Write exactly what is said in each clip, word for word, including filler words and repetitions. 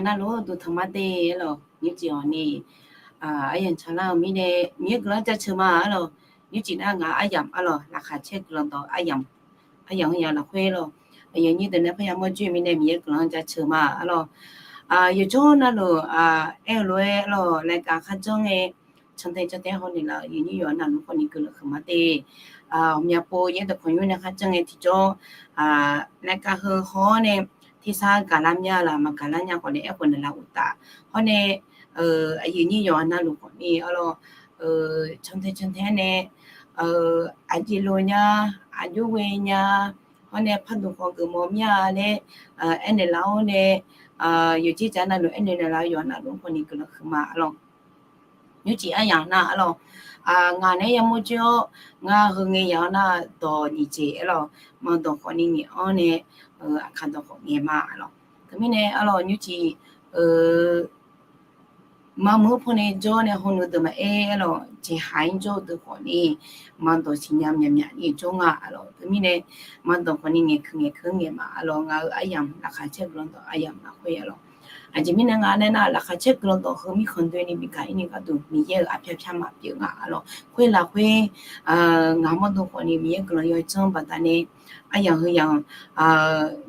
Navluf-anr duq tanq ma de arlawq, nymrcif hawq ni aryamq tsaqlar-eu mirnae Miqyaer guiqlanq jaceuq ma arlawq. Nymrcif nar ngaq aryamq arlawq, laqkhaq caer guiqlanq dawq aryamq, aryamq heu yamq lafkhoer lawq, aqyuif aqnyir deuq nae parya mawrjoer-eu mirnae Miqyaer guiqlanq jaceuq ma arlawq. Yawqjawr navluf aer-eu lof-aer arlawq, laeqgaq kharjanr ngae, cantae cantae hawnaeq laf-euq aqyuif aqnyir yawqha navluf khawf ni guiqlanq huiqma de. Ghawqmya pov yaer dawq kawqnymr nae kharjanr ngae tiqjawr, laeqgaq heu haw-awr nae tersar gaqlar mya laf maqgaqlar nya khawf nae aerkhof naeqlaf uqtaf hawr nae, aqyuif aqnyir yawqha navluf khawf ni arlawq, cantae cantae nae aqjeq lof nya, aqjox ghoe nya, hawr nae parduq khawf geufmawf mir-a laer aernaeq laf-awr nae, yawqjeq jaq navluf aernaeq naeqlaf-eu yawqha navluf khawf ni guiqlanq huiqma arlawq. Nymrcif aryamq nar arlawq, ngaq naeq-aer yamawr joer-awr, ngar heu ngae yaq-awr nar dawq nyiq jeq arlawq, manq dawq khawf ni ngaeq-anr nae, aqkaq dawq khawf ngaeq ma arlawq. Teumirnae arlawq nymrcif maqmuiq-anr pawnae jawr nae hawnuiv deuq maqaer arlawq, jeqhaq-ir jawr-eu deuq khawf ni, manq dawq siqnya myaqmyaq ni jawr nga arlawq. Teumirnae manq dawq khawf ni ngaeqkeuq ngaeqkeuq ngaeq ma arlawq. Ngaq-euq aryamq laqkhaq caer guiqlanq dawq aryamq lafkhoer arlawq. Aqjeq mirnae nga laer nar, laqkhaq caer guiqlanq dawq heu mirkhanq doeni bi gaq-ir ni gharduq Miqyaer-euq arpyar pyar maqpyeuf nga arlawq. Khoer lafkhoer, ngaq mawrdo khawf ni Miqyaer guiqlanq yawdzanr baqdanae aryamq heu yamq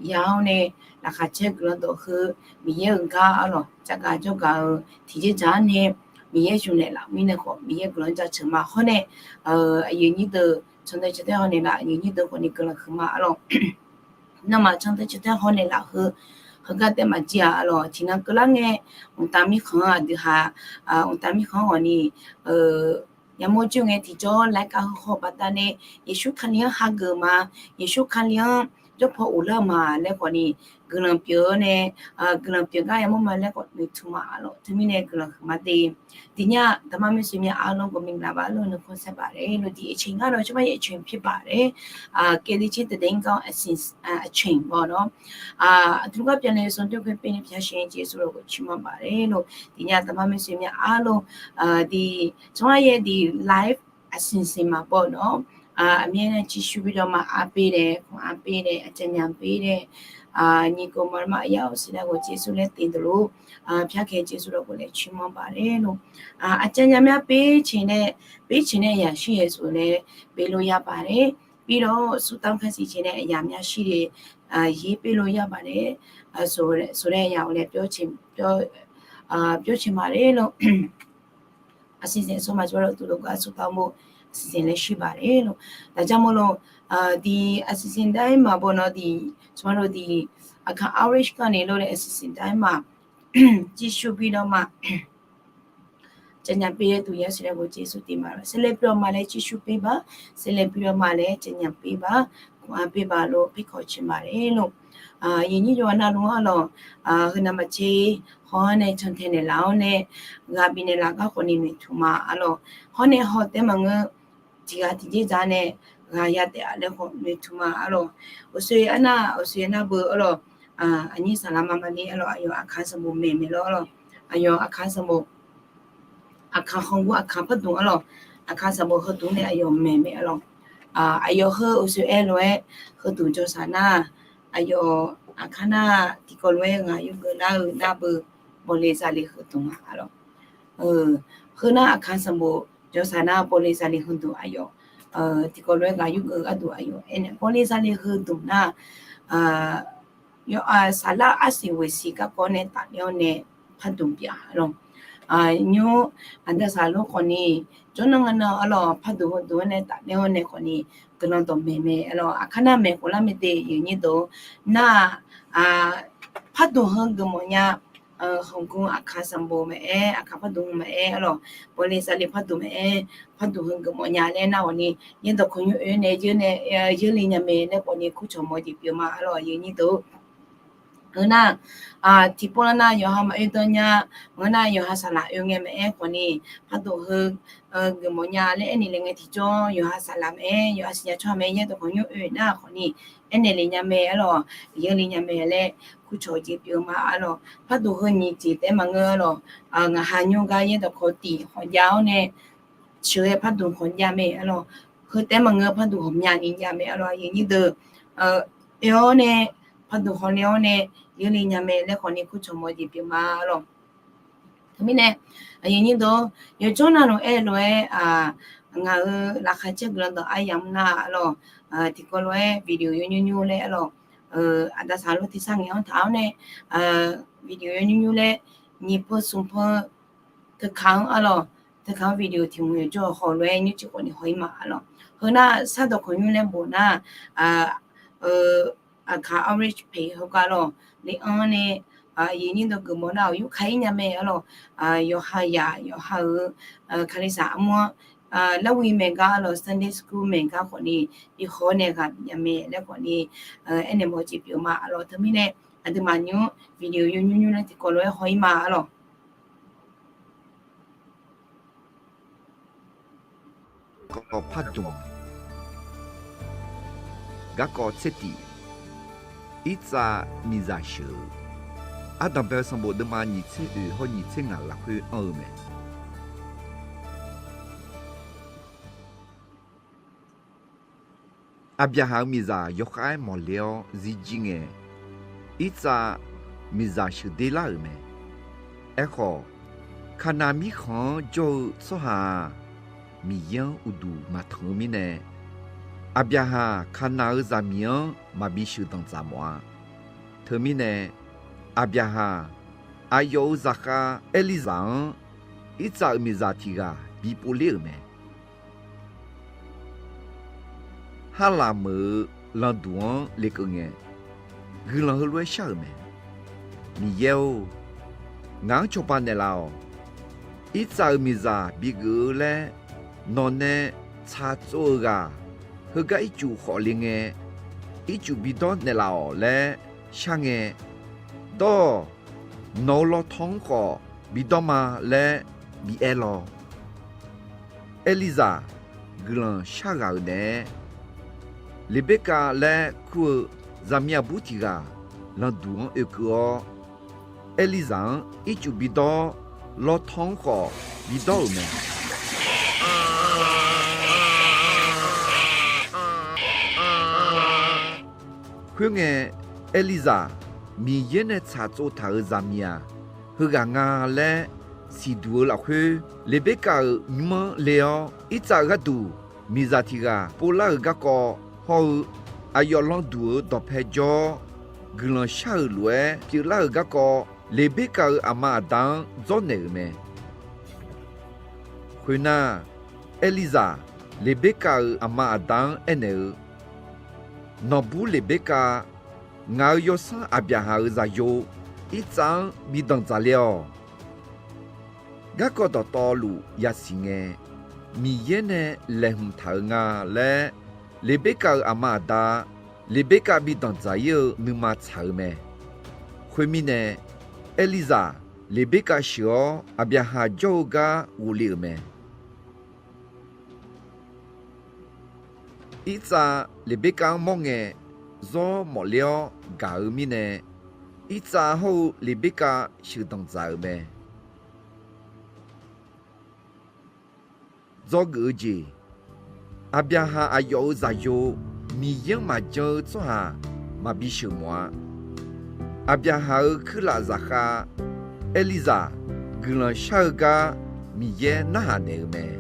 ya-awr nae, laqkhaq caer guiqlanq dawq heu Miqyaer-euq gar arlawq, tsafgaq jawrgaq-eu tiqjeq dzaq-anr nae Miqyaer zmq naeqlaf mirnae khawf Miqyaer guiqlanq jaceuq ma hawr nae, aqyuif aqnyir deuq cantae cantae hawnaeq laf, aqyuif aqnyir deuq khawf ni guiqlanq huiqma arlawq. Nawmaf cantae cantae hawnaeq laf heu, heugar taef maqjir-a arlawq. Tiqnan keuvlar ngae, mqtav mirkhanq-anr aqdui ha, mqtav mirkhanq-anr ghawq ni yamawr joer ngae tiqjawr laqkaq heu haw baqdanae, Yeqsur Kali-anr hageuf ma, Yeqsur Kali-anr jawr paw uqlar-eu ma laer khawf ni guiqlanq pyeuf-awr nae, guiqlanq pyeuf gar yamawr ma laer khawf noeqtmq ma arlawq. Teumirnae guiqlanq huiqma de. Tiqnya daqmar maershuif mya arlawq, กดไลค์ baq arlawq, กดแชร์ baq arlawq, กดติดตาม baq arlawq, กดติดตาม baq arlawq. Aqduimaf gar pyeufle-eu sanqdoer khoer pyeufle pyaer sheuq-aer Yeqsur lafkhoer cuirmanr baq arlawq. Tiqnya daqmar maershuif mya arlawq, di tsawrhaq yaer di live aqsiqsiq maqbaw nawr, aqmyan nae 继续 bi dawv ma, arpir nae, khanq arpir nae, aqcanya pir nae, nyiq kov mawrma yar-awr siqnav ghof Yeqsur laer tef deuq lor, pyar kae Yeqsur lafkhoer laer cuirmanr baq arlawq. Aqcanya mya pir ceq nae, pir ceq nae yaqshir Yeqsur laer pyeuf lof ya baq arlawq. Pir lawr, สุดท้าย-anr คาสิ ceq nae aqyamq yashir le, yir pyeuf lof ya baq arlawq. Saqlaeq ya-awq laer pyawr ceq ma arlawq. Aqsiqsiq sawrma jawrluf duqlof gar สุดท้าย bo aqsiqsiq laer shir baq arlawq. Daqjar mawrluf, di aqsiqsiq daer maqbaw nawr di, tsawrhaq lor di, aqkaq อาเวส gar nae lor nae aqsiqsiq daer ma, 继续 bi dawv ma, aqcanya pir laer duq yar siqnav ghof Yeqsur tef ma lor. Saerlaer pyeuf-awr ma laer 继续 pyeuf baq, saerlaer pyeuf-awr ma laer aqcanya pyeuf baq, khanq arpir baq lor, pirkawv ceq ma arlawq. Aqyuif aqnyir yawqha navluf arlawq, heunav maqtser haw-awr nae cantae naeqlaf-awr nae, ghaq bifnaeq laf gar khawf ni noeqtmq ma arlawq. Hawr nae haw taef maqngeur, tiqghaq tiqjeq dzaq nae ghaq ya taef-a laer khawf noeqtmq ma arlawq. Uqshoe arnav, uqshoe arnav beu arlawq, aqnyir saqlaq ma maqle arlawq, aqyawf aqkaq sanqbof maeq maeq lor arlawq. Aqyawf aqkaq sanqbof, aqkaq khanqgur aqkaq pardmq arlawq, aqkaq sanqbof heudmq nae aqyawf maeq maeq arlawq. Aqyawf heu uqshoe aer lof-aer heudmq jawrsaq nar, aqyawf aqkaq nar tiqkawv lof-aer ghaq yurgeuf nar-eu nar beu, bawle zale heudmq-a arlawq. Heu nar aqkaq sanqbof jawrsaq nar bawle zale heudmq aqyawf, tiqkawv lof-aer ghaq yurgeuf gharduq aqyawf aernaeq bawle zale heudmq nar, yawf-a saqlar arsiq ghoeqsiq garkawv nae tafler-awr nae pardmq pyeuf-a arlawq. Nymr aqda saqlar khawf ni, jawrnan ngeur nan arlawq, pardmq heudmq-anr nae tafler-awr nae khawf ni, guiqlanq dawqmaeq mae arlawq. Aqkaq nar maeqkhof lar mae de, aqyuif aqnyir deuq, nar-aq, pardmq heu geufmawf nya, khanqgur aqkaq sanqbof maqaer, aqkaq pardmq heu maqaer arlawq, bawle zale pardmq maqaer, pardmq heu geufmawf nya laer nar khawf ni, yaerdawq kawqnymr oe nae yeur nae, yeurle nya mae laer khawf ni kurcawq mawf-eu jeq pyeuf ma arlawq, aqyuif aqnyir deuq. Heu nar, tiqpov lar nar yawqha maqoe dan nya, maqngeur nar yawqha saqlaq oe ngae maqaer khawf ni, pardmq heu geufmawf nya laer aernaeq le ngae tiqjawr, yawqha saqlaq maqaer, yawqha siqnya tsawrhaq maqaer, yaerdawq kawqnymr oe nar khawf ni, aernaeq le nya mae arlawq, yeurle nya mae laer kurcawq-eu jeq pyeuf ma arlawq. Pardmq heu nyiq jeq taef maqngeur arlawq. Ngaq ha nymr gar yaerdawq kawq tiq hawq jav-awr nae, sheuqghae pardmq hawq jav mae arlawq. Heu taef maqngeur pardmq hawq myav ni jav mae arlawq, aqyuif aqnyir deuq. Oe-awr nae, pardmq hawq le-awr nae, Yurni nya mae laer khawfni kurcawq mawf-eu jeq pyeuf ma arlawq. Teumirnae, aqyuif nyir deuq, yawjawr navluf aer-eu lof-aer, ngaq-euq laqkhaq caer guiqlanq dawq aryamq nar arlawq, tiqkawv lof-aer video yawnymr nymr laer arlawq, aqda saqlaq tersar ngaeq-anr taq-awr nae, video yawnymr nymr laer nyiq peur smq peur teukaq-anr arlawq, teukaq-anr video tiq hmq yawjawr-eu haw lof-aer nymrcif khawfni haw-ir ma arlawq. Heu nar sar dawqkawq nymr laer bof nar, aqkaq outreach page heugar lawq, le-anr nae, aqyuif nyir deuq geufmawf nar-awq yurkaq-ir nya mae arlawq. Yawqha yaq yawqha-euq kalizaq armur-anr, larwi maeq gar arlawq, Sunday school maeq gar khawfni bi haw-awr nae ghaq bif nya mae laer khawfni aernaeq mawf-eu jeq pyeuf ma arlawq. Teumirnae, aqduimaf nymr video yawnymr nymr laer tiqkawv lof-aer haw-ir ma arlawq. Kawv pardmq, garkawv tser tif, Irtsav miqzaq sheuq-eu. Ardanqbae-eu sanqbof deuvma nyiq tser oeq hawr nyiq tser ngaq lafkhoer anr-eu mae. Aqbyaqhaq-euq miqzaq yawkhav-aer mawqle-awr zirjir ngae, Irtsav miqzaq sheuqder lar-euq mae. Aerkhawf, Kaqnav mirkhanq-anr jawr-eu tsawrhaq-aq, Miqyaer-anr uqduq maqtanq-eu mirnae, Aqbyaqhaq Kaqnav-euq zaqmiq-anr maqbi sheuqdanq dzaq mawf-a. Teumirnae, Aqbyaqhaq aqyawf-euq zaqkhav Erlizaq-anr Irtsav-euq miqzaq tiq ghaq bi pov ler-euq mae. Harlaq meuq-eu landuq-anr lekeuv ngae, guiqlanq heulof-aer shar-euq mae. Miqyaer-or, ngaq-anr cawba naeqlaf-awq. Irtsav-euq miqzaq bigeuf-eu laer nawqnae tsaqtsov-eu ghaq heugar ircuf khawf le ngae, ircuf bidawr naeqlaf-awq laer shar ngae, dawr-awq. Nawq-euq lawrtawr-anr khawf bidawr ma laer bi aer law. Erlizaq guiqlanq shar ghaq-euq naeq-aer, Leqberkav laer kur-eu zaqmiq aqbur tiq ghaq landuq-anr oekeuv-awr, Erlizaq-anr ircuf bidawr-awr, lawrtawr-anr khawf bidawr-euq mae. Khoerngae, Erlizaq Miqyaer nae tsaqtsov taq-euq zaqmiq-aq, heughaq nga laer siqduq-eu lafkhoer, Leqberkav-euq nymr-anr le-awr, Irtsav gharduq miqzaq tiq ghaq povlar-euq garkawv hawr-eu, aqyawf landuq-euq dawqpae jawr-awr, guiqlanq shar-euq lof-aer pyeuflar-euq garkawv, Leqberkav-euq aqma aqda-anr dzawrnaeq-euq mae. Khoernar, Erlizaq Leqberkav-euq aqma aqda-anr aernaeq-eu, Nawqbur Leqberkav, ngaq-euq yawsanr Aqbyaqhaq-euq zaqyo Irtsav-anr bi danqdzaq le-awq. Garkawv dawqtawvluf yasiq ngae, Miqyaer nae laeqhmq taq-euq nga laer, Leqberkav-euq aqma aqda, Leqberkav bi danqdzaq-ir-eu nuima tsaq-eu mae. Khoermirnae, Erlizaq Leqberkav sheuq-awr, Aqbyaqhaq jawr-eu gar ghofle-euq mae. Irtsav Leqberkav-anr mawr ngae, zawr mawfler-awr gaq-eu mirnae, Irtsav hawr-eu Leqberkav sheuqdanq dzaq-euq mae. Dzawgeuf-eu jeq, Aqbyaqhaq aqyawf-euq zaqyo, Miqyaer-anr maqjan-eu tsawrhaq maqbi sheuq mawf-a. Aqbyaqhaq-euq kuirlaf zaqkhav Erlizaq guiqlanq shar-eu gar Miqyaer narhaq naeq-eu mae.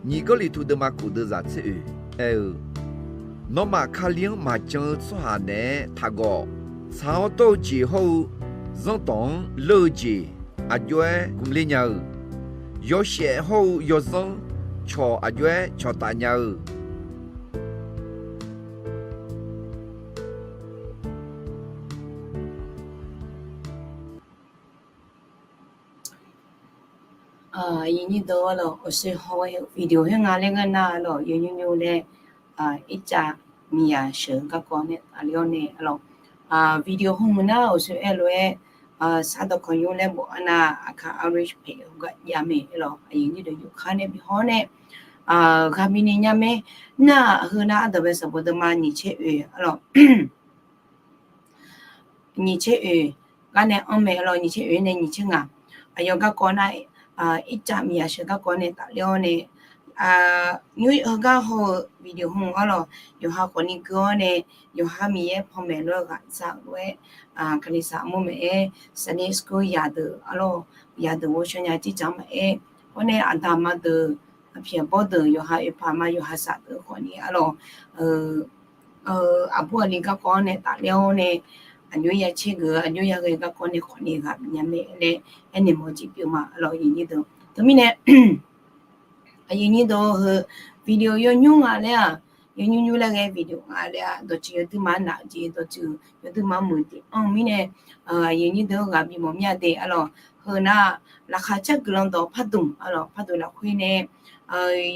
Nyiq Gawrliqtu deuvma kof deuvzaq tser oeq aer-eu, Nawmaf Kali-anr maqjan-eu tsawrhaq naeq-aer taqgawf. Tsaq-awr dawr-eu jeq hawr-eu zanrdawq-anr leur-eu jeq aqjox-aer gmqler nya-eu, yawshaef hawr-eu yawzanr cawq aqjox-aer cawqtaf nya-eu. Aqyuif nyir deuq-awr lawq, awqshoe haw-aer video khoer nga laer ngeur nar-awr lawq, yawnymr nymr laer, Irtsav miqzaq sheuq-eu garkawv nae tafler-awr nae-awr lawq, video hmq nar awqshoe aer lof-aer, sar dawqkawq nymr laer bof-a nar, aqkaq outreach page heugar jav mae-aer lawq, aqyuif nyir deuq yawkhav nae bi haw-awr nae, ghaq bifnaeq nya mae. Nar-aq, heu nar ardanqbae sanqbof deuvma nyiq tser oeq-awr lawq, nyiq tser oeq gar nae anr mae-aer lawq, nyiq tser oeq nae nyiq tser ngaq. Aqyawf garkawv nar, Irtsav miqzaq sheuq garkawv nae tafler-awr nae, Aq, nymr heugar haw-eu video hmq arlawq, yawqha khawfni gui-awr nae, yawqha Miqyaer panmaeq lof-aer ghaq za lof-aer, kalizaq mawr maeq-aer, Sunday school yadeuq arlawq, yadeuq ghovshaw nya jirdzaq maqaer, hawr nae aqda aqma deuq, aqpiq aqbawr deuq, yawqha oeqpaq ma yawqha saf deuq khawfni arlawq, aqbur aqli garkawv-anr nae tafler-awr nae, aqjox ya caer geuf-eu, aqjox ya ghae garkawv nae khawfni ghaq bifnya mae laer aernaeq mawf-eu jeq pyeuf ma arlawq, aqyuif nyir deuq. Teumirnae aqyuif nyir deuq heu video yawnymr nga laer-aq, yawnymr nymr laer ghae video nga laer-aq, dawqtsuif yawduima naf-eu jeq, dawqtsuif yawduima muiq tiq anr-eu mirnae, aqyuif nyir deuq-anr ghaq bifmawf mir-a de arlawq. Heu nar, laqkhaq caer guiqlanq dawq pardmq arlawq, pardmq lafkhoer nae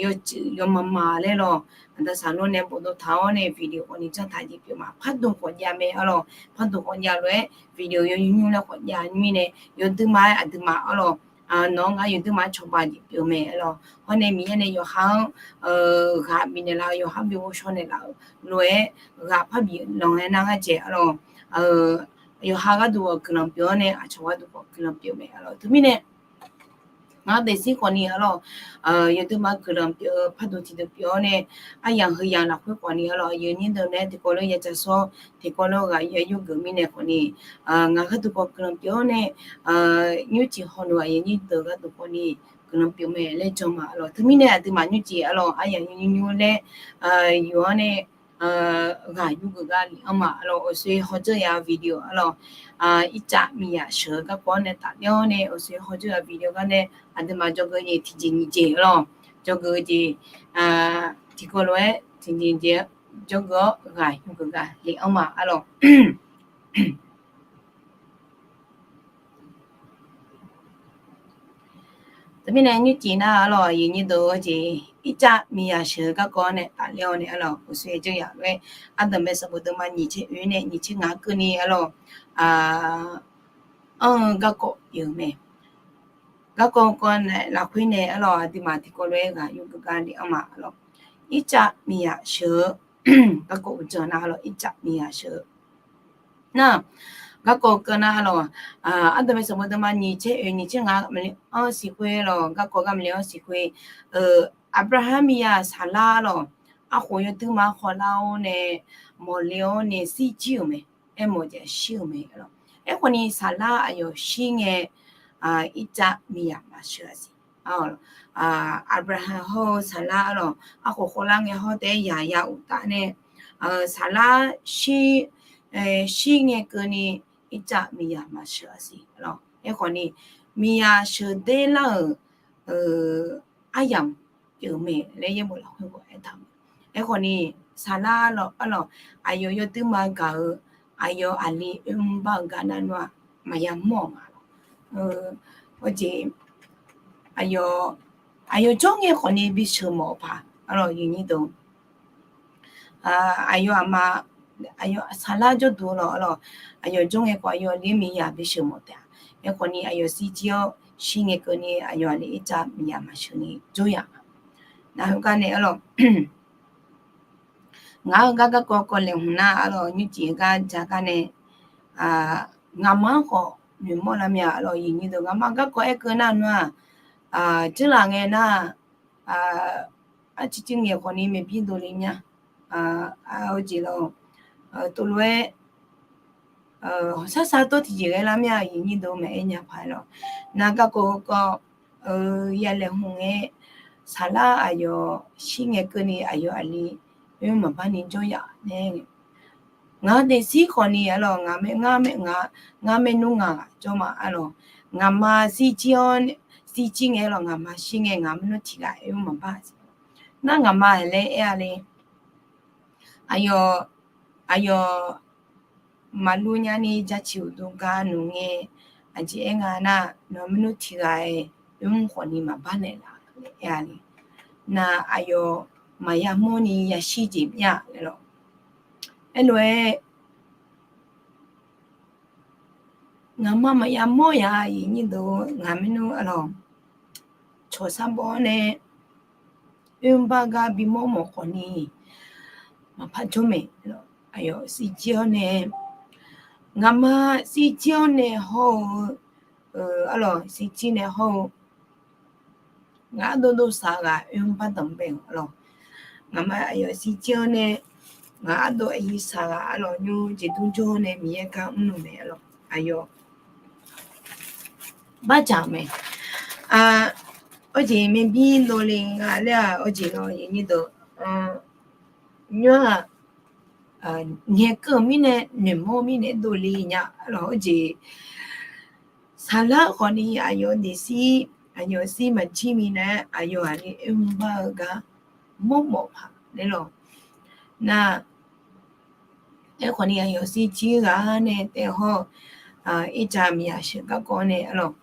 yawtsuif yawmama laer lawq, aqda saqlor nae bofdov taq-awr nae video khawfni janr taq jeq pyeuf ma, pardmq khawf jav mae arlawq, pardmq khawf jav lof-aer video yawnymr nymr laer khawf jav mirnae, yawduima-aer aqduimaf arlawq, nawq-anr ngar yawduima cawba jeq pyeuf mae arlawq. Hawr nae Miqyaer nae yawqha-anr ghaq bifnaeq laf-eu, yawqha bi ghovshaw naeq laf-euq lof-aer, ghaq parbif lanq-aer nar ngar dzaeq arlawq. Yawqha gharduq khawf guiqlanq pyeuf-awr nae, aqcawq gharduq khawf guiqlanq pyeuf mae arlawq. Teumirnae ngar daefzir khawfni arlawq, yawduima guiqlanq pyeuf-eu pardmq tiqdeuq pyeuf-awr nae, aryamq heuyamq lafkhoer khawfni arlawq, aqyuif nyir deuq nae tiqkawv lof-aer ya ja sawr, tiqkawv lof-aer ghaq ya yurgeuf mirnae khawfni, ngaq gharduq khawf guiqlanq pyeuf-awr nae, nymrcif hawluf aqyuif nyir deuq gharduq khawfni guiqlanq pyeuf mae laer jan ma arlawq. Teumirnae aqduimaf nymrcif arlawq, aryamq nymr nymr laer yuf-awr nae ghaq yurgeuf gar lef-anr ma arlawq, awqsoe hawdzeur ya-eu video arlawq, irtsav miqyaq sheuq-eu garkawv-anr nae tafler-awr nae, awqsoe hawdzeur ya-eu video gar nae aqduimaf dzawgeuf jeq tiqjeq nyiq jeq arlawq, dzawgeuf jeq tiqkawv lof-aer tiqjeq nyiq jeq dzawgeuf-awr ghaq yurgeuf gar lef-anr ma arlawq. Teumirnae nymrcif nar arlawq, aqyuif nyir deuq-eu jeq irtsav miqyaq sheuq-eu garkawv-anr nae tafler-awr nae arlawq, uqshoe jawryaq lof-aer, ardanqbae sanqbof deuvma nyiq tser oe nae nyiq tser ngaq keuvni arlawq, anr-eu garkawv pyeuf mae. Garkawv kawv nae lafkhoer nae arlawq, aqduimaf tiqkawv lof-aer ghaq yurgeuf gar lef-anr ma arlawq. Irtsav miqyaq sheuq-eu garkawv uqdzan nar arlawq, irtsav miqyaq sheuq-eu nar, garkawv keuv nar arlawq, ardanqbae sanqbof deuvma nyiq tser oe nyiq tser ngaq maqle anr siq khoer lawq, garkawv gar maqle anr siq khoer, Aqbyaqhaq miqyaq Saqlar lawq, arkhof yawduima khawvlar-awr nae mawqle-awr nae shirjir-euq mae. Aermawf jeq shir-euq mae lawq. Aerkhawfni Saqlar aqyawf shir ngae, irtsav miqyaq maqsheuq-a siq. Aqbyaqhaq hawr-eu Saqlar lawq, arkhof khawvlar ngae hawr taef-aer yaqya uqtaf nae, Saqlar shir ngae keuvni irtsav miqyaq maqsheuq-a siq lawq. Aerkhawfni miqyaq sheuqder lar-euq aryamq pyeuf mae laer yaerbof lafkhoer ghawq aertaq-eu. Aerkhawfni Saqlar lawq arlawq, aqyawf yawduima gaq-eu aqyawf aqli oermr bar-eu gar nar nmr-aq, maqya mawr-euq ma lawq. Hawjeq aqyawf jawr ngae khawfni bisheuq mawf-eu paq arlawq, aqyuif nyir deuq. Aqyawf aqma, aqyawf Saqlar jawrduq lawq arlawq, aqyawf jawr ngae khawf aqyawf aqli miqyaq bisheuq mawf taef-a. Aerkhawfni aqyawf shirjir-awr shir ngae keuvni aqyawf aqli irtsav miqyaq maqsheuq ni jawryaq-a. Nar heugar nae arlawq, ngaq-euq gar garkawv kawv laeqhmq nar arlawq, nymrcif-eu gar ja gar nae, ngaqma-anr khawf noeqmawr lar mya arlawq, aqyuif nyir deuq. Ngaqma garkawv aerkeuv nar nmr-aq, dzeurlaf ngae nar, arciv civ ngaeq khawfni maeqbir dovle mya. Hawjeq lawq, tov lof-aer hawqshar shar dawr tiqjeq ghae lar mya, aqyuif nyir deuq maeq-aer nya paq lawq. Nar garkawv garkawv ya laeqhmq ngae, Saqlar aqyawf shir ngae keuvni aqyawf aqli oermr maqbar ni jawryaq nae, ngaq daefzir khawfni arlawq, ngaq maernmr ngaq jawr ma arlawq. Ngaqma shirjir-awr, shirjir ngae lawq, ngaqma shir ngae ngaq maernmr tiqghaq oermr maqbar siq. Nar ngaqma laer aer-a le. Aqyawf, aqyawf maqluv nyani jaciq uqduq ga nmr ngae, aqjeq aer nga nar, nawq maernmr tiqghaq-aer oermr khawfni maqbar naeqlaf laer aer-a le. Nar aqyawf maqya mawrni yashir jeq mya laer lawq. Aerlof-aer, ngaqma maqya mawr ya, aqyuif nyir deuq, ngaq maernmr arlawq, cawq sar bawr-awr nae oermr bar gar bimawr mawf khawfni maqpar jawr mae. Aqyawf shirjir-awr nae, ngaqma shirjir-awr nae hawr-eu, arlawq shirjir nae hawr-eu Ngaq ardov dov saq ghaq oermr bardanq bae-awq arlawq. Ngaqma aqyawf shirjir-anr nae, ngaq ardov aqyuif saq ghaq arlawq nymr jeqdur jawr nae Miqyaer gar mrluf mae arlawq. Aqyawf bardzaq-euq mae. Awrjeq maqbi dovle nga laer-aq, awrjeq lawr, nymr-aq, ngaeqkeuv-eu mirnae noeqmawr-eu mirnae dovle nya arlawq. Awrjeq saqlar-eu khawfni aqyawf daefzir, aqyawf zir maqjir minav-aer aqyawf aqli oermr bar-eu gar mawrmawf paq laer lawq. Nar, aerkhawfni aqyawf shirjir ghaq-anr nae taef hawr-eu ircaf miqyaq sheuq garkawv nae arlawq.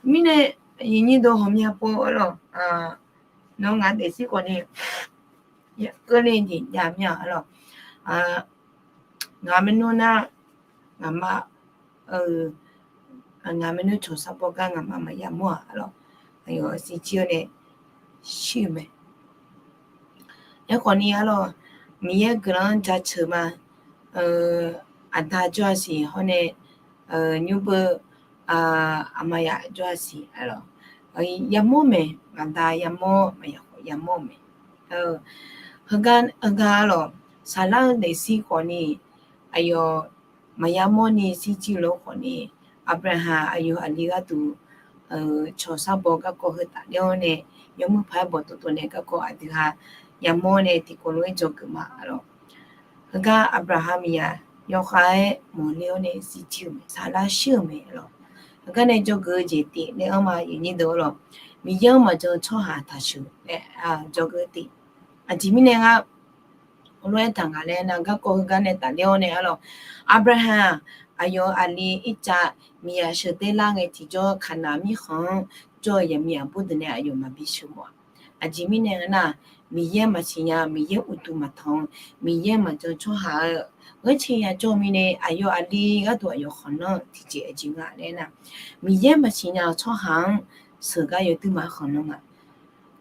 Mirnae, aqyuif nyir dov ghawqmya pov arlawq. Nawr ngaq daefzir khawfni keuvle jeq jav mir-aq arlawq. Ngaq maernmr nar, ngaqma, ngaq maernmr cawq sar baw gar ngaqma maqya mawr-aq arlawq. Aqyawf shirjir-awr nae shir-eu mae. Aerkhawfni arlawq, Miqyaer guiqlanq-anr jaceuq ma. Aqda jawr-a siq hawr nae, nymr beu, aqma yaf jawr-a siq arlawq. Yamawr mae, ngaqda yamawr, maqyaq khawf yamawr mae. Heugar, heugar arlawq, saqlar-eu daefzir khawfni, aqyawf maqya mawrni shirjir lof khawfni, Aqbyaqhaq aqyawf aqli gharduq cawq sar baw garkawv heu tafler-awr nae, yawmuiq paq-aer bawqtov tov nae garkawv aqdui ha yamawr nae tiqkawv lof-aer dzawgeuf ma arlawq. Heugar Aqbyaqhaq miqyaq yawkhav-aer mawqler-awr nae shirjir-eu mae, saqlar shir-eu mae arlawq. Heugar nae dzawgeuf-eu jeq tif nae anrma aqyuif nyir dov arlawq. Miqyaer-anr maqjan tsawrhaq taqsheuq laer dzawgeuf tif. Aqjeq mirnae ngar lof-aer taq ngaq laer nar, garkawv heugar nae tafler-awr nae arlawq, Aqbyaqhaq aqyawf aqli Irtsav miqyaq sheuqdaer lar ngae tiqjawr Kaqnaq mirkhanq-anr jawr-eu yaqmiq aqbur deuq nae aqyawf maqbi sheuq mawf-aq. Aqjeq mirnae nar, Miqyaer maqsiq nya, Miqyaer uqduq maqtanq, Miqyaer maqjan tsawrhaq-eu ghanrcae ya jawr-eu mirnae, aqyawf aqli gharduq aqyawf khanqlanr-eu tiqjeq aqjeq nga laer nar, Miqyaer maqsiq nya-eu tsawrhaq-anr sheuq gar yawduir maqkhanqlanr nga.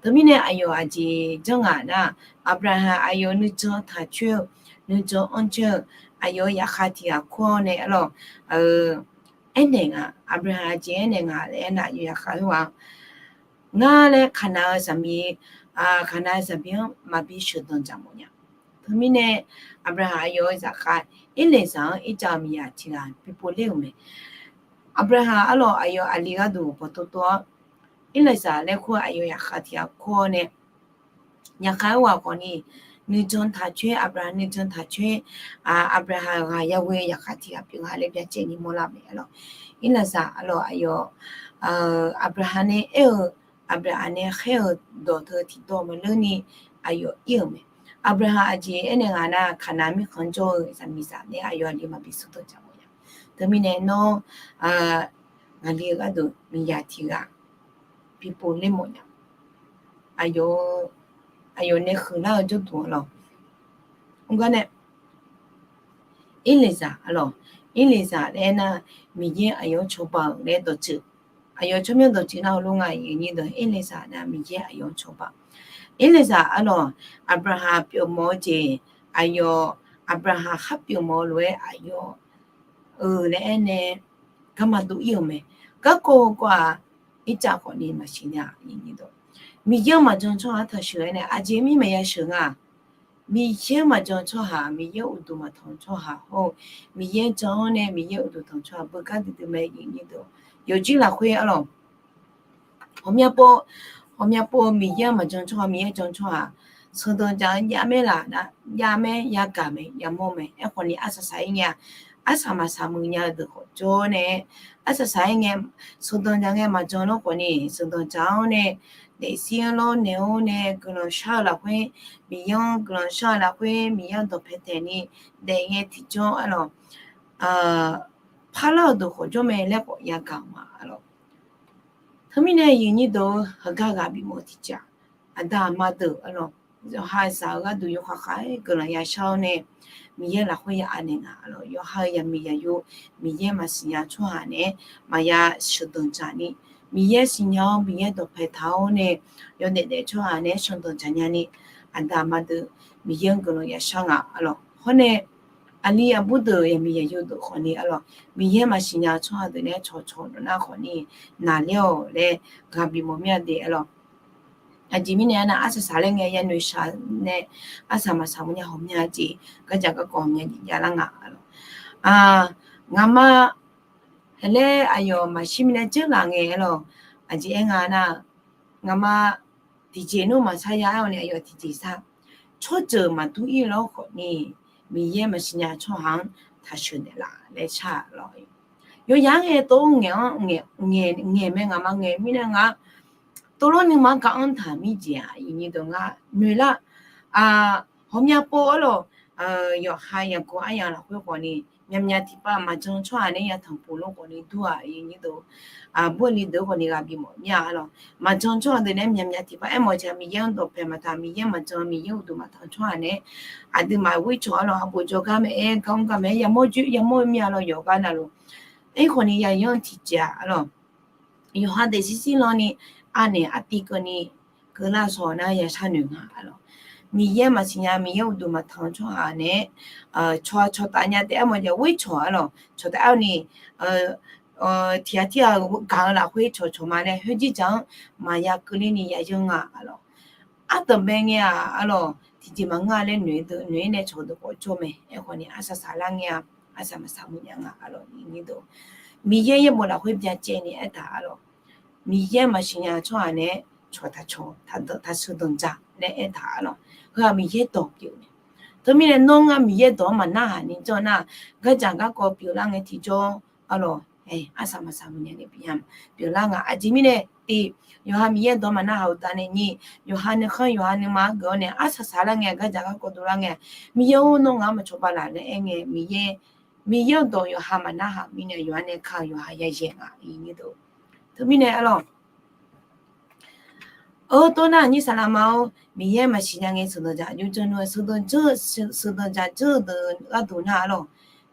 Teumirnae aqyawf aqjeq janr ngaq nar, Aqbyaqhaq aqyawf nuijan taq coer-eu, nuijan anr coer-eu, aqyawf-euq yaqkhav tiq ghaq kur-awr nae arlawq, aernaeq nga, Aqbyaqhaq aqjeq aernaeq nga laer aernar, aqyawf yaqkhav khoerghaq-anr ngar laer Kaqnaq-eu zaqmiq, Kaqnaq-eu zaqmiq-anr maqbi sheuqdanq dzaq mawf nya. Teumirnae Aqbyaqhaq aqyawf-euq zaqkhav Irlaqzaq-anr Irtsav-eu miqyaq tiq ghaq bipov ler-euq mae. Aqbyaqhaq arlawq aqyawf aqli gharduq bawqtov tov-awr, Irlaqzaq laer kur-eu aqyawf yaqkhav tiq ghaq kur-awr nae, yaqkhav khoerghaq khawfni nuijan taq coer, Aqbyaqhaq nuijan taq coer, Aqbyaqhaq-euq ghaq yaghoe yaqkhav tiq ghaq pyeuf nga laer byacaevni mawrlar mae arlawq. Irlaqzaq arlawq aqyawf, Aqbyaqhaq nae aer-eu, Aqbyaqhaq nae khaer-euq dawq teu tiqdawq maqleurni aqyawf ir-euq mae. Aqbyaqhaq aqjeq aernaeq nga nar, Kaqnaq mirkhanq jawr-eu zaqmiqzaq nae aqyawf aqli maqbi sheuqdanq dzaq mawf nya. Teumirnae nawr, ngaqli-eu gharduq miqyaq tiq ghaq bipov ler mawf nya. Aqyawf, aqyawf nae huiqlar-eu jawrduq arlawq. Mr gar nae Irlaqzaq arlawq, Irlaqzaq laer aernar, Miqyaer aqyawf-anr cawba-euq laer dawqtsuif, aqyawf tsawrmyanr dawqtsuif nar heulof nga, aqyuif nyir deuq, Irlaqzaq nar Miqyaer aqyawf-anr cawba. Irlaqzaq arlawq, Aqbyaqhaq pyeufmawf-eu jeq, aqyawf, Aqbyaqhaq khar pyeufmawf-eu lof-aer aqyawf-eu laer aernae garma dov ir-euq mae. Garkawv kawv-aq, Irtsav khawfni maqsiq nya. Miqyaer-anr maqjan tsawrhaq-anr taqsheuq-aer nae aqjeq mir maqya sheuq nga. Miqyaer-anr maqjan tsawrhaq, Miqyaer uqduq maqtanq tsawrhaq hawr-eu, Miqyaer jan-awr nae Miqyaer uqduq tanq tsawrhaq beugar duidui mae. Yawqjir lafkhoer arlawq, ghawqmya pov, ghawqmya pov Miqyaer-anr maqjan tsawrhaq, Miqyaer jan tsawrhaq sheuqdanq dzaq-anr jav mae laf nar, jav mae, yagaq mae, yamawr mae. Aerkhawfni arsaq saq-ir ngae-a, arsaq maqsaq muiq nya-eu deuq khawf jawr nae, arsaq saq-ir ngae, sheuqdanq dzaq ngae maqjan lawr khawfni sheuqdanq dzaq-awr nae, daefzir-anr lawrnaeq-awr nae guiqlanq shar-eu lafkhoer, Miqyaer-anr guiqlanq shar-eu lafkhoer Miqyaer-anr dawqpae taeqni daef ngae tiqjawr arlawq, parlar-euq deuq khawf jawr mae laer khawf yagaq-eu ma arlawq. Teumirnae aqyuif nyir deuq-eu heugar ghaq bifmawf tiqjeq-aq, aqda aqma deuq arlawq, yawqha zaq-eu gharduq yawkhav khav-aer guiqlanq yashar-awr nae, Miqyaer lafkhoer ya anaeq nga arlawq. Yawqha-euq yaqmiq yaqyo, Miqyaer maqsiq nya tsawrhaq naeq-aer maqya sheuqdanq dzaq ni, Miqyaer siqnya-awr Miqyaer dawqpae taq-awr nae, yawdaef daef tsawrhaq naeq-aer sheuqdanq dzaq nya ni, aqda aqma deuq Miqyaer-anr guiqlanq yashar nga arlawq. Hawr nae aqli aqbur deuq yaqmiq yaqyo deuq khawfni arlawq, Miqyaer maqsiq nya tsawrhaq deuq naeq-aer cawqcawq dawq nar khawfni naqler-awq laer ghaq bifmawf mir-a de arlawq. Aqjeq mirnae aernar, arsaq saqlaer ngae yanoeq shaq nae arsaq maqsaq mawrnya ghawqmya jeq, gardzaq garkawv ghawqmya jeq javlar nga lawq. Ngaqma laer aqyawf maqshir mirnae dzeurlaf ngae lawq. Aqjeq aer nga nar, ngaqma tiqjeq nmr maqsar ya-aer-awr ni aqyawf tiqjeq sar. Tsawrjeuq maqdur ir-eu lar khawf ni, Miqyaer maqsiqnya tsawrhaq-anr taqsheuq naeqlaf laer shar lawq. Yawqyaq-anr ngae tov-aer ngaeq-anr ngaeq, ngaeq mae, ngaqma ngaeq mirnae nga tov lawr nuima gaq-anr taq mir jeq-aq, iqnyir deuq ngar noeq lar. Ghawqmya pov-aer lawq. Yawqha yaqkov aryamq lafkhoer khawf ni, myavmyav tiqpav maqjan tsawrhaq nae yatanq pov lof khawf ni dur-aq, iqnyir deuq, aqbur aqli deuq khawf ni ghaq bif mawf mir-a lawq. Maqjan tsawrhaq deuq nae myavmyav tiqpav aermawf jeq, Miqyaer-anr dawqpaeq maqtaq, Miqyaer maqjan, Miqyaer uqduq maqtanq tsawrhaq nae aqduimaf ghoercawq-a lawq, aqbof jawrgar mae-aer, gar mr gar mae-aer, yamawr joer yamawr-eu mir-a lawq, yawqgar navluf. Aerkhawf ni yayawr-eu tiqjeq-aq lawq, yawqha daefzir zir lanni anaeq artiv keuvni keuvlar shawq nar yashar noeq nga-a lawq. Miqyaer maqsiqnya, Miqyaer uqduq maqtanq-eu tsawrhaq nae-a, cawq cawqtaf nya taef-aer mawf jeq ghoercawq-a lawq. Cawqtaf-aer-awr ni tiqghaq tirghaq-euq gaq-eu lafkhoer cawqcawq ma laer khoerjir dzaq-anr maqya keuvler ni yayanr nga-a lawq. Ardanqbae ngae-aq-a lawq, tiqjeq maqngeur-a laer noeq-aer deuq noeq-aer nae cawq deuq khawf jawr mae. Aerkhawf ni arsaq saqlar ngae-a, arsaq maqsaq mawrnya nga-a lawq, iqnyir deuq. Miqyaer yaerbof lafkhoer byacaevni aertaq-a lawq. Miqyaer maqsiqnya tsawrhaq nae-a, cawq taqcawq taqdanq taqsheuq danqdzaq laer aertaq-a lawq. Heu-aq Miqyaer dawq pyeuf mae. Teumirnae nawr ngar Miqyaer dawq-anr maqnarhaq ni janr nar, gardzaq garkawv pyeuflar ngae tiqjawr-a lawq. Arsaq maqsaq mawrnya nae bif-a pyeuflar nga. Aqjeq mirnae tiq, yawqha Miqyaer dawq maqnarhaq-eu taf nae nyir, yawqha nuikhanr yawqha nuima-anr geuf-awr nae arsaq saqlar ngae, gardzaq garkawv dovlar ngae, Miqyaer-or, nawr ngaq-anr maqcawba laf laer aer ngae, Miqyaer, Miqyaer-euq dawq yawqha maqnarhaq mirnae yawqha nae ka-eu yawqha yayaeq nga, iqnyir deuq. Teumirnae-a lawq. Eur, tov nar nyir saqlaqma-or, Miqyaer maqsiqnya ngae sheuqdanq dzaq jawr janr nmr-eu sheuqdanq dzaq jawr-eu deuq gharduq nar-a lawq.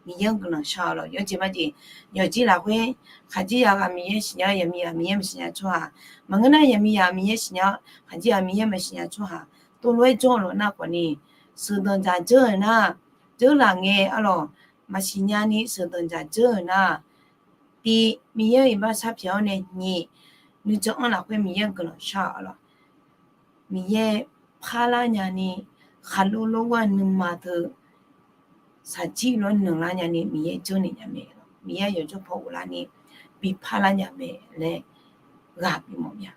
Miqyaer-anr guiqlanq shar-a lawq. Yawjeq majeq, yawqjir lafkhoer khaqdzerzaq ghaq Miqyaer siqnya-awr, yaqmiqzaq Miqyaer maqsiqnya tsawrhaq, maqngeur nar yaqmiqzaq Miqyaer siqnya-awr, khaqdzerzaq Miqyaer maqsiqnya tsawrhaq, tov lof-aer jawr-eu lawq nar khawf ni, sheuqdanq dzaq jawr-euq nar, dzeurlaf ngae-a lawq. Maqsiqnya ni sheuqdanq dzaq jawr-euq nar, tiq, Miqyaer-euq iqbax sharpyaeq-awr nae nyiq, nuijan anr lafkhoer Miqyaer-anr guiqlanq shar-a lawq. Miqyaer parlar nyani, khaqlo lor ghoer-a nuima teu shaqjir lof-aer nanqlar nyani Miqyaer janrnaeq nya mae. Miqyaer yawqjawr paw ghoflar ni bi parlar nya mae laer ghaq bimawf mya.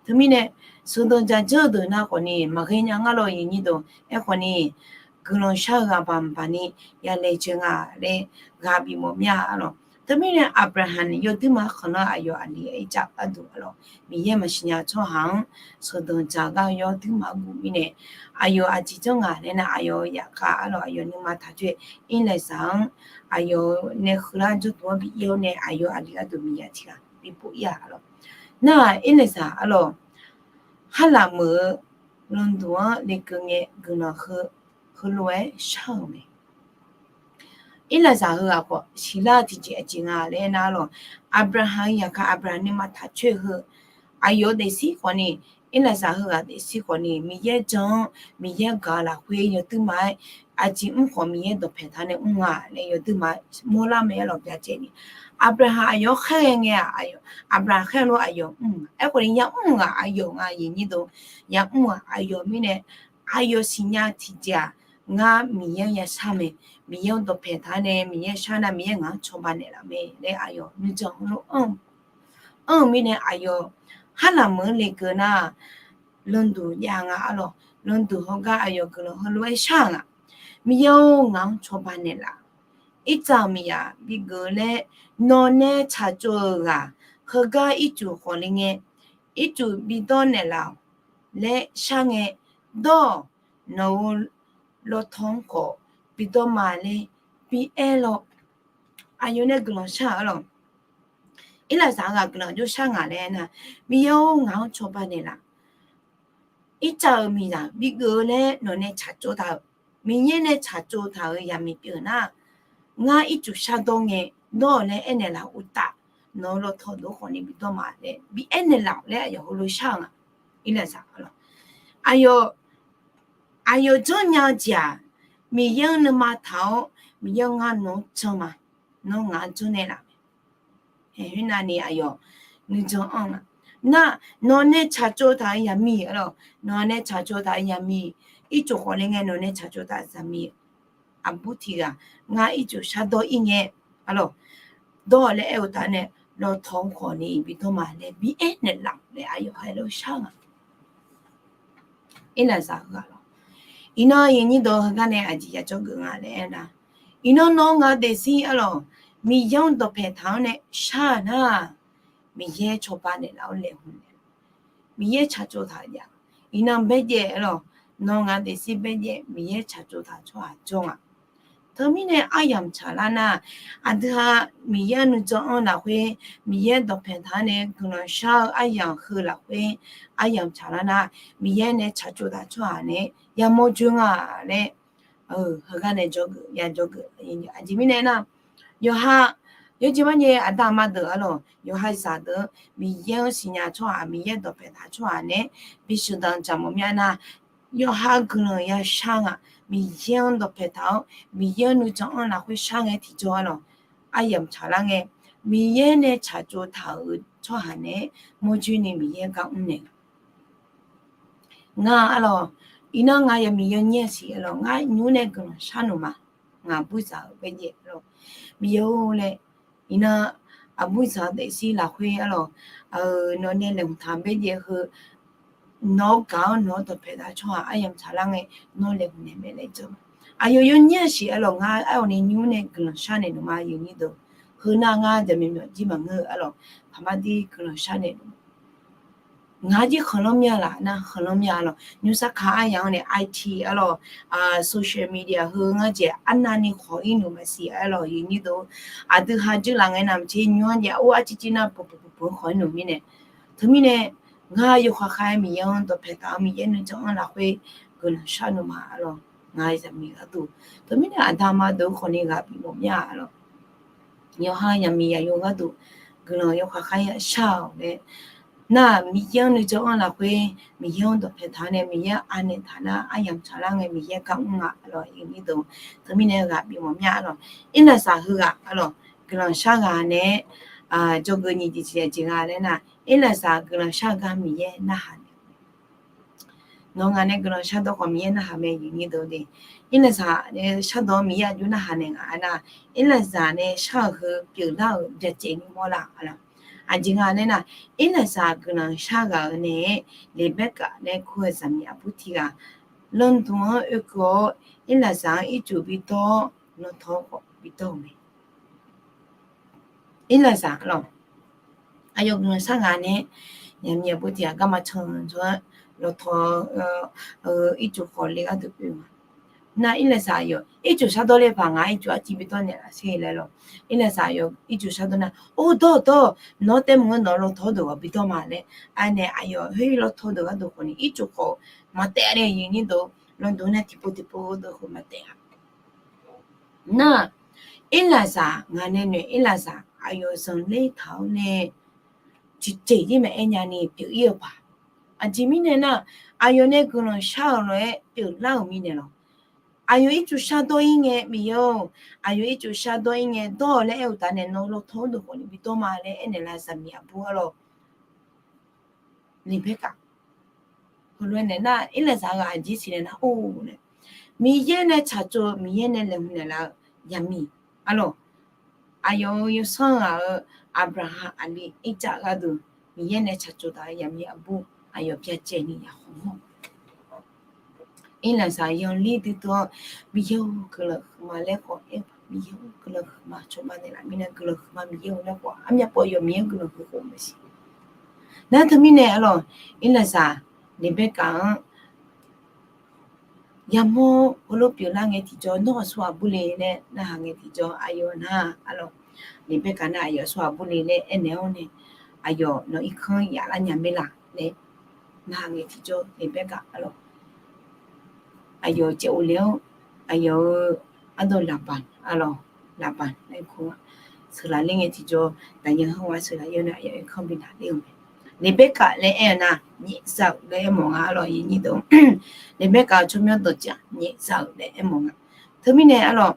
Teumirnae sheuqdanq dzaq jawr-eu deuq nar khawf ni maqghae nya ngar lawq, iqnyir deuq. Aerkhawf ni guiqlanq shar-eu ghaq baqmq baqni yalaejae nga laer ghaq bimawf mya-a lawq. Teumirnae Aqbyaqhaq yawduirma khanqlanr aqyawf aqli Irtsav gharduq-a lawq, Miqyaer maqsiqnya tsawrhaq-anr sheuqdanq dzaq gar yawduirma guf mirnae, aqyawf aqjeq janr ngaq laer nar, aqyawf yaqkhav-a lawq, aqyawf nuima taq coer-eu Irlaeqzaq-anr aqyawf nae kheuvlar jawrduq-anr bi ir-awr nae aqyawf aqli gharduq miqyaer tiq ghaq bi pov ir-a lawq. Nar-aq Irlaeqzaq-a lawq, Harlaq meuq-eu landuq-anr lekeuv ngae guiqlanq heu, heulof-aer shar-euq mae. Irlaeqzaq heughaq khawf siqlar-eu tiqjeq aqjeq nga laer aernar-a lawq, Aqbyaqhaq-eu yaqkhav Aqbyaqhaq nuima taq coer-eu heu, aqyawf-eu daefzir khawf ni, Irlaeqzaq heughaq daefzir khawf ni Miqyaer jan-anr Miqyaer gaq-eu lafkhoer yawduirma-aer aqjeq mr khawf Miqyaer dawqpaeq taq nae mr nga laer yawduirma mawrlar mae-a lawq byacaevni. Aqbyaqhaq aqyawf-anr khaerghae ngae-aq, Aqbyaqhaq khaerlof aqyawf mr-a. Aerkhawf ni yamr-aq aqyawf nga, iqnyir deuq, yamr-aq aqyawf mirnae, aqyawf siqnya tiqjeq-aq, ngar Miqyaer-anr yashar mae, Miqyaer-anr dawqpaeq taq nae Miqyaer shar nar Miqyaer ngaq-anr cawba naeqlaf mae laer aqyawf nuijan heulof anr-eu mirnae aqyawf Harlaq meuq-anr lekeuv nar, landuq jav nga-a lawq. Landuq hawgar aqyawf guiqlanq heulof-aer shar-eu nga, Miqyaer-or, ngaq-anr cawba naeqlaf. Irtsav-euq miqzaq bigeuf laer nawq nae tsaqtsov-euq ghaq heugar ircuf khawf le ngae, ircuf bidawr naeqlaf-awq laer shar ngae, dawr-awq, nawq-euq lawtaw-anr khawf bidawr ma laer bi aer lawr. Aqyawf nae guiqlanq shar-a lawq. Irlaeqzaq ghaq guiqlanq jov shar ngaq laer aernar, Miqyaer-or, ngaq-anr cawba naeqlaf. Irtsav-euq miqzaq bigeuf-eu laer nawq nae tsaqtsov taq-euq, Miqyaer nae tsaqtsov taq-euq yaqmiq pyeuf nar, ngar ircuf shardawr ngae dawr-awq laer aernaeq laf uqtaf, nawq-euq lawtaw dov khawf ni bidawr ma laer bi aernaeq laf-awq laer aqyawf heulof shar-eu nga. Irlaeqzaq-a lawq, aqyawf, aqyawf janrnya-eu jeq-aq, Miqyaer-anr nuima taq-awr Miqyaer-anr ngar nawq-anr jan ma, nawr ngaq-anr janrnaeq laf mae. Khoernav ni aqyawf nuijan anr-a. Nar, nawq nae tsaqtsov taq-euq zaqmiq arlawq, nawq nae tsaqtsov taq-euq zaqmiq, ircuf khawf le ngae nawq nae tsaqtsov taq-euq zaqmiq aqbur tiq ghaq, ngar ircuf shardawr ir ngae arlawq, dawr laer aer-eu taf nae, lawtaw khawf ni bi dawr ma laer bi aer naeqlaf laer aqyawf ha laer shar nga. Irlaqzaq heu-aq lawq, iqnan yaqnyir deuq heugar nae aqjeq ya jawrgeuf nga laer aer nar, iqnan nawr ngaq daefzir arlawq, Miqyaer-anr dawqpae taq-anr nae shar-euq nar, Miqyaer cawba naeqlaf-awr laeqhmq naeq, Miqyaer tsaqtsov taq jav. Iqnan baerjaev arlawq, nawr ngaq daefzir baerjaev Miqyaer tsaqtsov taq tsawrhaq jawr nga. Teumirnae aryamq tsaqlar nar, aqdui-aq Miqyaer nuijan-anr lafkhoer, Miqyaer dawqpae taq-anr nae guiqlanq shar-eu aryamq heu lafkhoer, aryamq tsaqlar nar, Miqyaer nae tsaqtsov taq tsawrhaq nae yamawr joe nga laer, heugar nae jawrgeuf ya jawrgeuf. Aqjeq mirnae nar, yawqha yawjeq marjaev aqda aqma deuq arlawq, yawqha zaqdeuq-anr Miqyaer-anr siqnya tsawrhaq, Miqyaer dawqpae taq tsawrhaq nae bisheuq danqdzaq mawf myav nar, yawqha guiqlanq ya shar nga. Miqyaer-anr dawqpae taq-awr, Miqyaer-anr nuijan-anr lafkhoer shar ngae tiqjawr arlawq, aryamq tsaqlar ngae, Miqyaer nae tsaqtsov taq-euq tsawrhaq nae mawrjoe ni Miqyaer gar mrnaeq nga. Ngar arlawq, iqnan ngaq yaqmiq yawnyir-a siq arlawq, ngar nymr nae guiqlanq shar noeq ma. Ngaq burzaq-euq baerjaev arlawq, Miqyaer-or laer, iqnan aqburzaq-eu daefzir lafkhoer arlawq, nawq nae laeqhmq taq baerjaev heu, nawq-anr gaq-awr nawq-anr dawqpae taq tsawrhaq aryamq tsaqlar ngae, nawr laeqhmq naeq mae laer jan. Aqyawf yawnyir-a siq arlawq, ngar aer-awr nae nymr nae guiqlanq shar naeq noeq ma yaqnyir deuq. Heu nar ngar jaqmyawf myawf jir maqngeur arlawq, paqmar dir guiqlanq shar naeq noeq. Ngaq jir khanqlanr mya laf nar khanqlanr mya arlawq, nymrsar ka aryamq-anr nae IT arlawq, social media heu ngar jeq arnavni khawq ir noeq maqsiq arlawq yaqnyir deuq. Aqdui ha jir laf ngae navmaqtser nymr-anr jeq or arcir cir nar puq puq puq puq-anr khawq ir noeq mirnae. Teumirnae, ngar yawkhav khav-aer Miqyaer-anr dawqpae taq-awr Miqyaer nuijan-anr lafkhoer guiqlanq shar noeq ma arlawq, ngaq zaqmiq gharduq. Teumirnae aqda aqma deuq khawf ni ghaq bif mawf mya arlawq, yawqha yaqmiq yaqyo gharduq guiqlanq yawkhav khav-aer shar-awq laer. Nar, Miqyaer-anr nuijan-anr lafkhoer, Miqyaer-anr dawqpae taq-awr nae Miqyaer anaeq taq nar aryamq tsaqlar ngae Miqyaer gar mr nga arlawq yaqnyir deuq. Teumirnae ghaq bif mawf mya arlawq, Irlaqzaq heughaq arlawq, guiqlanq shar ghaq nae jawrgeuf nyiq jeq tiq jeq nga laer nar, Irlaqzaq guiqlanq shar-eu gar Miqyaer narhaq naeq. Nawq ngaq nae guiqlanq shardawq khawf Miqyaer narhaq mae yaqnyir deuq de. Irlaqzaq nae shardawq-anr Miqyaer aqjox narhaq naeq nga aernar, Irlaqzaq nae shar-euq heu pyeuflar-euq byacaevni mawrlar arlawq. Aqjeq nga laer nar, Irlaqzaq guiqlanq shar ghaq-euq nae-aer Leqbaerkaf laer kur-eu zaqmiq aqbur tiq ghaq, landuq-anr oekeuv-awr Irlaqzaq-anr ircuf bi dawr-awr, lawtaw-awr khawf bi dawr-euq mae. Irlaqzaq lawq, aqyawf guiqlanq shar ghaq nae, yaqmiq aqbur tiq ghaq garma can can-aer lawtaw-eu ircuf khawf le gharduq oe nga. Nar Irlaqzaq aqyawf ircuf shardawr ler paq ngaq ircuf arciv bi dawr naeqlaf sher laer lawq. Irlaqzaq aqyawf ircuf shardawr nar, or dawr dawr, nawq-anr taef mq-anr nawq lawtaw deuq ghaq bi dawr ma laer. Aernae aqyawf khoer lawtaw deuq gharduq khawf ni ircuf khawf maqtaef nae yaqnyir deuq, landuq nae tiqpov tiqpov deuq khawf maqtaef-a. Nar, Irlaqzaq ngaq nae noeq Irlaqzaq aqyawf zanqler taq-awr nae tiqjeq-ir maqaer nyani pyeuf-ir-eu paq. Aqjeq mirnae nar, aqyawf nae guiqlanq shar-euq lof-aer pyeuflar-euq mirnae lawq. Aqyawf ircuf shardawr-ir ngae Miqyaer-or, aqyawf ircuf shardawr-ir ngae dawr-eu laer aer-eu taf nae nawq lawtaw-anr deuq khawf ni bi dawr ma laer aernaeq la zaqmiq aqbur arlawq. Leqbaerkaf heulof-aer naeq nar, Irlaqzaq ghaq aqjeq siqnaeq nar or nae, Miqyaer nae tsaqtsov-eu Miqyaer nae laeqhmq naeqlaf-eu yaqmiq arlawq. Aqyawf-euq yawsanr ghaq-euq Aqbyaqhaq, Aqli, Irtsav gharduq Miqyaer nae tsaqtsov taq-eu yaqmiq aqbur aqyawf byacaevni yaqkhawq mawr. Irlaqzaq yanlir duidui-awr, Miqyaer-or guiqlanq huiqma laer khawf aer-eu paq, Miqyaer-or guiqlanq huiqma cawba naeqlaf mirnae guiqlanq huiqma Miqyaer-or laer khawf armyav pov yawf Miqyaer-anr guiqlanq huiq khof maqsiq. Nar teumirnae arlawq, Irlaqzaq Leqbaerkaf-anr yamawr heulof pyeuflar ngae tiqjawr nawr aqsurghaq bur le laer narhaq ngae tiqjawr aqyawf nar arlawq, Leqbaerkaf nar aqyawf aqsurghaq bur le laer aernaeq-awr nae, aqyawf nawq irkanr yaf lar nya maer laf laer narhaq ngae tiqjawr Leqbaerkaf arlawq, aqyawf caev of le-awr, aqyawf-euq ardawv Laqbaq arlawq, Laqbaq laer kur-a. Sheuqlaf ler ngae tiqjawr, daqyan hawr-a sheuqlaf ler-awr nae aqyawf irkanr bi naq ler-eu mae. Leqbaerkaf laer aer-eu nar, nyaefzaq-euq laer aer mawf nga arlawq yaqnyir deuq. Leqbaerkaf-euq tsawrmyanr dawqtaf nyaefzaq-euq laer aer mawf nga. Teumirnae arlawq,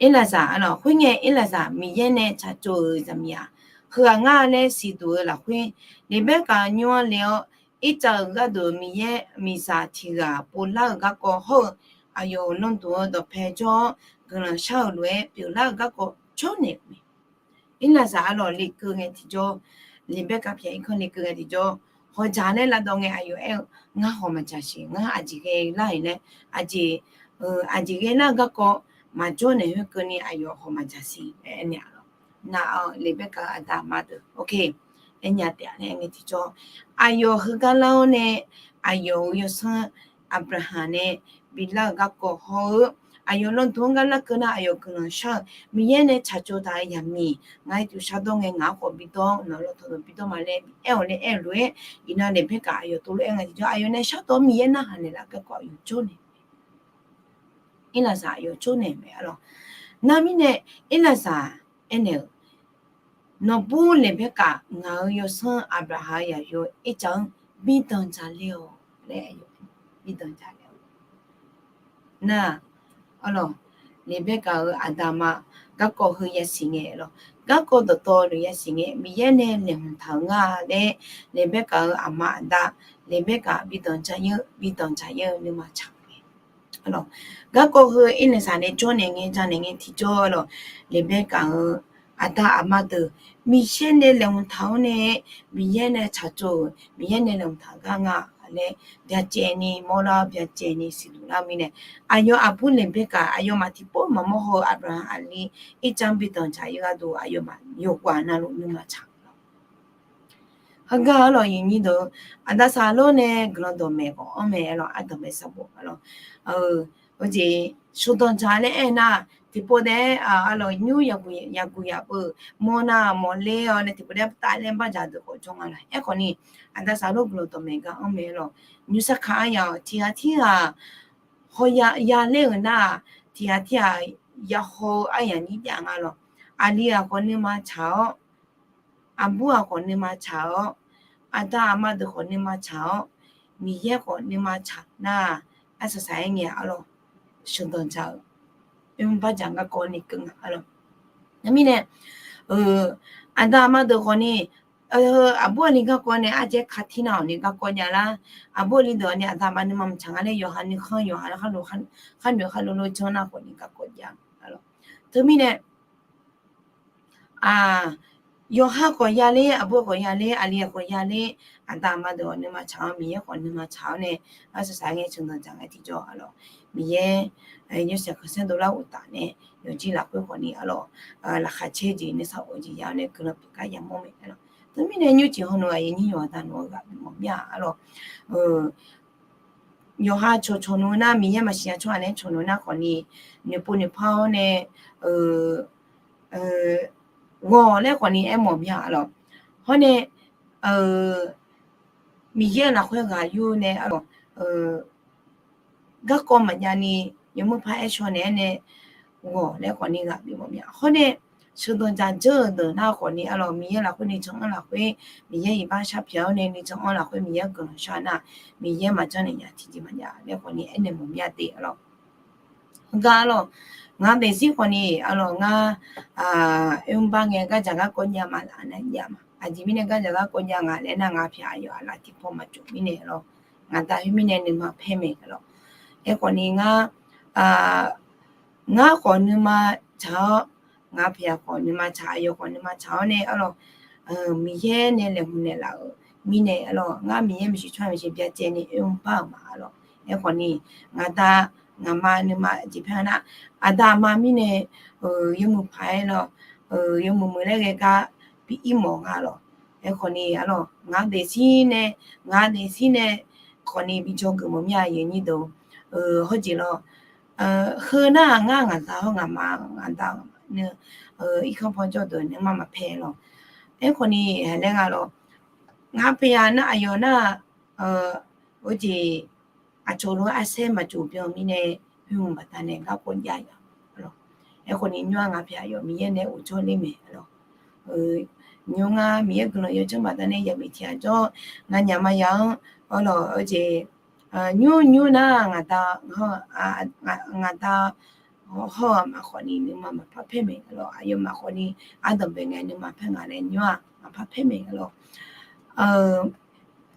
Irlaqzaq arlawq, khoerngae Irlaqzaq Miqyaer nae tsaqtsov-euq zaqmiq-aq, keughaq ngar laer siqduq-eu lafkhoer, Leqbaerkaq nymr-anr le-awr, Irtsav-euq gharduq Miqyaer miqzaq tiq ghaq povlar-euq garkawv hawr-eu, aqyawf-euq landuq-eu dawqpae jawr-awr guiqlanq shar-euq lof-aer pyeuflar-euq garkawv jawrnaeq-euq mae. Irlaqzaq arlawq lekeuv ngae tiqjawr, Leqbaerkaq pyaeq irkanr lekeuv ngae tiqjawr, hawqdzaq laer lavdawv ngae aqyawf aer-eu, ngar hawq maqdzaq siq, ngar aqjeq ghae lar-iq laer, aqjeq, aqjeq ghae lar-eu garkawv maqjawr naeq khoerkeuvni aqyawf hawq maqdzaq siq laer aernaeq-a lawq. Nar-awr Leqbaerkaq-euq aqda aqma deuq, ok, aernya taef-a laer aer ngae tiqjawr, aqyawf heugar lar-awr nae, aqyawf-euq yawsanr Aqbyaqhaq nae bilar-euq garkawv hawr-eu, aqyawf landuq-anr gar larkeuv nar aqyawf guiqlanq shar-eu, Miqyaer nae tsaqtsov taq-eu yaqmiq ngar ircuf shardawr ngae ngaq-anr khawf bidawr, nawq-eu lawtaw dawq bidawr ma laer aer-awq laer aer-eu lof-aer, iqnan Leqbaerkaq aqyawf tov lof-aer ngae tiqjawr, aqyawf nae shardawq-anr Miqyaer narhaq naeqlaf-eu garkawv aqyawf jawrnaeq Irlaqzaq aqyawf jawrnaeq mae arlawq. Nar mirnae Irlaqzaq aernaeq-euq, nawqbur Leqbaerkaq ngaq-euq yawsanr Aqbyaqhaq-euq yaqyo Irtsav-anr birdan ja ler-awq laer, birdan ja ler-awq. Nar, arlawq, Leqbaerkaq-euq aqda aqma garkawv heu yasiq ngae lawq, garkawv dawqtawvluf yasiq ngae Miqyaer nae laeqhmq taq-euq nga laer, Leqbaerkaq-euq aqma aqda, Leqbaerkaq birdan ja ler-eu, birdan ja ler-eu nuima tsaq-eu mae. Garkawv heu Irlaqzaq nae jawrnaeq ngae janaeq ngae tiqjawr lawq, Leqbaerkaq-euq aqda aqma deuq Miqyaer nae laeqhmq taq-awr nae, Miqyaer nae tsaqtsov-euq, Miqyaer nae laeqhmq taq-eu gar nga laer byacaevni mawrlar-awr byacaevni siqduq lar-eu mirnae, aqyawf aqbur Leqbaerkaq aqyawfmaf tiqpov maqmawr haw-eu Aqbyaqhaq aqli Irtsav-anr birdan ja ler gharduq aqyawfmaf yawqghaq navluf nuima tsaq-eu lawq. Heugar arlawq, aqnyir deuq, aqda saqlor nae guiqlanq dawqmaeq khawf anr mae arlawq, ardanqbae saqbof arlawq. Heujeq sheuqdanq dzaq laer aer nar, tiqpov taef-aer arlawq, nymr yaqguq yaqbeuv mawr nar mawqler-awr nae tiqpov taef-aer taf laer bardzaq deuq khawf jawr nga laq. Aerkhawf ni, aqda saqlor guiqlanq dawqmaeq gar anr mae arlawq. Nymrsar kaq aryaq-awq tiqghaq tirghaq hawya yaler-euq nar-aq, tiqghaq tirghaq yahaw-eu aryaq nyir jav nga lawq. Aqli ghaq khawf nuima tsaq-awr, aqbur ghaq khawf nuima tsaq-awr, aqda aqma deuq khawf nuima tsaq-awr, Miqyaer khawf nuima tsaq nar-aq, arsaq saq-aer ngae arlawq, sheuqdanq dzaq-eu oermr bardzaq garkawv ni keuv nga arlawq. Nar mirnae, aqda aqma deuq khawf ni, aqbur aqli garkawv nae arjaer katir nar khawf ni garkawv jav lar. Aqbur aqli deuq ni aqda aqma nuima maqtsaq nga laer yawqha nuikhanr yawqha kharnoeq kharnoeq kharlof lof janr nar khawf ni garkawv jav-a lawq. Teumirnae, yawqha khawf yaler, aqbur khawf yaler, aqli khawf yaler, aqda aqma deuq khawf nuima tsaq-awr, Miqyaer khawf nuima tsaq-awr nae, arsaq saq ngae sheuqdanq dzaq ngae tiqjawr arlawq. Miqyaer yawshaef khanqsaer dovlar uqtaf nae, yawqjir lafkhoer khawf ni arlawq, laqkhaq caer jeq nuisar of jeq ya-awr nae guiqlanq pyeuf gar yamawr mae arlawq. Teumirnae nymrcif hawnu aqyuif aqnyir yawqha daq nmr-eu ghaq mawf mir-a arlawq. Yawqha cawqcawq nmr nar, Miqyaer maqsiq ya tsawrhaq nae cawq nmr nar khawf ni, noeqpov noeqpar-awr nae ghawq laer khawf ni aermawf mir-a arlawq. Hawr nae, Miqyaer lafkhoer ghaq yur nae arlawq, garkawv maqjav ni yawmuiq paq-aer shaw naeq-aer nae ghawq laer khawf ni ghaq bimawf mir-a. Hawr nae sheuqdanq dzaq dzeur-euq deuq nar khawf ni arlawq, Miqyaer lafkhoer nuijan anr lafkhoer, Miqyaer iqbax sharpyaeq-awr nae nuijan anr lafkhoer Miqyaer guiqlanq shar nar, Miqyaer maqjanr naeq nya tiqjeq maqjav laer khawf ni aernaeq mawf mir-a de arlawq. Heugar arlawq, ngaq daefzir khawf ni arlawq ngar, oermr bar ngae gardzaq garkawv jav ma laf nar jav ma. Aqjeq mirnae gardzaq garkawv jav nga laer nar, ngaq pyaq aqyawf aqlaf tiqpaw maqcuf mirnae arlawq, ngaq da khoermirnae nuima paer mae arlawq. Aerkhawf ni ngar, ngar khawf nuima tsaq-awr, ngaq pyaq khawf nuima tsaq, aqyawf khawf nuima tsaq-awr nae arlawq, Miqyaer nae laeqhmq naeqlaf-euq mirnae arlawq, ngar Miqyaer maeqshi tsawrhaq maeqshi byacaevni oermr bar-euq ma arlawq. Aerkhawf ni, ngaq da ngaq ma nuima jeq paer-a nar, aqda aqma mirnae yawmuiq paq-aer lawq, yawmuiq muiq laer ghae gar bi ir mawf nga lawq. Aerkhawf ni arlawq, ngaq daefzir nae, ngaq daefzir nae khawf ni bi dzawgeuf mawf mir-a aqyuif aqnyir deuq. Hawjeq lawq, heu nar-aq ngar ngaq da hawr ngaq ma, ngaq da, irkanr paw jawr deuq nae ma maqpaer lawq. Aerkhawf ni laer nga lawq, ngaq pyaq nar aqyawf nar, heujeq aqcawq lof-aer arsaer maqcuf byan mirnae, khoerhmq baqdanae garkawv jav ya. Aerkhawf ni nymr-aq ngaq pyaq aqyawf Miqyaer nae uqdzawr ler mae lawq. Nymr ngar Miqyaer guiqlanq yawdzanr baqdanae yaqmiq tiq ghaq jawr, nganyaf maqya-anr arlawq, heujeq, nymr nymr nar ngaq da, ngaq da hawr-eu maqkhawf ni nuima maqpar paer mae lawq. Aqyawfmaf khawf ni ardanqbae ngae nuima paer ngaq laer nymr-aq maqpar paer mae lawq.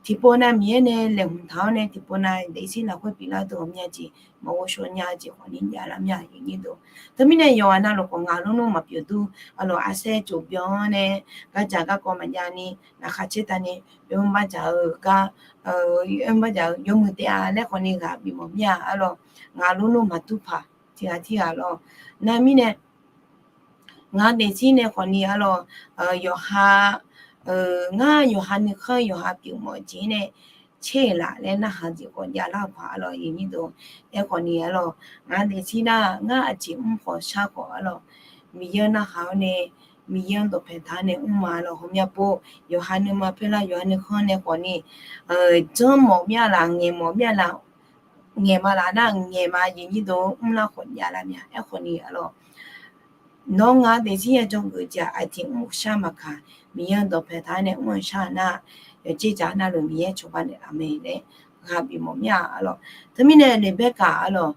Tiqpov nav Miqyaer nae laeqhmq taq-awr nae tiqpov nav daefzir lafkhoer pyeuflar deuq ghawqmya jeq maqghov shaw nya-eu jeq khawf ni jav lar mya aqyuif aqnyir deuq. Teumirnae yawqghaq navluf khawf ngaq lmr nmr maqpyeuf dur, arlawq arsaer tsof byan-awr nae gardzaq garkawv maqjav ni laqkhaq caer taq ni, yawmuiq bardzaq-eu gar, yawmuiq bardzaq-eu yawmuiq taef-a laer khawf ni ghaq bifmawf mir-a arlawq. Ngaq lmr nmr maqdur paq tiqghaq tirghaq lawq. Nar mirnae ngaq daefzir nae khawf ni arlawq, yawqha, ngar yawqha nuikhanr yawqha pyeufmawf jeq nae caer-euq laf laer narhaq jeq khawf javlar-eu paq arlawq aqyuif aqnyir deuq. Aerkhawf ni arlawq ngaq daefzir nar ngar aqjeq mr khawf shar khawf arlawq, Miqyaer-anr narhaq-awr nae Miqyaer-anr dawqpae taq-awr nae mr ma lawq. Ghawqmya pov yawqha nuima paerlar yawqha nuikhanr nae khawf ni janrmawf mir-a laf ngaeqmawf mir-a laf ngaeqma laf nar ngaeqma aqyuif aqnyir deuq mrlar khawf javlar mya. Aerkhawf ni arlawq nawr ngaq daefzir ya jawrgeuf jeq-aq aqjeq mr shar maqkaq Miqyaer-anr dawqpae taq-awr nae mr-eu shar nar yawqjeq dzaq navluf Miqyaer cawba naeqlaf mae laer ghaq bifmawf mir-a arlawq. Teumirnae Leqbaerkaq arlawq,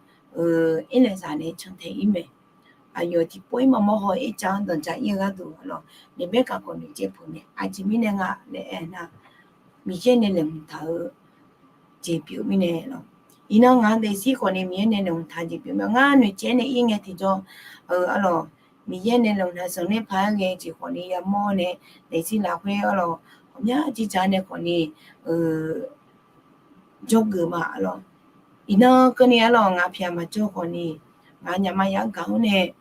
Erlaqzaq nae cantae ir mae. Aqyawf tiqpov ir maqmawr haw Ercav-anr danqdzaq ir-eu gharduq arlawq Leqbaerkaq khawf noeqcaev peuq mae. Aqjeq mirnae nga laer aernar Miqyaer nae laeqhmq taq-eu jeq pyeuf mirnae lawq. Iqnan ngaq daefzir khawf ni Miqyaer nae laeqhmq taq jeq pyeuf mae. Ngar noeqcaev nae ir ngae tiqjawr, arlawq Miqyaer nae laeqhmq taq zanqler paq-aer ghae jeq khawf ni yamawr nae daefzir lafkhoer arlawq ghawqmya jeq dzaq nae khawf ni jawrgeuf ma arlawq. Iqnan keuvni arlawq ngaq pyaq maqjawr khawf ni ngaq nyaf ma yaq-anr gaq-awr nae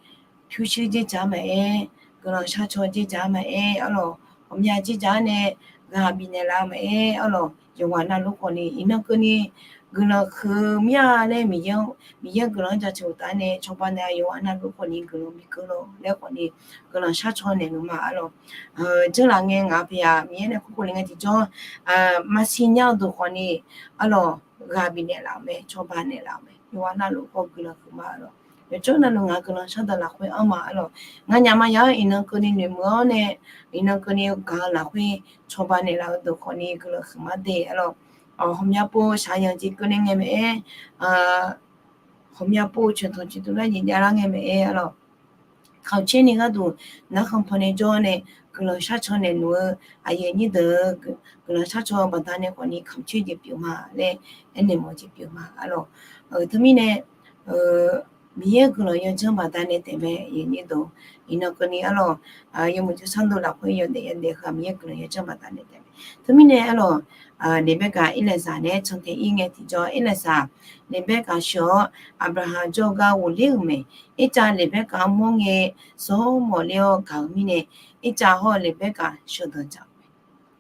pyurshuir jeq dzaq maqaer, guiqlanq sharcaw jeq dzaq maqaer arlawq ghawqmya jeq dzaq-awr nae ghaq bifnaeq laf-eu maqaer arlawq yawqghaq navluf khawf ni iqnan keuvni guiqlanq huiq-eu mir-a laer Miqyaer guiqlanq-anr jaceuq taf-awr nae cawba naeq-a yawqghaq navluf khawf ni guiqlanq bikeuv lawq laer khawf ni guiqlanq sharcaw naeqluf ma arlawq. Jeurlaf ngae ngaq pyaq Miqyaer nae kurkhof le ngae tiqjawr maqsiq nya-eu deuq khawf ni arlawq ghaq bifnaeq laf-euq mae, cawba naeqlaf-euq mae. Yawqghaq navluf khawf guiqlanq huiq ma arlawq. Yawqjawr navluf ngaq guiqlanq shardawq lafkhoer anr ma arlawq. Ngaq nyaf ma yaq-anr iqnan keuvni noeqmeuq-awr nae iqnan keuvni gaq-eu lafkhoer cawba naeqlaf-eu deuq khawf ni guiqlanq huiq ma de arlawq. Ghawqmya pov shaqyanq jeq keuvle ngae maqaer, ghawqmya pov-eu coeqtanq coeqtuv lar jeq javlar ngae maqaer arlawq. Kamq coer ni gharduq narkhan pawnae jawr nae guiqlanq sharcaw naeqluf-eu aqyuif aqnyir deuq guiqlanq sharcaw-eu baqdanae khawf ni kamq coer jeq pyeuf ma laer aernaeq mawf jeq pyeuf ma arlawq. Teumirnae Miqyaer guiqlanq yawdzanr baqdanae taef mae aqyuif aqnyir deuq. Iqnan keuvni arlawq yawmuiq jawrsar deuq lafkhoer yawdaef yawdaef heu-aq Miqyaer guiqlanq yawdzanr baqdanae taef mae. Teumirnae arlawq Leqbaerkaq Erlaqzaq nae cantae ir ngae tiqjawr Erlaqzaq Leqbaerkaq sheuq-awr Aqbyaqhaq jawr-eu gar ghofler-euq mae. Ercav Leqbaerkaq-anr mawr ngae zawr mawf ler-awr gaq-eu mirnae Ercav hawr-eu Leqbaerkaq sheuqdanq dzaq-eu mae.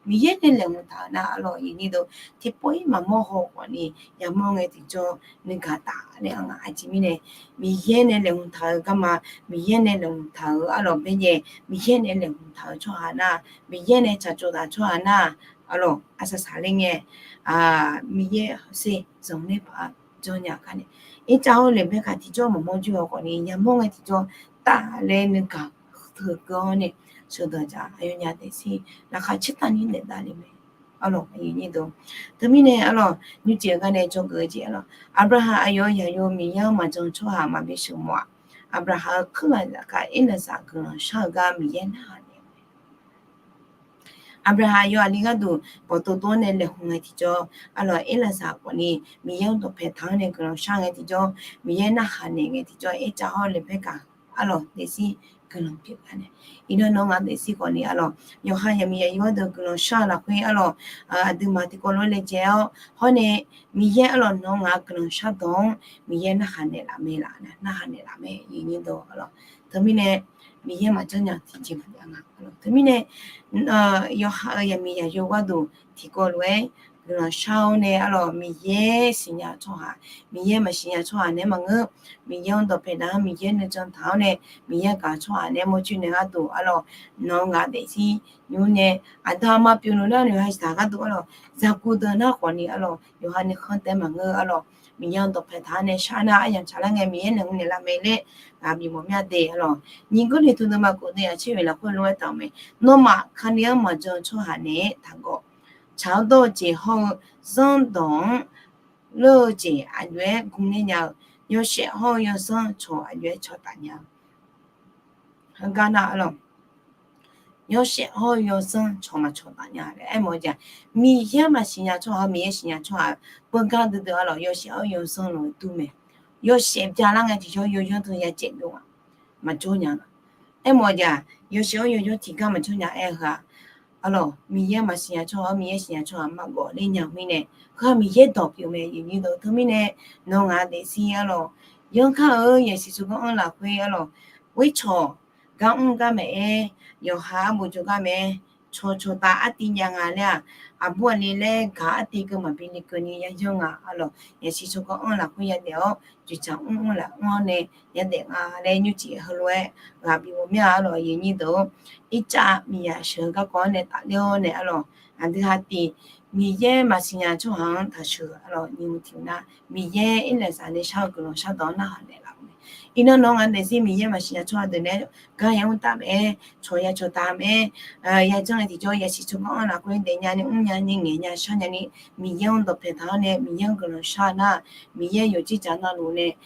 Miqyaer nae laeqhmq taq-eu nar arlawq aqyuif aqnyir deuq tiqpov ir maqmawr haw khawf ni yamawr ngae tiqjawr nuigaq taf laer anr nga. Aqjeq mirnae Miqyaer nae laeqhmq taq-eu garma, Miqyaer nae laeqhmq taq-eu arlawq baejae, Miqyaer nae laeqhmq taq-eu tsawrhaq nar, Miqyaer nae tsaqtsov taq tsawrhaq nar arlawq arsaq saqler ngae Miqyaer hawsher zanqler paq jawr nya gar nae Ercav hawr Leqbaerkaq tiqjawr maqmawr jir haw khawf ni yamawr ngae tiqjawr taf laer nuigaq teugeuf-awr nae sheuqdanq dzaq aqyawfnyaf daefzir laqkhaq caer taq ni daef davle mae. Arlawq aqyuif aqnyir deuq. Teumirnae arlawq nymrcif-eu gar nae jawrgeuf-eu jeq arlawq Aqbyaqhaq aqyawf-euq yaqyo Miqyaer-anr maqjan tsawrhaq maqbi sheuq mawf-aq, Aqbyaqhaq-euq keurghaq zafkhav Erlaqzaq guiqlanq shar-eu gar Miqyaer narhaq naeq-eu mae. Aqbyaqhaq aqyawf aqli gharduq bawqtov tov-anr nae laeqhmq ngae tiqjawr, arlawq Erlaqzaq khawf ni Miqyaer-anr dawqpae taq-anr nae guiqlanq shar ngae tiqjawr, Miqyaer narhaq naeq ngae tiqjawr, Ercav hawr Leqbaerkaq arlawq daefzir guiqlanq pyeuf gar nae. Iqnan nawr ngaq daefzir khawf ni arlawq yawqha yaqmiq yaqyo gharduq guiqlanq shar-eu lafkhoer arlawq aqduimaf tiqkawv lof-aer laejae-awr hawr nae Miqyaer arlawq nawr ngaq guiqlanq shardawq-anr Miqyaer narhaq naeqlaf mae laf, narhaq naeqlaf mae aqyuif aqnyir deuq arlawq. Teumirnae Miqyaer maqjanr nya tiqjeq maqjav nga. Teumirnae yawqha-euq yaqmiq yaqyo gharduq tiqkawv lof-aer guiqlanq shar-awr nae arlawq Miqyaer siqnya tsawrhaq, Miqyaer maqsiqnya tsawrhaq naeq-aer maqngeur. Miqyaer-anr dawqpae taq-anr Miqyaer nuijan taq-awr nae Miqyaer gaq tsawrhaq naeq-aer mawrjoe nae gharduq arlawq nawq-eu ngaq daefzir nymr nae aqda aqma pyeuf luf nar noeqha siqtaq gharduq arlawq zaqguq deuq nar khawf ni arlawq yawqha nuikhanr taef-aer maqngeur arlawq Miqyaer-anr dawqpae taq-anr nae shar nar aryamq tsaqlar ngae Miqyaer naeq-aer naeqlaf mae laer ghaq bifmawf mir-a de arlawq. Nyiq Gawrliqtu deuvma kov deuv yaqtser oeq lafkhoer lof-aer taq-euq mae. Nawmaf Kali-anr maqjan-eu tsawrhaq naeq-aer taqgawv. Tsaq-awr dawr-eu jeq hawr-eu zanrdawq-anr leur-eu jeq aqjox-aer gmq ler nya-eu Yawshaef hawr-eu yawsanr cawq aqjox-aer cawq taf nya. Heugar nar arlawq, yawshaef hawr-eu yawsanr cawq maqcawq taf nya laer aermawf-eu jeq-aq, Miqyaer maqsiq nya tsawrhaq-anr Miqyaer siqnya tsawrhaq beugar duidui arlawq, yawshaef hawr-eu yawsanr lof-aer dur mae. Yawshaef byalar ngae tiqjawr yawyanr teu ya caev dov-aq, maqjawr nya nga. Aermawf-eu jeq-aq, yawshaef hawr-eu yawyanr tiqgar maqjawr nya aer-eu heu-aq, arlawq, Miqyaer maqsiq nya tsawrhaq-anr Miqyaer siqnya tsawrhaq maqgawf ler nya-eu mirnae, heu-aq Miqyaer dawq pyeuf mae. Aqyuif aqnyir deuq, teumirnae nawq ngaq daefzir arlawq, yanr kar-eu yasiq tsawrganr-anr lafkhoer arlawq, ghoer cawq gar mr gar maeq-aer, yawqha arbof jawrgar maeq-aer, cawq cawq taf artiv jav nga laer-aq, aqbur aqli laer gaq artiv keuv maqbi le keuvni yayanr nga arlawq, yasiq tsawrganr-anr lafkhoer yadaef-awr, joeqtsaq mr mr laf mr-awr nae yadaef nga laer nymrcif heulof-aer ghaq bif mawf mir-a arlawq, aqyuif aqnyir deuq-or. Ircav miqyaq sheuq-eu garkawv-anr nae tafler-awr nae arlawq, aqdui ha tiv, Miqyaer maqsiq nya tsawrhaq-anr taqsheuq arlawq, nyiq tiq nar Miqyaer irlaeq saf nae shar-eu guiqlanq shardawq-anr narhaq naeqlaf-eu mae. Iqnan nawq ngaq daefzir Miqyaer maqsiq nya tsawrhaq deuq nae gar ya mr taf mae-aer, cawq ya cawq taf mae-aer, ya janr ngae tiqjawr yasiq tsawrganr-anr lafkhoer daef nyani mr nyani ngaeq nya shar nyani, Miqyaer-anr dawqpae taq-awr nae Miqyaer-anr guiqlanq shar nar, Miqyaer yawqjeq jaq navluf nae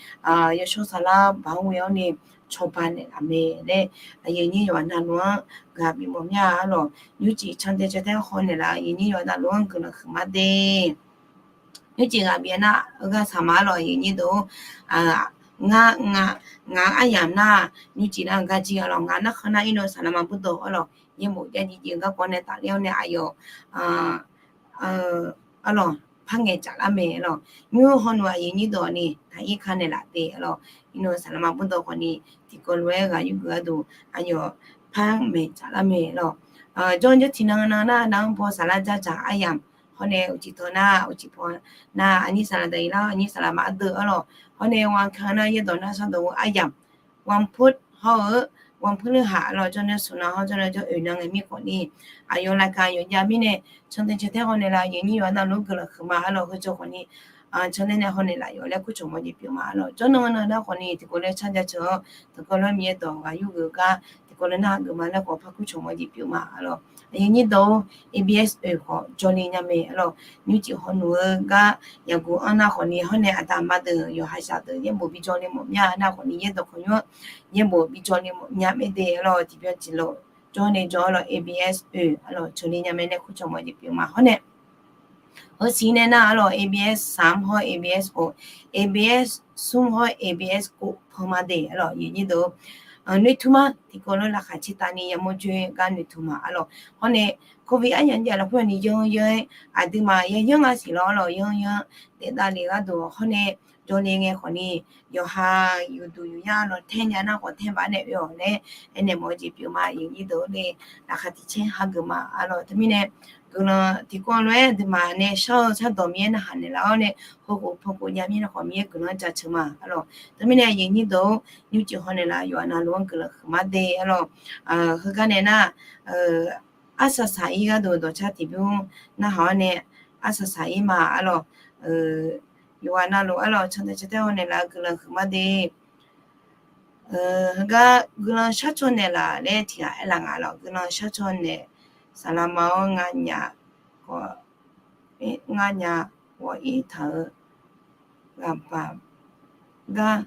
yawshawr saflar baq-anr ghoe-awr nae cawba naeqlaf mae laer, aqyuif aqnyir yawqghaq navluf-anr ghaq bif mawf mir-a arlawq, nymrcif cantae cantae-anr haw naeqlaf, aqyuif aqnyir yawqghaq navluf-anr guiqlanq huiqma de. Nymrcif ghaq bif-a nar, heugar saqma arlawq, aqyuif aqnyir deuq-or. Ngar, ngaq-euq aryamq nar, nymrcif nar-eu gar jir arlawq, ngaq narkhan nar iqnan saqlaqma burdawq arlawq, yaerbof jav jir jeq-eu garkawv nae tafler-awr nae aqyawf arlawq par ngaeq tsaflar mae arlawq. Nymr hawnu aqyuif aqnyir deuq ni taq ir ka naeqlaf de arlawq, iqnan saqlaqma burdawq khawfni tiqkawv lof-aer ghaq yurgeuf gharduq aqyawf par maeq tsaflar mae arlawq. Jawr jawr tiqnan nan nar, nar-anr baw saflar dzardzaq aryamq hawr nae uqcif taw nar, uqcif paw nar, aqnyir saqlaq daq-ir lar, aqnyir saqlaqma ardeuv arlawq, hawr nae วันอังคาร nar yaerdawq nar shardawq-eu aryamq, วันพุธ hawr-eu วันพฤหัส arlawq, jawrnan smq nan hawr jawrnan jawr oeq nan ngae mir khawfni, aqyawf laqkhaq yawqjav mirnae cantae cantae haw naeqlaf, aqyuif aqnyir yawqghaq navluf-anr guiqlanq huiqma arlawq, heuzawr khawfni cantae nae haw naeqlaf yawf laer kur cawq mawf jeq pyeuf ma arlawq, jawrnan nan nar khawfni tiqkawv lof-aer car ja ceuq-awr, tiqkawv lof-aer Miqyaer dawq ghaq yurgeuf gar, tiqkawv lof-aer narhaq geuf ma laer khawf par kur cawq mawf jeq pyeuf ma arlawq. Aqyuif aqnyir deuq-or, ABS oeq khawf jawrle nya mae arlawq, nymrcif hawnu-eu gar yaqguq anr nar khawfni hawr nae aqda aqma deuq yawqha shaq deuq yaerbof bi jawrle mawf mir-a nar khawfni yaerdawq khawf nymr-anr yaerbof bi jawrle mawf nya mae de arlawq, tiqbyan tiqlof jawr nae jawr arlawq, ABS oeq arlawq, cawqle nya mae nae kur cawq mawf jeq pyeuf ma hawr nae Heusiq nae nar arlawq, ABS สาม hawr ABS หก, ABS สาม hawr ABS หก panma de arlawq, aqyuif aqnyir deuq-or. Noeqtmq ma, tiqkawv lof laqkhaq caertavni yamawr joer gar noeqtmq ma arlawq. Hawr nae, covid aryamq jav lafkhoer ni yanr yanr-aer, aqduimaf ya yanr nga siq lawr arlawq, yanr yanr daef davle gharduq hawr nae, jawrle ngae khawfni, yawqha yufduq yufyar lawr taer nya nar khawf taer baf nae oe-awq laer aernaeq mawf-eu jeq pyeuf ma, aqyuif aqnyir deuq-or le, laqkhaq tiq caer hageuf ma arlawq. Teumirnae guiqlanq tiqkawv lof-aer aqduimaf nae shawr-eu shardawq Miqyaer narhaq naeqlaf-awr nae, heukhof paukhof nya mirnae khawf Miqyaer guiqlanq jaceuq ma arlawq. Teumirnae aqyuif aqnyir deuq-or, nymrcif haw naeqlaf, yawqha navluf-anr guiqlanq huiqma de arlawq. Heugar nae nar, arsaq saq-ir gharduq dawqcar tiqbymr narhaq-awr nae, arsaq saq-ir ma arlawq. Yawqha navluf arlawq, cantae cantae haw naeqlaf-eu guiqlanq huiqma de. Heugar guiqlanq sharcaw naeqlaf laer tiq ghaq aerlaf nga lawq, guiqlanq sharcaw naeq, saqlaqma-awr nganyaf khawf, nganyaf ghawq-ir taq-eu ghaqbaq gar,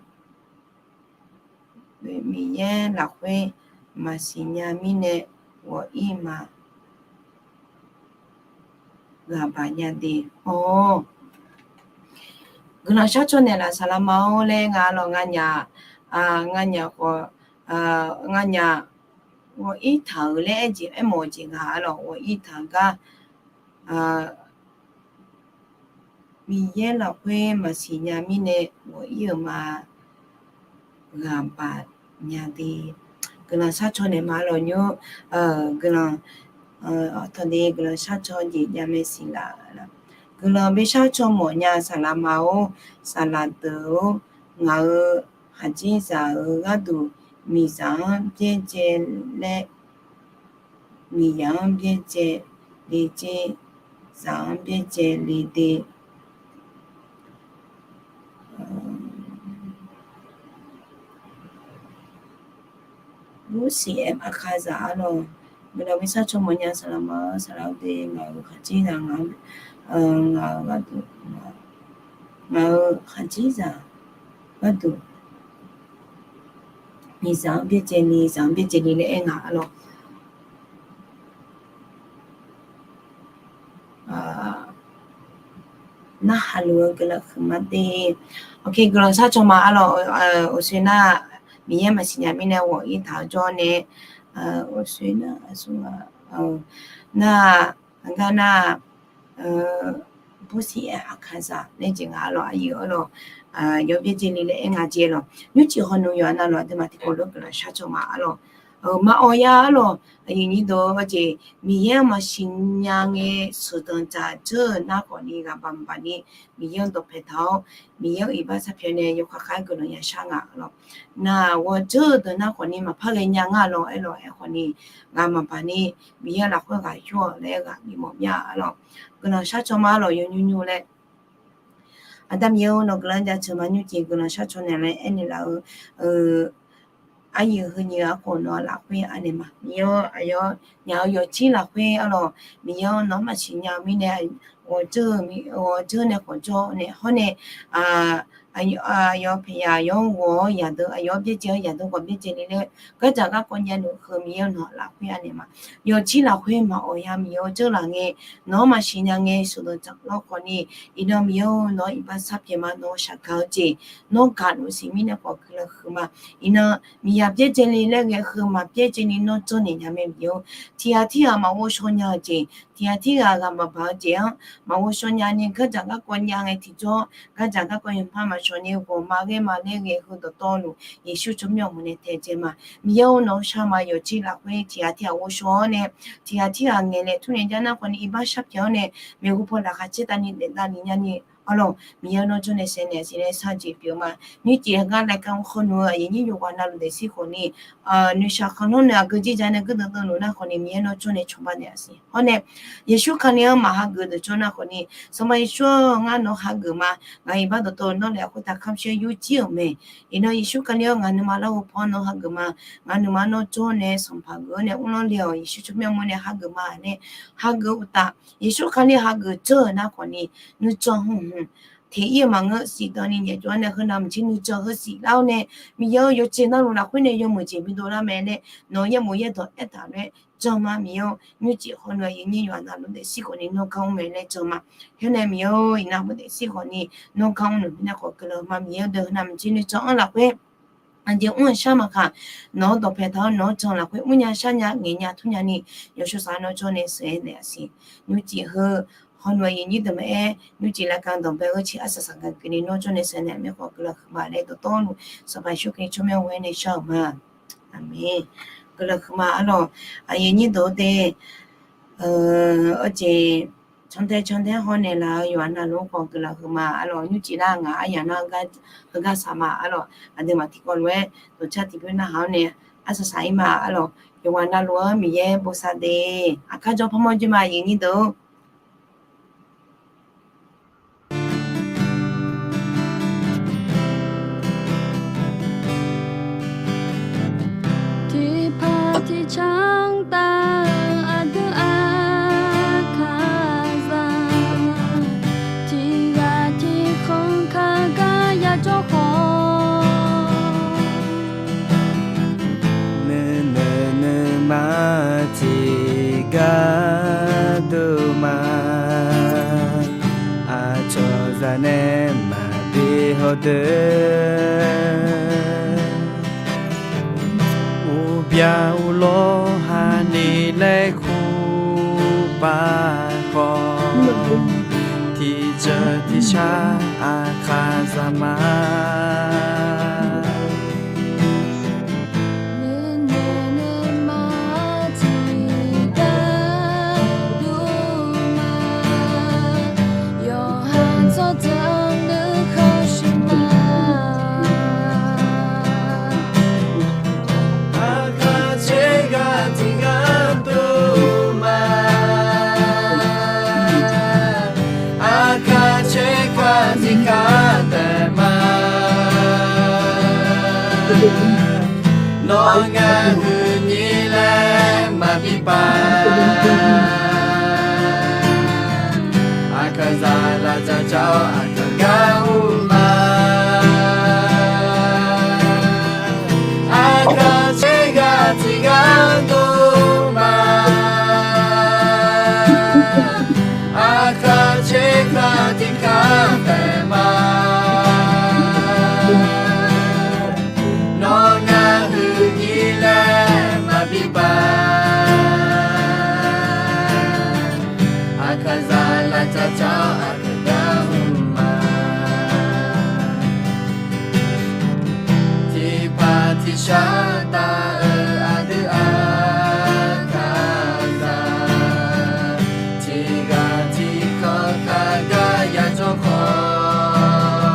Miqyaer lafkhoer maqsiq nya mirnae ghawq-ir ma ghaqbaq nya de. Awr, guiqlanq sharcaw naeqlaf saqlaqma-awr laer nga lawq, nganyaf, nganyaf khawf, nganyaf ghawq-ir taq-euq laer aer jeq aermawf-eu jeq nga lawq, ghawq-ir taq-eu gar Miqyaer lafkhoer maqsiq nya mirnae ghawq-ir-euq ma ghaqbaq nya de. Guiqlanq sharcaw naeq ma lawq nymr, guiqlanq, tawqde guiqlanq sharcaw jeq javmae siq laf. Guiqlanq bi sharcaw mawf nya saqlaqma-or, saqlaq deuq-or, ngaq-euq khaqdzerzaq-euq gharduq miqzaq-anr byaerdzae laer, miqzaq-anr byaerdzae le dzer, zaq-anr byaerdzae le de. Lucy M Akazaq arlawq, guiqlanq bi sharcaw mawf nya saqlaqma-or, saqlaq-or de, ngaq-euq khaqdzerzaq, ngaq-euq gharduq, ngaq-euq khaqdzerzaq gharduq, miqzaq-anr byaerdzae ni, zaq-anr byaerdzae ni laer aer nga arlawq. Narhaq luf-eu guiqlanq huiqma de. Ok, guiqlanq sharcaw ma arlawq. Uqshoe nar, Miqyaer maqsiq nya mirnae ghawq-ir taq-eu jawr nae, uqshoe nar, nar, gar nar, Bosiq-aer Aqkaqzaq laer jeq nga arlawq, aqyuif arlawq, yawr byaerdzae ni laer aer nga jeq lawq. Nymrcif hawnu yawqha navluf aqduimaf tiqkawv lof-aer guiqlanq sharcaw ma arlawq. Maqawq ya arlawq, aqyuif nyir deuq-eu jeq, Miqyaer-anr maqsiq nya ngae sheuqdanq dzaq dzeur-euq nar khawfni ghaq baq maqbaq ni, Miqyaer-anr dawqpae taq-awr, Miqyaer-anr iqbax sharpyaeq nae yawkhav khav-aer guiqlanq ya shar nga arlawq. Nar ghawq dzeur-eu deuq nar khawfni maqpar ghaenya nga lawq, aerlawq aerkhawfni, ghaq maqbaq ni, Miqyaer lafkhoer ghaq yur-awq laer ghaq bimawf mir-a arlawq. Guiqlanq sharcaw ma arlawq, yawnymr nymr laer. Aqda Miqyaer-or, nawq guiqlanq jaceuq ma nymrcif guiqlanq sharcaw naeq laer aernaeq laf-eu, aqyuif heu nyiq ghaq khawf nawq-anr lafkhoer anaeq ma. Miqyaer-or, aqyawf nyaf-eu yawqjir lafkhoer arlawq, Miqyaer-or, nawq-anr maqsiq nya-eu mirnae, ghawq dzeur nae khawf jawr nae hawr nae, aqyawf paeqyaq yawr ghawq-awr yaqdeuq, aqyawf-anr byaerdzae-awr yaqdeuq khawf byaerdzae le laer, gardzaq garkawv nya luf heu Miqyaer-or, nawq lafkhoer anaeq ma. Yawqjir lafkhoer maqawq ya Miqyaer-or, dzeur laf ngae, nawq-anr maqsiq nya ngae sheuqdanq dzaq lawr khawfni, iqnan Miqyaer-or, nawq-anr iqbax sharpyaeq ma, nawq-eu shaqgaq-eu jeq, nawr gaq luf siq mirnae khawf guiqlanq huiqma. Iqnan miqyaq byaerdzae le laer ghae heu maqbyaerdzae ni nawr janrnaeq nya mae Miqyaer-or. Tiqghaq tirghaq maqghovshaw nya-eu jeq, tiqghaq tirghaq ghaq maqbaq-eu jeq-anr maqghovshaw nya ni gardzaq garkawv nya ngae tiqjawr, gardzaq garkawv yawqha maqshawq ni ghawqma ghaer ma laer ghae heu dawqtawvluf Yeqsur tsawrmyanr mq nae taedzae ma. Miqyaer-or, nawq-anr shar ma. Yawqjir lafkhoer tiqghaq tirghaq ghovshaw-awr nae, tiqghaq tirghaq ngaeqnaeq tmrnaeq jar nar khawfni iqbax sharpyaeq-awr nae, maeqhu paw laqkhaq caertavni daef davni nyani arlawq, Miqyaer-or, nawr jawr nae saevnaeq siq laer sharjeq pyeuf-eu ma. Nymrcif heugar laeqkar hawnu-eu aqyuif nyir yawqghaq navluf daefzir khawfni, noeqshaq khanqlanr nae aqgeu jir ja nae guirdeuv deuv luf nar khawfni Miqyaer nawr jawr nae cawba naeq-a siq. Hawr nae, Yeqsur Kali-anr maqhageuf deuq jawr nar khawfni, Sanqpaq Yeqsur-or, ngar nawq hageuf ma. Ngaq iqbax dawqtawvluf nawr laeq khoertav kamq shir yurjir-euq mae. Iqnan Yeqsur Kali-or, ngaq nuima larghov paw-anr nawr hageuf ma. Ngaq nuima nawr jawr nae sanqpaq geuf-awr nae mrlanr le-awq. Yeqsur tsawrmyanr mr nae hageuf ma laer hageuf-eu uqtaf, Yeqsur Kali hageuf dzeur-euq nar khawfni, nuijan hmq hmq teq-ir-eu maqngeur, siqdanq ni nyaef jov-awr nae heunav maqjir nuijan heu siqlar-awr nae, Miqyaer-or, yawqjeq navluf lafkhoer nae yawmuiq jeq bidov lar mae laer nawq-eu yaerbof yaerdawq aertaq lof-aer jan ma. Miqyaer-or, nymrcif hawnu-eu aqyuif nyir yawqghaq navluf daefzir khawfni nawr gar mr mae laer jan ma. Khoer nae Miqyaer-or, iqnan mr daefzir khawfni nawr gar mr luf mirnae khawf guiqlanq ma. Miqyaer-or, deuq heunav maqjir nuijan-anr lafkhoer aqjeq mr-eu shar maqkaq, nawq-anr dawqpae taq-awr nawq-anr jan lafkhoer mrnya sharnya ngaeqnya tmrnya ni, yawshawr saq nawr jawr nae sheuqnaeq-a siq. Nymrcif heu hawnu-eu aqyuif nyir deuq maqaer, nymrcif laeqkar dawqbae-eu ciq arsaq saqgaq geufni nawr jawr nae sheuqnaeq-a mirnae khawf guiqlanq huiqma laer dawqtawvluf Sanqpaq Yeqsur Kali tsawrmyanr ghoe-awr nae shar-euq ma. Aqmeq. Guiqlanq huiqma arlawq. Aqyuif nyir deuq-or de, aqjeq cantae cantae hawr naeqlaf-eu yawqghaq navluf-anr khawf guiqlanq huiqma arlawq. Nymrcif lar ngaq aryaq nar heugar saq ma arlawq. Aqduimaf tiqkawv lof-aer dawqcar tiqbymr narhaq-awr nae arsaq saq-ir ma arlawq. Yawqghaq navluf-anr Miqyaer bosav de. Aqkar jawr parmawr joer ma aqyuif nyir deuq-or. Tiqpaq tiqcanr taf-eu aqdui aqkaqzaq, tiqghaq tiqkhanq kaqgar yajawr khawf, nuinoeq nuima tiqgar dov ma. Aqcawq zaq nae maqbi hawdeuq, uqbyaq uqlawr hani laer kurpav khawf, tiqjeuq tiqshar aqkaqzaq ma. Nuinoeq nuima tiqgar dov ma. Yawqha tsawrjeuq nuikhanr shuif ma. Aqkaq tser ghaq tiqgar dov ma. Aqkaq tser ghaq tiqgar daef ma. Nawr ngaeq huiq nyir laer maqbi pav. Aqkaqzaq lafdzaq dzaq-awr aqkaq gar ur ma. Aqkaq tserkaq tiqkaq taef ma. Nawr ngar huiqnyir laer maqbi baq. Aqkaqzaq lavcavcawv aqkaq gar mr ma. Tiqpaq tiqshar taf-euq aqdui aqkaqzaq, tiqghaq tiqkawv kaqgar yajawr khawf,